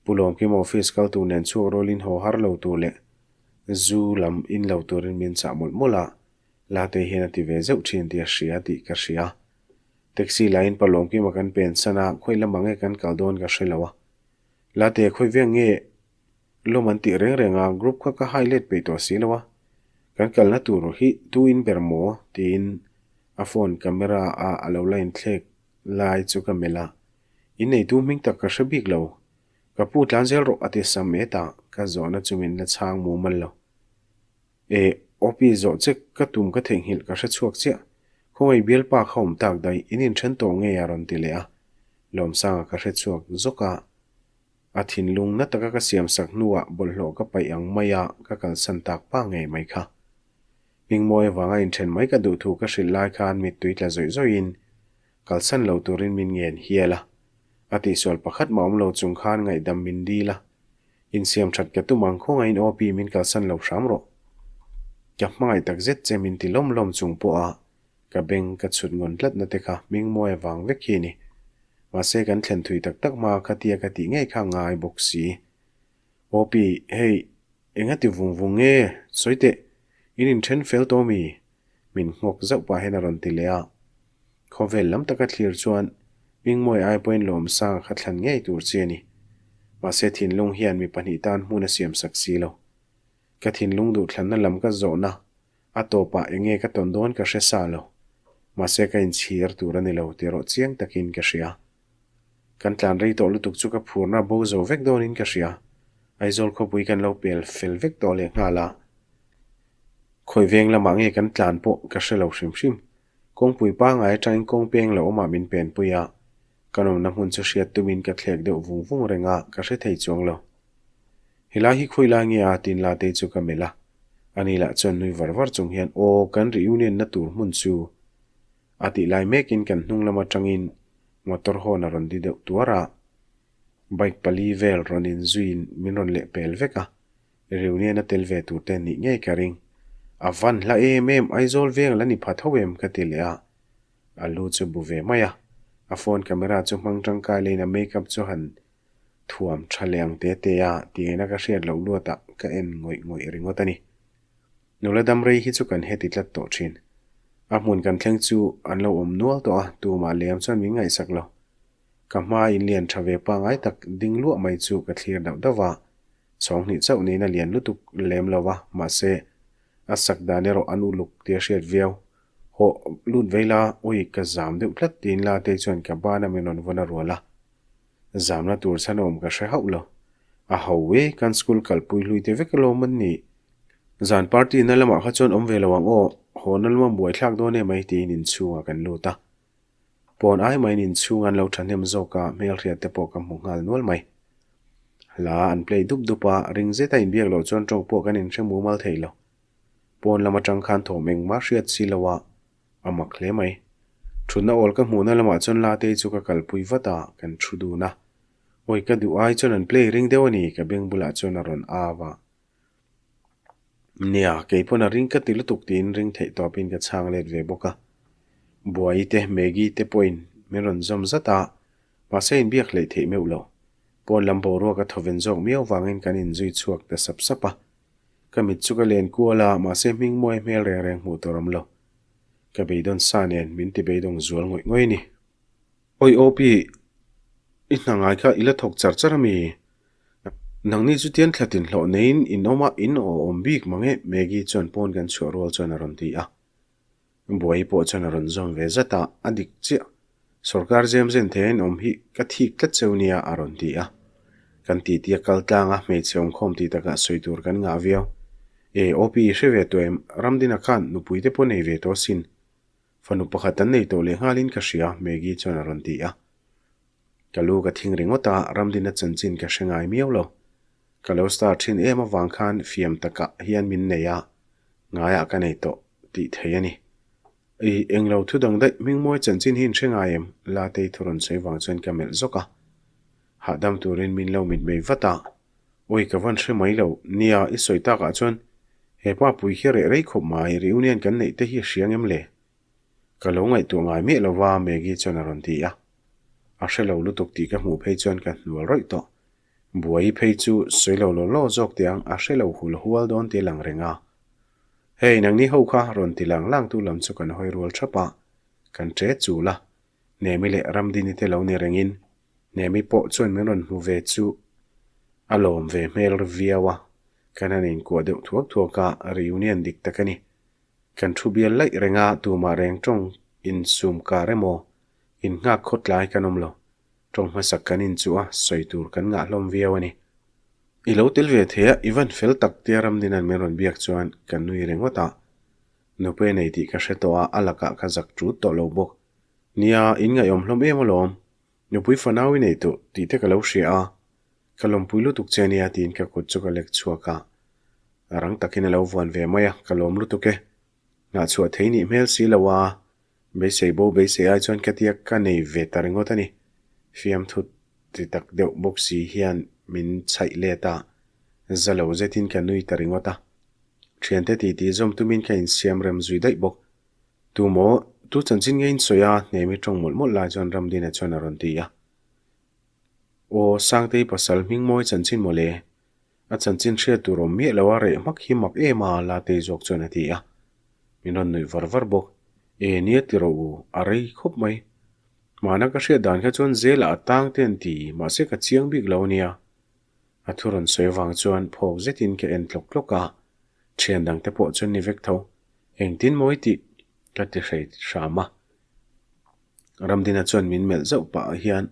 Pu Lawmkima office kal tur nen chhuak rawlin haw har lo tur leh zu lam in lo turin min chah mawlh mawlh a, Latei hian a ti ve zeuh thin tih a hria tih ka hria. Taxi lahin Pa Lawmkima kan pen san a, khawi lamah nge kan kal dawn ka hre lo a. Late khawi veng nge Lawm an tih reng reng a, group kha ka hai let peih tawh si lo a, kan kalna tur hi tu in ber maw? tiin a phone camera a a lo la inthlek lai chu ka melh a, in neitu hming tak ka hre bik lo, ka pu tlan zel rawh a ti sam et a, ka zawhna chu min la chhang mumal lo. E, Opi zawh che ka tum ka theihnghilh ka hre chhuak chiah, khawngaih bialpa kha awm tak daih, in inthen tawh nge a rawn ti leh a, Lawmsanga ka hre chhuak zawk a. A thinlung na taka ka siamsak hnuah bawlhhlawh ka paih ang mai a, ka kalsan tak pa ngei mai kha. Hmingmawi avanga inthen mai ka duh thu ka hrilh lai khan mittui tla zawih zawihin kalsan lo turin min ngen hial a. A tihsual pakhat mah awm lo chung khan ngaihdam min dil a. Insiam that ka tum ang khawngaihin aw pi min kalsan lo hram rawh. Ka hmangaih takzet che min ti lawm lawm chung pawh a Ka beng ka chhut ngawn tlatna te kha hmingmawi avang vek hi a ni. Mahse kan thlen thui tak tak hma khatia ka tih ngei kha ngai bawk si. Opi, hei, enga ti vung vung nge? Sawi teh, in inthen fel tawh mi? Min nghawk zauh pah hian a rawn ti leh a. Khawvel lam taka thlir chuan hmingmawi ai pawhin lawmsanga kha thlan ngei tur chi a ni. Mahse thinlung hian mi pahnih tan hmun a siamsak si lo. Ka thinlung duhthlanna lam ka zawhna A tawpah eng nge ka tawn dawn ka hre sa lo. Mahse ka inchhir tur a ni lo tih erawh chiang takin ka hria. Kan tlan rei tawh lutuk chu ka phurna bo zo vek dawnin ka hria. Aizawl khawpui kan lo pel fel vek tawh leh nghal a. Khawi veng lamah nge kan tlan pawh ka hre lo hrim hrim. Kawngpui pangai atangin kawng peng lo awmah min penpui a. Kan awmna hmun chu hriat tumin ka thlek deuh vung vung reng a, ka hre thei chuang lo. Helai hi khawi lai nge a tin la te chu ka melh a. Ani lah chuan nui var var chung hian aw kan reunion na tur hmun chu a tih lai mekin kan hnung lam atangin motor hawn a rawn di deuh tuar a. Bike pali vel rawn inzuiin min rawn leh pel vek a. Reunion a tel ve tur te nih ngei ka ring. A van hla em em Aizawl veng la ni pha tho em ka ti leh a. A lu chu bu ve mai a. A phone camera chu hmang tangkai leiin a make up chu han thuam tha leh ang te te a tihna ka hriat loh luatah ka en ngawih ngawih ringawt a ni. Nula dam rei hi chu kan heti tlat tawh thin. A hmun kan thleng chu an lo awm nual tawh a, tumah lem chuan min ngaihsak lo. Ka hma inlian tha ve pangai tak ding luah mai chu ka thlir dauh dauh a, chhawng hnih chauh niin a lian lutuk lem lo va, mahse a sak dan erawh an uluk tih a hriat viau. Hawh, lut vei la, ui ka zam deuh tlat tiin Latei chuan ka bana min rawn vawn a rual a. Zamna tur chhan awm ka hre hauh lo. A ho e, kan school kalpui hlui te vek alawm an nih. Zan party na lamah kha chuan awm ve lo ang aw, haw na lama buai thlak dawn em ai tiin inchhungah kan lut a. Pawn ai maiin inchhung an lo thahnem zawk a, hmelhriat te pawh ka hmu nghal nual mai. Hla an play dup dup a, ring zeta inbiak loh chuan tawng pawh kan inhre mumal thei lo. Pawn lam atang khan thawm engmah hriat si lo a, A mak hle mai. Thutna awl ka hmuhna lamah chuan Latei chu ka kalpui vat a, kan thu dun a. Awi ka duh ai chuan an play ring deuh a ni, ka beng bulah chuan a rawn au a. Nia, kei pawn a ring ka ti lutuk tiin ring theih tawpin ka chhang let ve bawk a. Buai te, Maggie te pawhin min rawn zawm zat a, mahse inbiak hleih theih meuh lo. Pawn lam boruak a thawven zawk miau vangin kan inzui chhuak ta sap sap a. Ka mit chu ka len kual a, mahse hming muai hmel reng reng hmuh tur awm lo. Ka beidawn sa nen min ti beidawng zual ngawih ngawih a ni. Awi OP, i hna ngai kha i la thawk char char a mi? Nangni chu tian thlatin hlawh neiin in awm a, in aw awm bik mang e, Maggie chuan pawn kan chhuah rual chuan a rawn ti a. Buai pawh chuan a rawn zawm ve zat a, a dik chiah. Sorkar zem zen thei a inawm hi ka thik tlat cheu nia a rawn ti a. Kan titi a kal tlang a, hmeichhe awmkhawm tih takah sawi tur kan ngah viau. E, OP i hre ve tawh em? Ramdina khan nupui te pawh nei ve tawh asin. Fanu pakhat an nei tawh leh nghalin ka hria, Maggie chuan a rawn ti a. Ka lu ka thing ringawt a, Ramdina chanchin ka hre ngai miau lo. Ka lo star thin em avang khan fiam takah hian min nei a, ngaiah ka nei tawh tih thei a ni. I englo thu dang daih hmingmawi chanchin hi in hre ngai em? Latei thu rawn sawi vang chuan ka melh zawk a. Hahdam turin min lo mitmei vat a. Awi ka van hre mai lo, nia i sawi takah chuan he pa pui hi reh rei khawp mai, reunion kan neih te hi a hria ngem le? Ka lo ngaihtuah ngai miah lo va Maggie chuan a rawn ti a. A hre lo lutuk tih ka hmuh phei chuan ka hnual rawih tawh. Buai phei chu sawi lo law law zawk teh ang, a hre lo hul hual dawn tih a lang reng a. Hei, nangni ho kha rawn ti lang lang tu lam chu kan hawi rual thap a, kan ṭe chul a. Nemi leh Ramdini te lo ni rengin Nemi pawh chuan min rawn hmu ve chu a lawm ve hmel viau a, kan han inkuah deuh thuak thuak a, reunion dik tak a ni. Kan thu bial laih reng a, tumah reng tawng insum kar emaw innghak khawtlai kan awm lo. Tawng hmasak kan inchuh a, sawi tur kan ngah hlawm viau a ni. I lo tel ve thei a, i van fel tak tia Ramdina'n min rawn biak chuan ka nui ringawt a. Nupe nei tih ka hre tawh a, a lakah ka zak ṭut tawh lo bawk. Nia, in ngaihawm hlawm em alawm. Nupui fanau i nei tawh tih te ka lo hria a, ka lawmpui lutuk che nia tiin ka kut chu ka lek chhuak a. A rang takin a lo vuan ve mai a, ka lawm lutuk e. Nghahchhuah thei nih hmel si lo a, Beisei bo beisei ai chuan ka tia ka nei ve ta ringawt a ni. Fiamthu ti tak deuh bawk si hian min chhaih let a, za lo zetin ka nui ta ringawt a. Thiante titi zawm tumin ka insiam rem zui daih bawk. Tu maw, tu chanchin nge in sawi a, hnemi tawng mawlh mawlh lai chuan Ramdina chuan a rawn ti a. Aw, Sangtei pasal hmingmawi chanchin mawle, A chanchin hriat tur awm miah lo a reh hmak hi mak em a, Latei zawk chuan a ti a. Min rawn nuih var var bawk. E, nia ti rawh u, a rei khawp mai. Mahna ka hriat dan kha chuan zelah a tang te an ti, mahse ka chiang bik lo ania. A thu rawn sawi avang chuan phawk zetin ka en tlawk tlawk a, thian dang te pawh chuan ni vek tho. Engtin mawi tih ka ti hrei hram a. Ramdina chuan min melh zauh pah hian,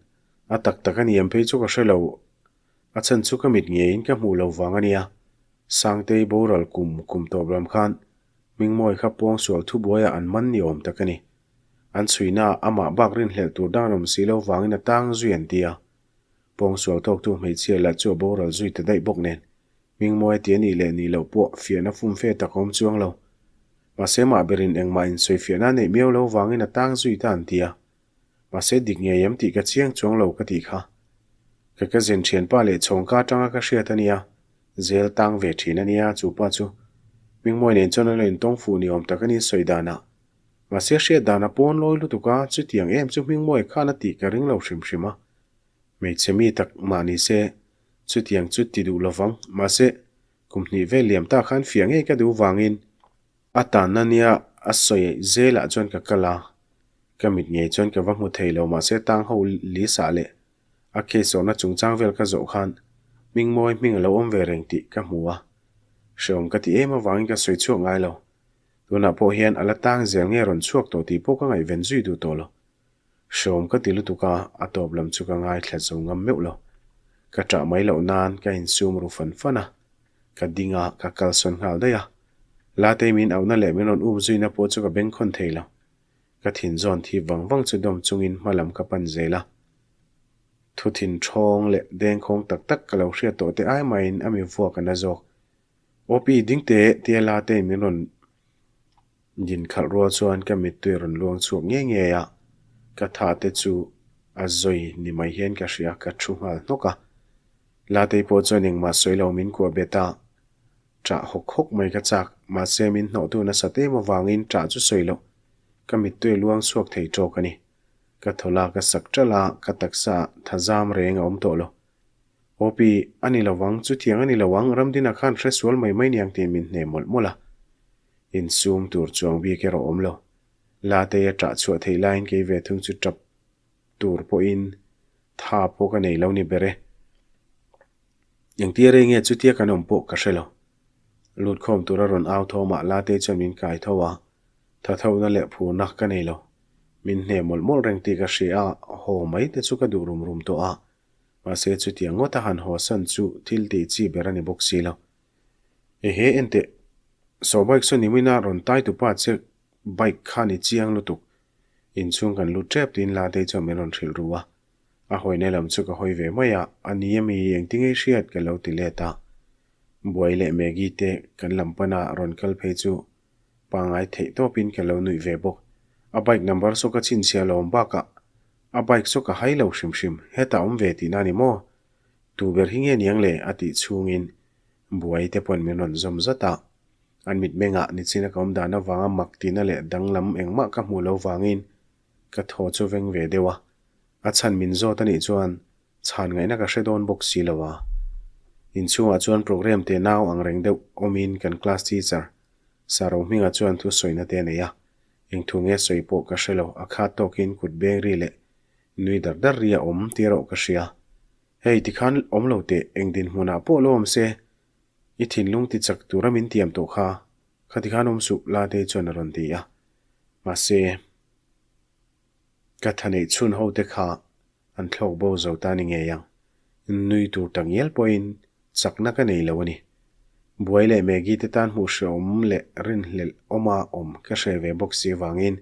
A tak tak a ni em phei chu ka hre lo, a chhan chu ka mit ngeiin ka hmuh lo vang a nia. Sangtei boral kum kum tawp lam khan Hmingmawi kha pawngsual thubuaiah an man ni awm tak a ni. An chhuinaah amah bak rinhlelh tur dang an awm si lo vangin a tang zui an ti a. Pawngsual tawktu hmeichhia lah chu a boral zui ta daih bawk nen Hmingmawi ti a nih leh nih loh pawh fiahna fumfe tak a awm chuang lo. Mahse mah berin engmah insawifiahna a neih miau lo vangin a tang zui ta an ti a. Mahse dik ngei em tih ka chiang chuang lo ka tih kha. Ka cousin thianpa leh chhawngka atanga ka hriat a nia, zel tang ve thin a nia chu pa chu. Hmingmawi nen chuan an lo intawng fuh ni awm tak a ni sawi danah. Mahse hriat dan a pawn lawi lutuk a, chutiang em chu Hmingmawi khan a tih ka ring lo hrim hrim a. Hmeichhe mi tak mah ni se chutiang chu ti duh lovang, mahse kum hnih vel liam ta khan fiah ngei ka duh vangin a tanna nia a sawi zelah chuan ka kal a, ka mit ngei chuan ka va hmu thei lo mahse tang ho Lisa leh a case awmna chungchang vel ka zawh khan Hmingmawi hming a lo awm ve reng tih ka hmu a, hrehawm ka ti em avangin ka sawi chhuak ngai lo. Tunah pawh hian a la tang zel nge rawn chhuak tawh tih pawh ka ngaihven zui duh tawh lo. Hreawm ka ti lutuk a, a tawp lam chu ka ngaithla zo ngam meuh lo. Ka ṭah mai loh nan ka insum ru fan fan a, ka ding a, ka kalsawn nghal daih a. Latei min auhna leh min rawn um zuina pawh chu ka bengkhawn thei lo. Ka thin zawn thip vang vang chu dawm chungin hma lam ka pan zel a. Thu thin ṭhawng leh dengkhawng tak tak ka lo hriat tawh te ai maiin a mi vuak a na zawk. Aw pi ding teh tia Latei min rawn Din khalh rual chuan ka mittui a rawn luang chhuak ngei ngei a, ka tha te chu a zawi ni mai hian ka hria, ka thu nghal hnawk a. Latei pawh chuan engmah sawi lo min kuah bet a, ṭah hawk hawk mai ka chak, mahse min hnawhtu nasat em avangin ṭah chu sawi loh, ka mittui a luang chhuak thei ṭawk a ni. Ka thaw la ka sak ṭalh a, ka taksa tha zam reng a awm tawh lo. Aw pi, a ni lovang, chutiang a ni lo ang, Ramdina khan hre sual mai mai niang tiin min hne mawlh mawlh a. Insum tur chuang bik erawh awm lo. Latei a ṭah chhuah theih laiin kei ve thung chu ṭap tur pawhin tha pawh ka nei lo ni ber e. Engtia rei nge chutia kan awm pawh ka hre lo. Lut khawm tura rawn au thawmah Latei chuan min kai tho a, tha thona leh phurna ka nei lo. Min hne mawlh mawlh reng tih ka hria a, haw mai te chu ka duh rum rum tawh a. Mahse chutiang ngawta han haw san chu thil tih chi ber a ni bawk si lo. Ehe enteh, saw bike saw nimina rawn tai tupa che bike kha ni chiang lutuk. Inchhung kan lut tep tiin Latei chuan min rawn hrilh ru a. A hawina lam chu ka hawi ve mai a, a ni ami engtin ngei hriat ka lo ti let a. Buai leh Maggie te kan lam pana rawn kal phei chu pangai theih tawpin ka lo nuih ve bawk. A bike number saw ka chhinchhiah lo awm bakah a bike saw ka hai lo hrim hrim, hetah awm ve tihna a ni maw? Tu ber hi nge niang le? a tih chhungin Buai te pawn min rawn zawm zat a, an mitmengah nichina ka awm dan avanga mak tihna leh danglam engmah ka hmuh lo vangin ka thaw chu veng ve deuh a, a chhan min zawt a nih chuan chhan ngaihna ka hre dawn bawk si lo a. Inchhungah chuan program te nau ang reng deuh awmin kan class teacher Saro hmingah chuan thusawina te a nei a, eng thu nge sawi pawh ka hre lo, a khat tawkin kut beng ri leh nui dar dar ri a awm tih erawh ka hria. Hei tikhan awm lo teh, eng dinhmunah pawh lo awm se, i thinlung ti chak tura min tiam tawh kha, kha tikhan awm suh, Latei chuan a rawn ti a. Mahse, ka tha neih chhun ho te kha an thlawk bo zo ta ni ngei ang. Nui tur tak ngial pawhin chakna ka nei lo a ni. Buai leh Maggie te tan hmuh hrehawm leh rinhlelh awma awm ka hre ve bawk si avangin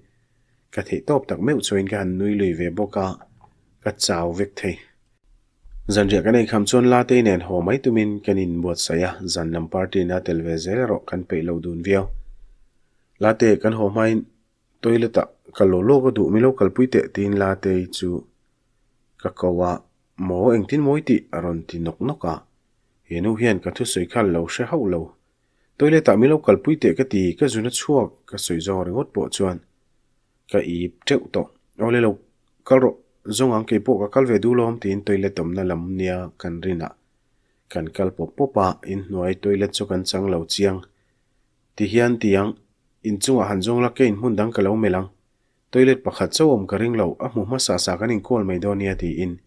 ka theih tawp tak meuh chuain ka han nui lui ve bawk a, ka chau vek thei. Zanriah kan eikham chuan Latei nen haw mai tumin kan inbuatsaih a, zan lam party na tel ve zel erawh kan peih lo dun viau. Late, kan haw hmain toilet ah ka lo lawk a duh, min lo kalpui teh tiin Latei chu ka ko a, Maw engtin mawi tih a rawn ti nawk nawk a, he nu hian ka thusawi kha lo hre hauh lo. Toilet ah min lo kalpui teh ka ti, ka zun a chhuak ka sawi zawng ringawt pawh chuan ka ip teuh tawh. Awle lo kal rawh, zawng ang keipawh ka kal ve duh lawm tiin toilet awmna lam nia kan rinah kan kal pawp pawp a, inhnuai toilet chu kan chang lo chiang. Tihian ti ang, inchungah han zawng la ka inhmun dang ka lo melh ang. Toilet pakhat chauh awm ka ring lo, a hmu hmasa sa kan inkawl mai dawn nia tiin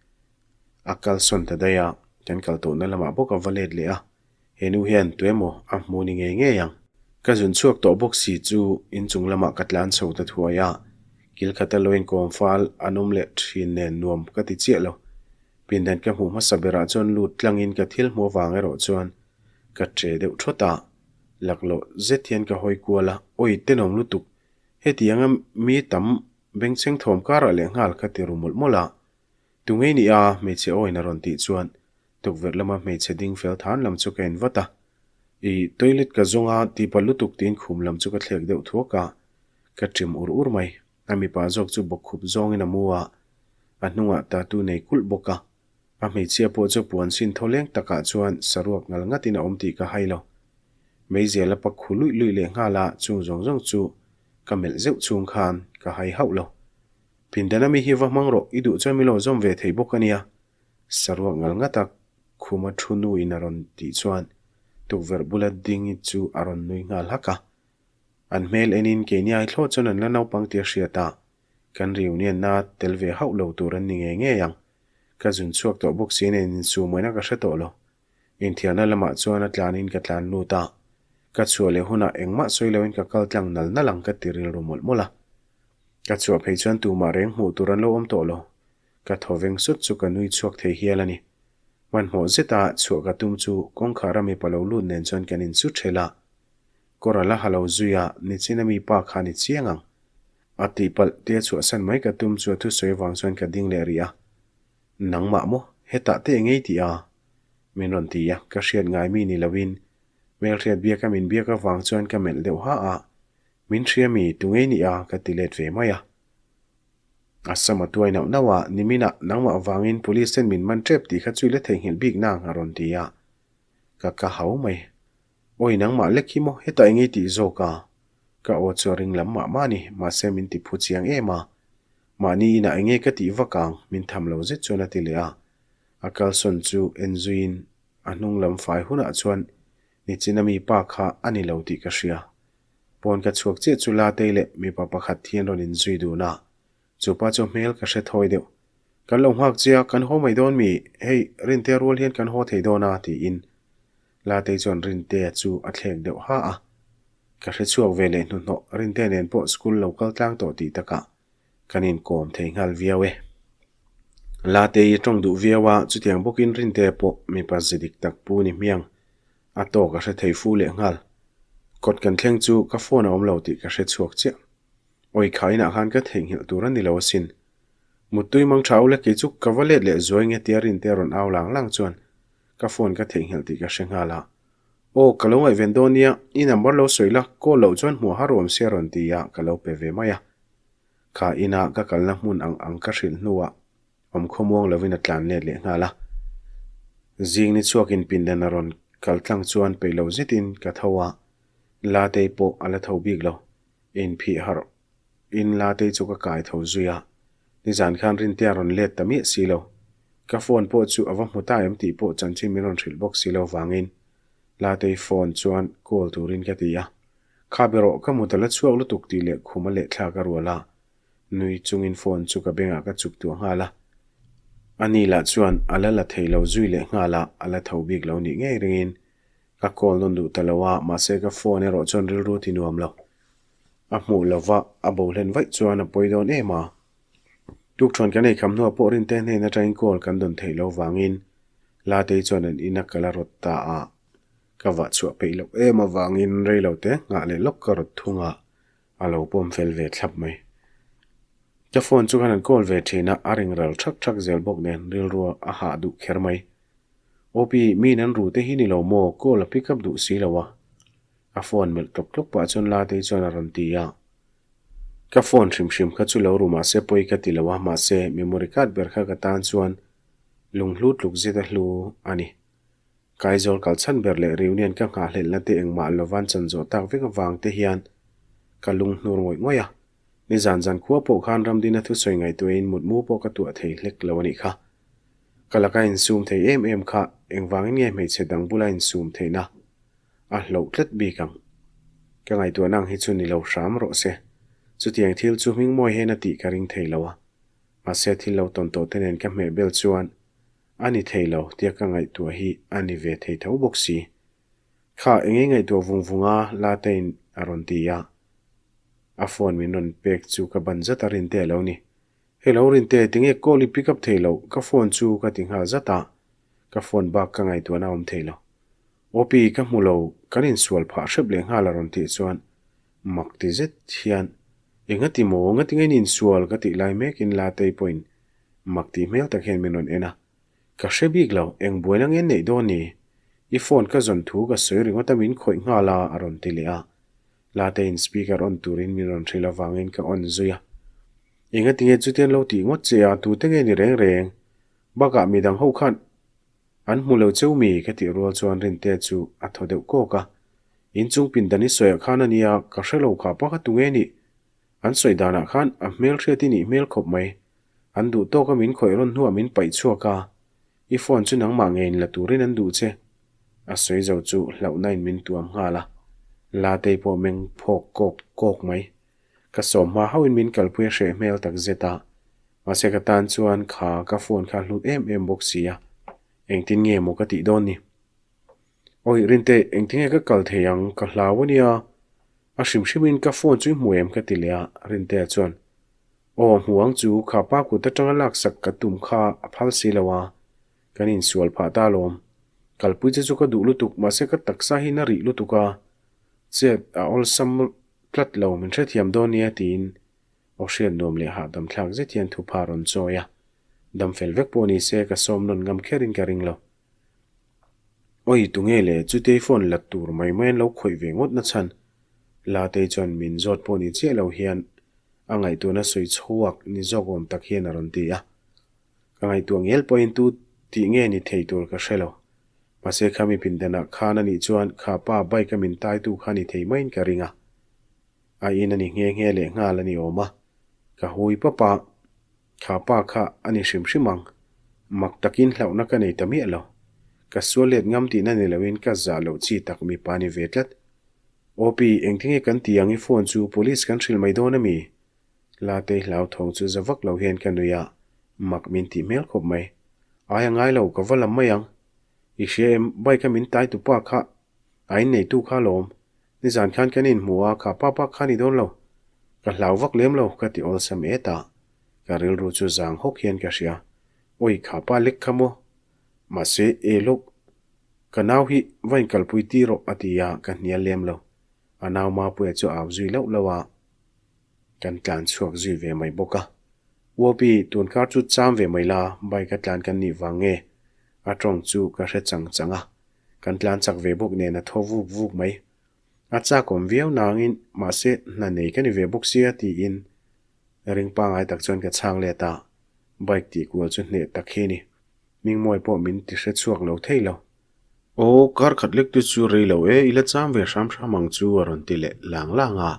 a kal sawn ta daih a, kan kal tawhna lamah bawk a va let leh a, he nu hian tuemaw a hmu ni ngei ngei ang. Ka zun chhuak tawh bawk si chu inchung lamah ka tlan chho ta thuai a, Kil khata lo inkawm fal an awm leh thin nen nuam ka ti chiah lo. Pindan ka hmuh hmasa berah chuan lut tlangin ka thil hmuh avang erawh chuan ka che deuh thawt a, laklawh zet hian ka hawi kual a, awi tenawm lutuk, hetianga mi tam bengchheng thawm karah leh nghal ka ti ru mawlh mawlh a. Tungei ni a, hmeichhe awiin a rawn tih chuan tukverh lama hmeichhe ding fel than lam chu ka en vat a. I toilet ka zawng a, tihpalh lutuk tiin khum lam chu ka thlek deuh thuak a, ka ṭim ur ur mai. A mipa zawk chu bawkkhup zawngin a mu a, a hnungah tattoo nei kulh bawk a. A hmeichhia pawh chu puan sin thaw leng takah chuan saruak ngal ngatin a awm tih ka hai lo. Meizial a pak khu luih luih leh nghal a, chung zawng zawng chu ka melh zeuh chhung khan ka hai hauh lo. Pindan ami hi va hmang rawh, i duh chuan min lo zawm ve thei bawk a nia. Saruak ngal ngata khuma thu nu in a rawn tih chuan tukverh bula ding chu a rawn nui nghal hak a. An hmel enin keini ai thlawh chuan an la naupang tih a hriat a, kan reunion na tel ve hauh lo tur an ni ngei ngei ang. Ka zun chhuak tawh bawk si nen insumawina ka hre tawh lo. Inthiarna lamah chuan a tlanin ka tlan lut a, ka chhuah leh hunah engmah sawi loin ka kal tlang nal nal ang ka ti rilru mawlh mawlh a. Ka chhuah phei chuan tumah reng hmuh tur an lo awm tawh lo. Ka thaw veng sut chu ka nui chhuak thei hial a ni. Hmanhmawh zeta chhuah ka tum chu kawngkhar a mipa lo lut nen chuan kan insu ṭhel a. Kawr a la ha lo zui a, nichin a mi pa kha ni chiang ang. A tihpalh tia chhuahsan mai ka tum chu a thusawi avang chuan ka ding leh rih a. Nangmah maw? Hetah te engei tih a? Min rawn ti a, ka hriat ngai mi ni loin hmelhriat biaka min biak avang chuan ka melh deuh ha a, Min hria mi, tu ngei ni a? ka ti let ve mai a. A sam a tuai nauh nauh a, niminah nangmah avangin police ten min man tep tih kha chu i la theihnghilh bik nang a rawn ti a, ka ka hau mai. Awi nangmah lek hi maw hetah engei tih zawk a? Ka aw chu a ring lam mah mah a ni, mahse min ti phu chiang em a. Mahni inah enge ka tih vak ang, min tham lo zet chuan a ti leh a. A kalsawn chu en zuiin a hnung lam fai hunah chuan nichin a mi pa kha a ni lo tih ka hria. Pawn ka chhuak chiah chu Latei leh mipa pakhat hi an rawn inzui dun a, chu pa chu hmel ka hre thawi deuh. Kan lo nghak che a, kan haw mai dawn mi? Hei, Rintea rual hian kan haw thei dawn a, tiin Latei chuan Rintea chu a thlek deuh ha a. Ka hre chhuak ve leh hnuhnawh, Rintea nen pawh school lo kal tlang tawh tih takah kan inkawm thei nghal viau e. Latei i tawng duh viau a, chutiang bawkin Rintea pawh mipa ze dik tak pu ni hmiang a tawk a hre thei fu leh nghal. Kawt kan thleng chu ka phone a awm lo tih ka hre chhuak chiah. Awi kha inah khan ka theihnghilh tur a ni lo asin. Muttui mang tha ule kei chu ka va let leh zuai nge tia Rintea rawn au lang lang chuan ka phone ka theihnghilh tih ka hre nghal a. Aw, ka lo ngaihven dawn nia, i number lo sawi la, call loh chuan hmuh har awm sia rawn ti a, ka lo pe ve mai a. Kha inah ka kalna hmun ang ang ka hrilh hnuah awm khawmuang lovin a tlan let leh nghal a. Zing ni chhuakin pindan a rawn kal tlang chuan peih lo zetin ka tho a, Latei pawh a la tho bik lo. Inphih harh in Latei chu ka kai tho zui a, nizan khan Rintea rawn let ta miah si lo. Ka phone pawh chu a va hmu ta em tih pawh chanchin min rawn hrilh bawk si lo vangin Latei phone chuan call turin ka ti a. Kha be rawh, ka mut a la chhuak lutuk tih leh khum a leh thlak a rual a. Nui chungin phone chu ka bengah ka chuk tuah nghal a. Ani lah chuan a la la thei lo zui leh nghal a, a la tho bik lo nih ngei ringin ka call nawn duh ta lo a, mahse ka phone erawh chuan rilru ti nuam lo. A hmuh lova a bo hlen vaih chuan a pawi dawn em a. Tukṭhuan kan eikham hnuah pawh Rinte hnen atangin call kan dawn theih lo vangin Latei chuan an ina kal a rawt ta a. Ka vah chhuah peih loh em avangin rei lo te nghah leh lawk ka rawt thung a, a lo pawm fel ve thlap mai. Ka phone chu khan an call ve thin a, a ring ral thak thak zel bawk nen rilrua a hah duh kher mai. OP, mi nan ru te hi ni lo maw, call a pick up duh si lo a. A phone melh tlawk tlawk pah chuan Latei chuan a rawn ti a. Ka phone hrim hrim kha chu lo ru mahse pawi ka ti lo a, mahse memory card ber kha ka tan chuan lunghlu tluk zet a hlu a ni. Kaizawl kal chhan ber leh reunion ka nghahhlelhna te engmah lovan chan zawh tak vek avang te hian ka lung hnur ngawih ngawih a. Nizan zan khua pawh khan Ramdina thusawi ngaihtuahin mutmu pawh ka tuah thei hlek lo a nih kha. Ka laka insum thei em em kha engvangin nge hmeichhe dang bula insum theihna a hloh tlat bik ang. Ka ngaihtuahna ang hi chu ni lo hram rawh se. Chutiang thil chu hmingmawi hian a tih ka ring thei lo a. Mahse thil lo tawn tawh te nen ka hmeh bel chuan A ni thei lo tia ka ngaihtuah hi a ni ve thei tho bawk si. Kha eng nge ngaihtuah vung vung a Latein a rawn ti a. A phone min rawn pek chu ka ban zat a Rinte a lo ni. Hello Rinte, tinge call i pick up thei loh? Ka phone chu ka ti nghal zat a, ka phone bak ka ngaihtuahna a awm thei lo. Opi, ka hmu lo, kan insual phah hrep leh nghal a rawn tih chuan mak ti zet hian, Engati maw, ngati nge in insual? ka tih lai mekin Latei pawhin mak tih hmel tak hian min rawn en a. Ka hre bik lo, eng buaina nge neih dawn ni? I phone ka zawn thu ka sawi ringawt a min khawih nghal a, a rawn ti leh a. Lateiin speaker on turin min rawn hrilh avangin ka on zui a. Engati nge chutian lo tih ngawt che a, tute nge ni reng reng? Bakah midang ho khan an hmu lo cheu mi? ka tih rual chuan Rintea chu a thaw deuh kawk a. Inchung pindan i sawiah khan a nia, ka hre lo kha pa kha tunge nih? An sawi danah khan a hmelhriat i nih hmel khawp mai. An duh tawk a min khawih rawn hnuah min paih chhuak a, i phone chu nangmah ngeiin la turin an duh che. A sawi zo chu hlauhna in min tuam nghal a, Latei pawh meng phawk kawk kawk mai. Ka sawm hma hauhin min kalpui a hreh hmel tak zet a, mahse ka tan chuan kha ka phone kha hlut em em bawk si a, engtin nge maw ka tih dawn ni? Awi Rinte, engtin nge ka kal thei ang, ka hlau a nia. A hrim hrimin ka phone chu i hmu em ka ti leh a, Rintea chuan, Aw, hmu ang chu, kha pa kut atanga laksak ka tum kha a phal si lo a, kan insual phah ta alawm. Kalpui che chu ka duh lutuk, mahse ka taksa hi na rih lutuk a, chet a awlsam tlat lo, min hrethiam dawn nia tiin aw hriat nuam leh hahdam thlak zet hian thupha a rawn chawi a, dam fel vek pawh ni se ka sawm nawn ngam kherin ka ring lo. Awi tunge le chutei phone la tur mai mai an lo khawih ve ngawt na chhan. Latei chuan min zawt pawh ni chiah lo hian a ngaihtuahna sawi chhuak ni zawk awm tak hian a rawn ti a. Ka ngaihtuah ngel pawhin tu tih nge ni thei tur ka hre lo. Mahse khami pindanah khan a nih chuan kha pa bike a min taitu kha ni thei maiin ka ring a. A in a ni nghe nghe leh nghal a ni awm a. Ka hui pap a. Kha pa kha a ni hrim hrim ang. Mak takin hlauhna ka nei ta miah lo. Ka sual let ngam tihna ni loin ka zah loh chi tak mipa ni ve tlat. OP, engtinge kan ti ang i phone chu police kan hrilh mai dawn ami? Latei hlauthawng chu za vak lo hian ka nui a, mak min tih hmel khawp mai. Ai a ngai lo, ka va lam mai ang. I hria em, bike a min tai tupa kha A inneitu kha lawm. Nizan khan kan inhmu a, kha pa pak kha ni dawn lo. Ka hlau vak lem lo, ka ti awlsam et a. Ka rilru chu zang hawk hian ka hria. Awi, kha pa lek kha maw? Mahse, e lawk, ka nau hi va inkalpui ti rawh a ti a, ka hnial lem lo. A nau Mapuia chu a au zui lauh lauh a. Kan tlan chhuak zui ve mai bawk a. Uapi, tun kar chu cham ve mai la, bike a tlan kan nih vang nge? A tawng chu ka hre chang chang a. Kan tlan chak ve bawk nen a thaw vuk vuk mai. A chak awm viau nangin mahse hna nei ka ni ve bawk sia tiin ring pangai tak chuan ka chhang let a, bike tih kual chu hneh tak hi a ni. Hmingmawi pawh min ti hre chhuak lo thei lo. Aw, kar khat lek te chu rei lo e, i la cham ve hram hram ang chu a rawn ti leh lang lang a.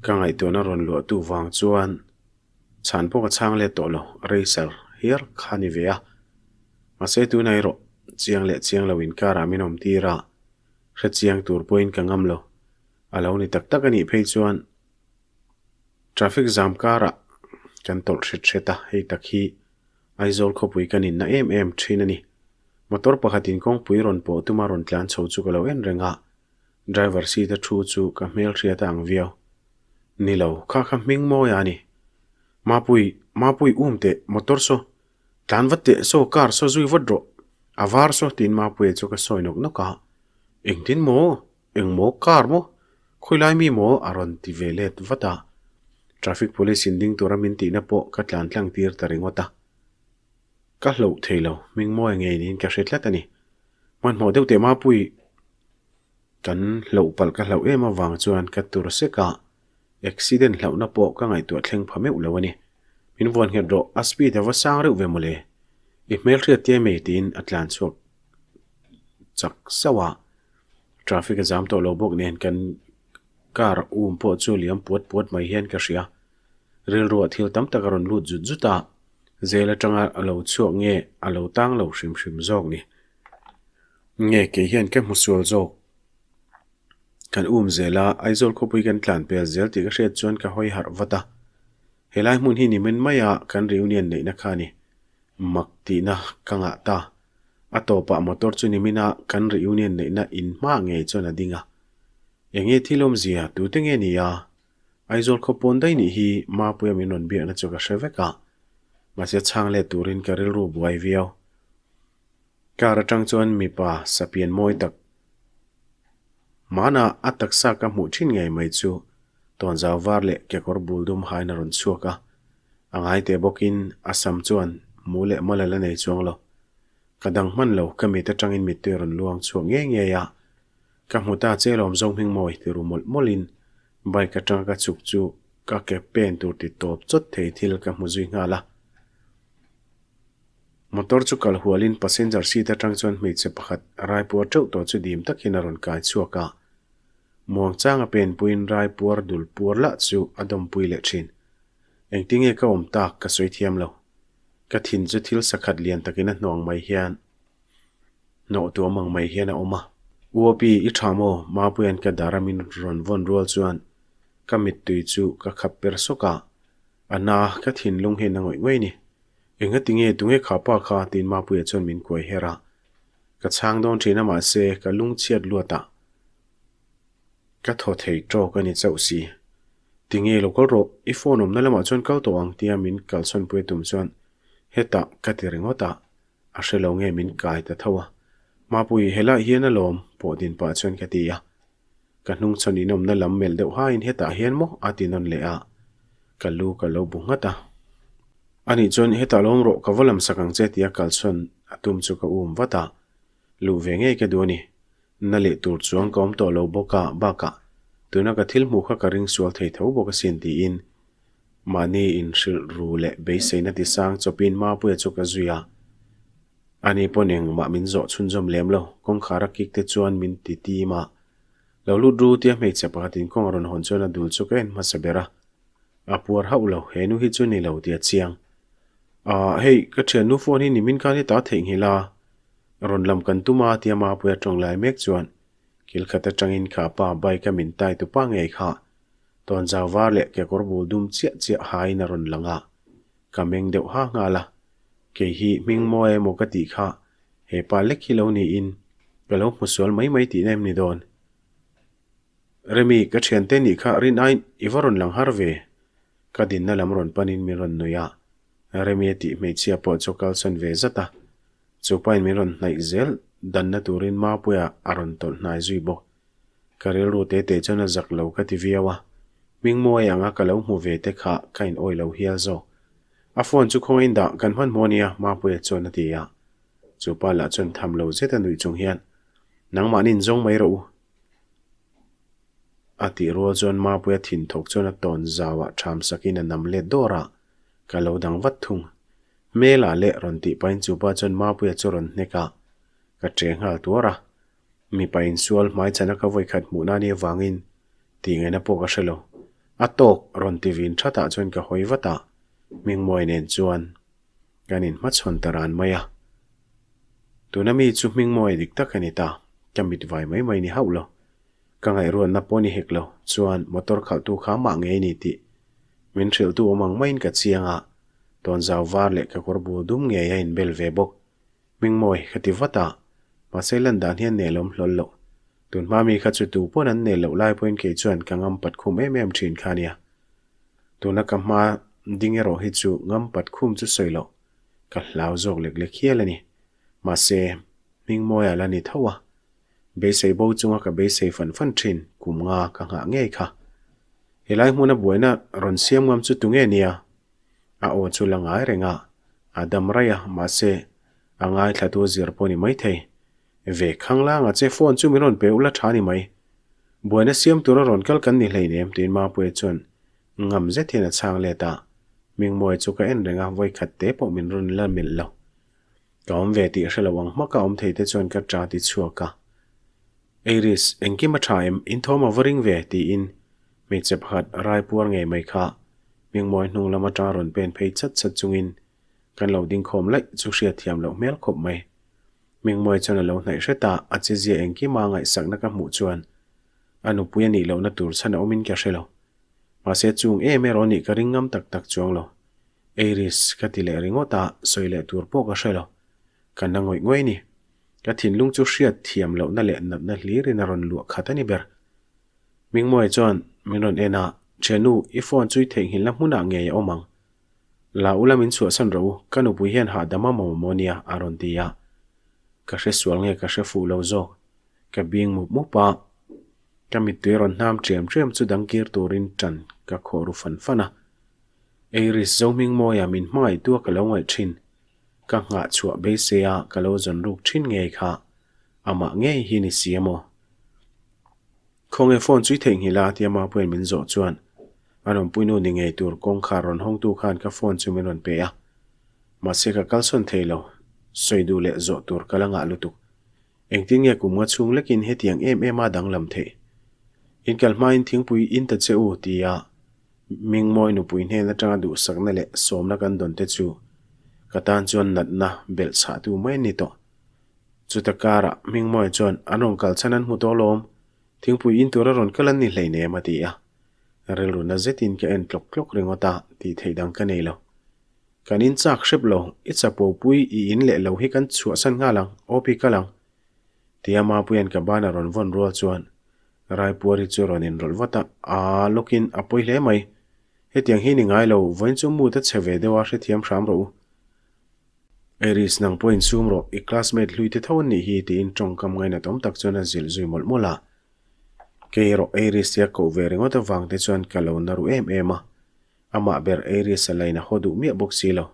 Ka ngaihtuahna rawn luahtu vang chuan Chhan pawh ka chhang let tawh lo, racer hiar kha ni ve a. Mahse tunah erawh chiang leh chiang lo inkarah min awm tir a, hre chiang tur pawhin ka ngam lo. A lo ni tak tak a nih phei chuan traffic jam karah kan tawlh hret hret a, hei tak hi Aizawl khawpui kan inna em em thin a ni. Motor pakhatin kawngpui rawn pawh tuma rawn tlan chho chu ka lo en reng a, Driver seat a thu chu ka hmelhriat a ang viau. Ni lo, kha kha hming mawi a ni. Mapui, Mapui um teh, motor saw, tlan vat teh saw, car saw zui vat rawh, a var saw tiin Mapuia chu ka sawi nawk nawk a. Engtin maw? Eng maw car maw? Khawilai mi maw? a rawn ti ve let vat a. Traffic police in ding tura min tihna pawh ka tlan tlang tir ta ringawt a. Ka hloh thei lo, hming mawi ngei niin ka hre tlat a ni. Hmanhmawh deuh teh Mapui, Kan hlauh palh ka hlauh em avang chuan ka tur sek a, accident hlauhna pawh ka ngaihtuah thleng pha meuh lo a ni. Min vuan nghet rawh, a speed a va sang reuh ve mawle. I hmelhriat tia mai tiin a tlan chhuak chak sauh a, traffic a zam tawh lo bawk nen kan car um pawh chu liam puat puat mai hian ka hria. Rilruah thil tam tak a rawn lut zut zut a, zel atanga a lo chhuak nge a lo tang lo hrim hrim zawk ni. Nge kei hian ka hmu sual zawk? Kan um zel a, Aizawl khawpui kan tlan pel zel tih ka hriat chuan ka hawi harh vat a. Helai hmun hi nimin maia kan reunion neihna kha a ni. Mak tihna ka ngah ta. A tawpah motor chu nimina kan reunion neihna in hma ngei chuan a ding a. Enge thil awmzia tute nge ni a? Aizawl khaw pawn daih nih hi Mapuia min rawn biakna chu ka hre vek a, mahse chhang let turin ka rilru buai viau. Car atang chuan mipa sapian mawi tak hmanah a taksa ka hmuh thin ngei mai chu tawnzau var leh kekawr bul dum hain a rawn chhuak a, a ngai teh bawkin a sam chuan mu leh mal a la nei chuang lo. Ka dang hman lo, ka mit atangin mittui a rawn luang chhuak ngei ngei a, Ka hmu ta che lawm zawng hming mawi ti ru mawlh mawlhin bike atanga ka chhuk chu ka ke pen tur ti tawp chawt thei thil ka hmu zui nghal a. Motor chu kal hualin passenger seat atang chuan hmeichhe pakhat raipuar teuh tawh chu dim takin a rawn kai chhuak a. Muangchang a pen puiin raipuar dul puar lah chu a dawmpui leh thin. Engtinge ka awm tak ka sawi thiam lo. Ka thin chu thil sakhat lian takin a hnuang mai hian Hnawh tuam ang mai hian a awm a. UOP, i tha maw? Mapuia'n ka dar a min rawn vawn rual chuan ka mittui chu ka khap per sawk a. A na, ka thinlung hian a ngawih ngawih ni. Engati nge, tunge kha pa kha? tiin Mapuia chuan min kuai her a. Ka chhang dawn thin a mahse ka lungchhiat luat a. Ka thaw thei tawk a ni chauh si. Tinge lo kal rawh, i phone awmna lamah chuan kal tawh ang tia min kalsawnpui a tum chuan hetah ka ti ringawt a. A hre lo nge min kai ta tho a. Mapui, helai hian alawm, pawh din pah chuan ka ti a. Ka hnungchhawn inawmna lam melh deuh haiin hetah hian maw a ti nawn leh a. Ka lu ka lo bu nghat a. Anih chuan hetah lawm rawh, ka va lam sak ang che tia kalchhawn a tum chu ka um vat a. Luh ve ngei ka duh a ni. Na leh tur chuang ka awm tawh lo bawk a, bakah tuna ka thil hmuh kha ka ring sual thei tho bawk asin tiin Mahni inhrilh ru leh beiseina tisang chawpin Mapuia chu ka zui a. Ani pawn engmah min zawh chhunzawm lem lo, kawngkhar a kik te chuan min ti tim a. Lo lut ru tia hmeichhe pakhatin kawng a rawn hawn chuan a dul chu ka en hmasa ber a. A puar hauh lo, he nu hi chu ni lo tia chiang. Aah hei, ka thiannu phone hi nimin khan i ta theihnghilh a, rawn lam kan tum a tia Mapuia tawng lai mek chuan kil khat atangin kha pa bike a min tai tu pa ngei kha Tawnzau var leh kekawr bul dum chiah chiah haiin a rawn lang a, ka meng deuh ha nghal a. Kei hi hming mawi emaw ka tih kha he pa lek hi lo niin ka lo hmu sual mai mai tihna em ni dawn? Remi, ka thiante nih kha rin aiin i va rawn lang har ve. Ka dinna lam rawn panin min rawn nuih a, Remi a tih hmeichhia pawh chu kalsawn ve zat a. Chu pain min rawn hnaih zel danna turin Mapuia a rawn tawlh hnai zui bawk. Ka rilru te te chuan a zak lo ka ti viau a, Hmingmuai anga ka lo hmu ve te kha ka in awi lo hial zawk. A phone chu khawngain dah kan hmanhmawh ania Mapuia chuan a ti a. Chu pa lah chuan tham lo zet a nuih chung hian, Nangmahni in zawng mai rawh u. A tih rual chuan Mapuia thin thawk chuan a tawn zauah ṭham sakin a nam let dawr a, ka lo dang vat thung. Hmelah leh rawn tih pahin chu pa chuan Mapuia chu rawn hnek a, ka ṭe nghal tuar a. Mipa insual hmaichhana ka vawikhat hmuhna a nih avangin tih ngaihna pawh ka hre lo. A tawk rawn ti vin thatah chuan ka hawi vat a, Hmingmuai nen chuan kan inhmachhawn ta ran mai a. Tuna mi chu Hmingmuai dik tak a ni ta, ka mit vai mai mai ni hauh lo. Ka ngaihruatna pawh ni hek lo, chuan motor khalhtu kha mah ngei ni tih min hrilhtu awm ang maiin ka chiang a, tawnzau var leh ka kawr bul dum ngei a inbel ve bawk. Hmingmawi ka ti vat a, mahse lan dan hian nelawm hlawl loh. Tun hma mi kha chu tu pawn an nel loh lai pawhin kei chuan ka ngam pat khum em em thin kha nia. Tuna ka hma ding erawh hi chu ngam pat khum chu sawi loh ka hlau zawk lek lek hial a ni. Mahse, Hmingmawia la ni tho a, beisei bo chunga ka beisei fan fan thin kum nga ka nghah ngei kha. Helai hmuna buaina rawn siam ngam chu tunge nia? A aw chu la ngai reng a, a dam raih a, mahse, a ngaithlatu zir pawh ni maithei. Ve khanglang a che, phone chu min rawn pe ula tha ni mai. Buaina siam tura rawn kal kan ni hleinem, tiin Mapuia chuan ngam zet hian a chhang let a. Hmingmawia chu ka en reng a, vawikhat te pawh min rawn la melh lo. Ka awm ve tih hre lo ang hmaka awm thei te chuan ka ṭa ti chhuak a. Iris, engkim a ṭha em? In thawm a va ring ve, tiin hmeichhe pakhat raipuar ngei mai kha Hmingmawi hnung lam aṭang rawn pen phei chat chat chungin kan lo ding khawm laih chu hriat thiam loh hmel khawp mai. Hmingmawi chuan a lo hnaih hret a, a chezia engkima ngaihsakna ka hmuh chuan a nupui a nih lohna tur chhan a awmin ka hre lo. Mahse chung em erawh nih ka ring ngam tak tak chuang lo. Iris, ka ti leh ringawt a, sawi leh tur pawh ka hre lo. Ka na ngawih ngawih a ni. Ka thinlung chu hriat thiam lohna leh natna hlirin a rawn luah khat a ni ber. Hmingmawia chuan min rawn en a, Ṭhiannu, i phone chu i theihnghilhna hmunah ngei a awm ang. La ula min chhuahsan rawh u, ka nupui hian hahdam a mamawh nia, a rawn ti a. Ka hre sual nge ka hre fuh lo zawk. Ka bing mup mup a. Ka mittui rawn hnam ṭiam ṭiam chu dang kir turin ṭan ka khawh ru fan fan a. Eiris Zohmingmawia min hmangaihtua ka lo ngaih ṭhin. Ka nghah chhuah beisei a ka lo zawn ruk ṭhin ngei kha. Amah ngei hi ni si emaw? Khawnge phone chu i theihnghilh a? tia Mapuia'n min zawh chuan a rawnpuinu ni ngei tur kawngkhar rawn hawngtu khan ka phone chu min rawn pe a. Mahse ka kalsawn thei lo, sawi duh leh zawh tur ka la ngah lutuk. Engtin nge kum nga chhung lekin hetiang em em a danglam theih? In kal hmain thingpui in ta che u tia Mingmawi nupui hnen atanga duhsakna leh sawmna kan dawn te chu ka tan chuan natna belh chhahtu mai a ni tawh. Chuta karah Hmingmawia chuan an rawn kal chhan an hmu tawh lawm, thingpui in tura rawn kal an ni hleinem a ti a. Rilru na zetin ka en tlawk tlawk ringawt a, tih theih dang ka nei lo. Kan in chak hrep lo, i chapo pui i in leh lo hi kan chhuahsan nghal ang, OP kal ang. Tia Mapuia'n ka ban a rawn vawn rual chuan Raipuari chu rawn inrawlh vat a, aa lawkin a pawi hle mai. Hetiang hi ni ngai lo, vawiin chu mood a chhe ve deuh a, hrethiam hram rawh u. Iris, nang pawh insum rawh, i classmate hlui te tho an nih hi, tiin tawngkam ngainat awm tak chuan a zilh zui mawlh mawlh a. Kei erawh Iris tia koh ve ringawt avang te chuan ka lo na ru em em a. Amah ber Iris a lain a haw duh miah bawk si lo.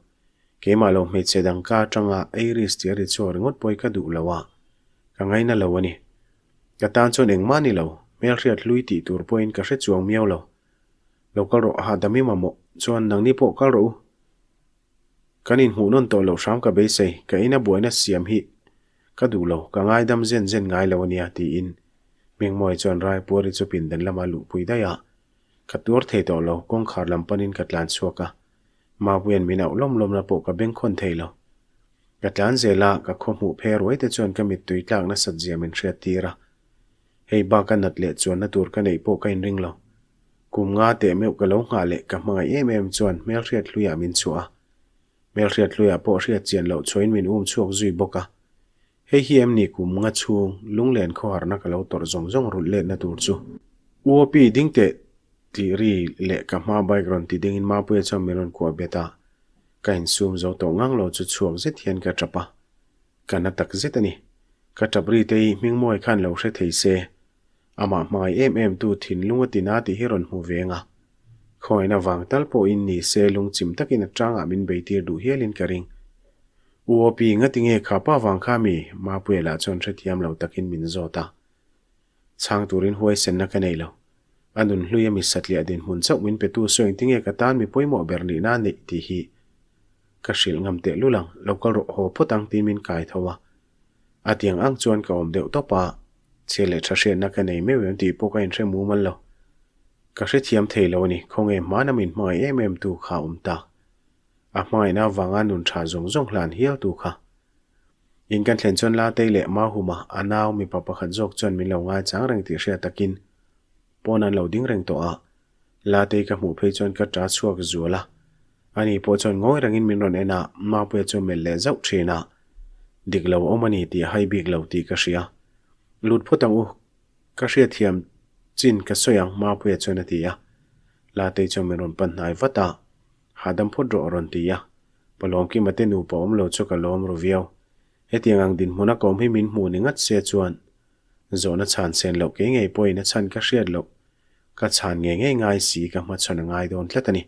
Keimah lo hmeichhe dang ka atanga Iris tia ri chhuak ringawt pawh hi ka duh lo a, ka ngaina lo a ni. Ka tan chuan engmah ni lo, hmelhriat hlui tih tur pawhin ka hre chuang miau lo. Lo kal rawh, hahdam i mamawh chuan nangni pawh kal rawh u. Kan inhmuh nawn tawh loh hram ka beisei, ka ina buaina siam hi ka duh lo, ka ngaidam zen zen ngai lo ania tiin Hmingmawia chuan Raipuari chu pindan lama luhpui daih a, ka tuar thei tawh lo, kawngkhar lam panin ka tlan chhuak a, Mapuia'n min auh lawm lawmna pawh ka bengkhawn thei lo. Ka tlan zel a, ka khaw hmuh phe ruai te chuan ka mittui tlak nasat zia min hriat tir a, hei bak a nat leh chuanna tur ka neih pawh ka inring lo. Kum nga teh meuh ka lo nghah leh ka hmangaih em em chuan hmelhriat hluiah min chhuah a. Hmelhriat hluiah pawh hriat chian loh chhuahin min um chhuak zui bawk a. Hei hi em ni kum nga chhung lunglen khawharna ka lo tawrh zawng zawng rulh letna tur chu. UOP ding teh tih ri leh ka hma bike rawn ti dingin Mapuia chuan min rawn kuah bet a. Ka insum zo tawh ngang lo chu chhuak zet hian ka tap a. Ka na tak zet a ni. Ka tap ri te hi Hmingmawi khan lo hre thei se. Amah hmangaih em em tu thinlung a tina tih hi rawn hmu veng a. Khawngaihna vang tal pawhin ni se lungchim takin a tangah min beitir duh hialin ka ring. U Opi, ngati nge kha pa vang kha mi? Mapuia lah chuan hrethiam lo takin min zawt a. Chhang turin huaisenna ka nei lo. A nun hlui a mi satliah dinhmun chauh min petu sawi engtinge ka tan mi pawimawh ber nihna a neih tih hi ka hrilh ngam tehlul ang, lo kal rawh haw phawt ang tiin min kai tho a. A tiang ang chuan ka awm deuh tawp a, chhia leh tha hriatna ka nei meuh em tih pawh ka inhre mumal lo. Ka hrethiam thei lo a ni, khawnge hmana min hmangaih em em tu kha a awm tak. A hmangaihna avanga nun tha zawng zawng hlan hial tu kha. In kan thlen chuan Latei leh Mahuma, a nau mipa pakhat zawk chuan min lo ngaichang reng tih hriat takin pawn an lo ding reng tawh a. Latei ka hmuh phei chuan ka ta chhuak zual a. Ani pawh chuan ngawi rengin min rawn en a, Mapuia chu melh leh zauh thin a. Dik lo awm a ni tih a hai bik lo tih ka hria. Lut phawt ang u, ka hriatthiam chin ka sawi ang Mapuia chuan a ti a. Latei chuan min rawn pan hnai vat a, Hahdam phawt rawh a rawn ti a. Palawmkima te nupa awm lo chu ka lawm ru viau. Hetiang ang dinhmuna ka awm hi min hmuh ni ngat se chuan zawhna chhan sen loh kei ngei pawhin a chhan ka hriat loh. Ka chhan ngei ngei ngai si ka hmachhawn a ngai dawn tlat a ni.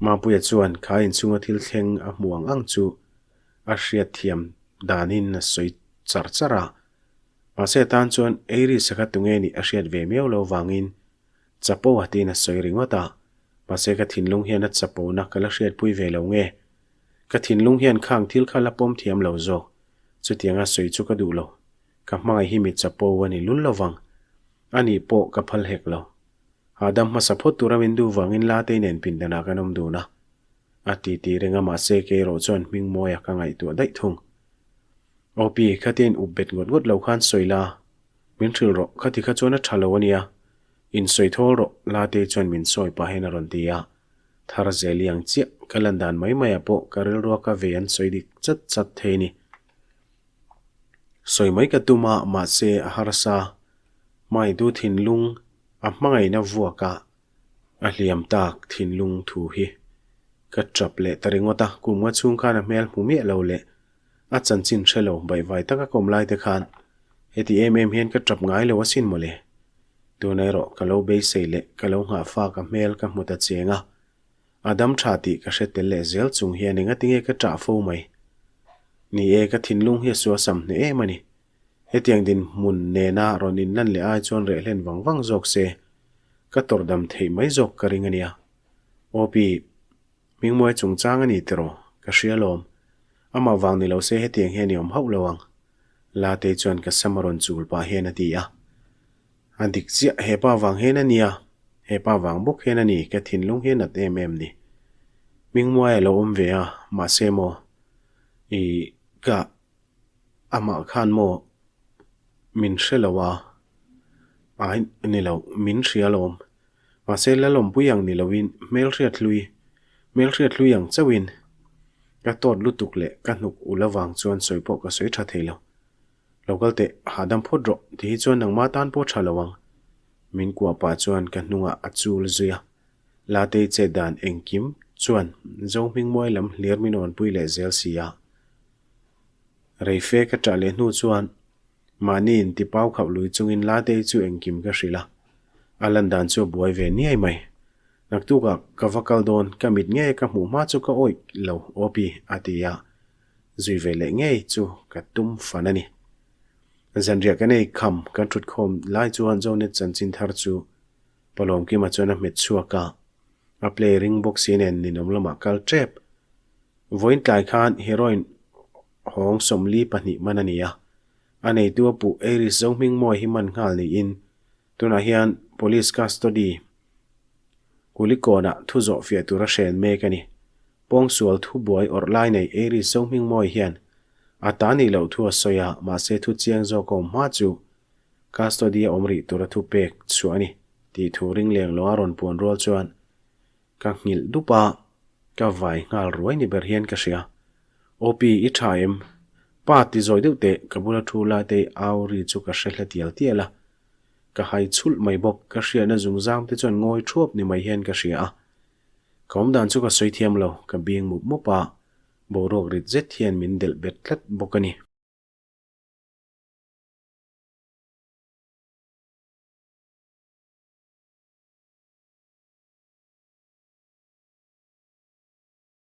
Mapuia chuan kha inchhunga thil thleng a hmuh ang ang chu a hriatthiam danin a sawi char char a. Mahse a tan chuan Eiris-a kha tunge nih a hriat ve miau lo vangin chapo a tiin a sawi ringawt a. Mahse ka thinlung hian a chapona ka la hriatpui ve lo nge? Ka thinlung hian khang thil kha la pawm thiam lo zawk. Chutianga sawi chu ka duh lo. Ka hmangaih hi mi chapo a ni lul lovang. Ani pawh ka phal hek lo. Hahdam hmasa phawt tura min duh vangin Latei nen pindanah kan awm dun a. A ti ti reng a mahse kei erawh chuan hming mawia ka ngaihtuah daih thung. Opi, khatia in up bet ngawt ngawt lo khan sawi la, min hrilh rawh, khati kha chuan a tha lo a nia. In sawi thawl rawh, Latei chuan min sawi pahin a rawn ti a. Thar zel i ang chiah, ka lan dan mai maiah pawh ka rilrua ka ve an sawi dik chat chat thei ni. Sawi mai ka tum a, mahse a harsa. Hmaitu thinlung a hmangaihna vuak a. A hliam tak thinlung thu hi ka tap leh ta ringawt a, kum nga chhung khan a hmel hmu miah lo leh a chanchin hre lo baihvai taka ka awm lai te khan heti em em hian ka tap ngai lo asin mawle. Tuna erawh ka lo beisei leh ka lo nghah fak a hmel ka hmu ta cheng a, a dam tha tih ka hre tel leh zel chung hian engatinge ka tah fo mai. Ni e, ka thinlung hi a suasam hneh em a ni. Hetiang dinhmun nena rawn inlan leh ai chuan reh hlen vang vang zawk se, ka tawrh dam theih mai zawk ka ring a nia. OP, Hmingmuai chungchang a ni tiraw? Ka hria lawm. Amah vang ni lo se hetiang hian i awm hauh lo ang. Latei chuan ka sam a rawn chul pah hian a ti a. A dik chiah, he pa vang hian a nia, he pa vang bawk hian a ni ka thinlung hi a nat em em ni. Hmingmuai a lo awm ve a, mahse maw, i ka Amah khan maw min hre lo a, ai ni lo, min hria lawm. Mahse Lalawmpui ang ni loin hmelhriat hlui, hmelhriat hlui ang chauhin ka tawt lutuk leh ka hnuk ul avang chuan sawi pawh ka sawi tha thei lo. Lo kal teh, hahdam phawt rawh, ti hi chuan nangmah tan pawh tha lo ang. Min kuah pah chuan ka hnungah a chul zui a. Latei chet dan engkim chuan Zohmingmuai lam hlir min awnpui leh zel si a. Reife ka ṭah leh hnu chuan mahni inti pau khauh lui chungin Latei chu engkim ka hrilh a, a lan dan chu a buai ve niai mai. Naktukah ka va kal dawn, ka mit ngei ka hmuh hma chu ka awih lo Opi a ti a, zui ve leh ngei chu ka tum fan a ni. Zanriah kan ei kham kan ṭhut khawm lai chuan Zonet chanchin thar chu Palawmkima chuan a hmet chhuak a, a play ring bawk si nen ninawm lamah kal ṭep. Vawiin tlai khan heroin hawng 42 man a ni a, a neitu a puh Iris Zohmingmawi hi man nghal niin tunah hian Police custody Kulikawnah thu zawh fiah tura hren mek a ni. Pawngsual thubuai awrh lai nei Iris Zohmingmawi hian a ta nih loh thu a sawi a, mahse thu chiang zawk a awm hma chu custody a awm rih tura thu pek chhuah a ni tih thu ring leng lo a rawn puan rual chuan Ka nghilh dup a, ka vai nghal ruai ni ber hian ka hria. OP, i tha em? Pa ti zawi deuh teh, ka bula thu lai te au ri chu ka hre hla tial tial a. Ka hai chhulh mai bawk, ka hriatna zungzam te chuan ngawi thuap ni mai hian ka hria a. Ka awmdan chu ka sawi thiam lo, ka bing mup mup a, boruak rit zet hian min delh bet tlat bawk a ni.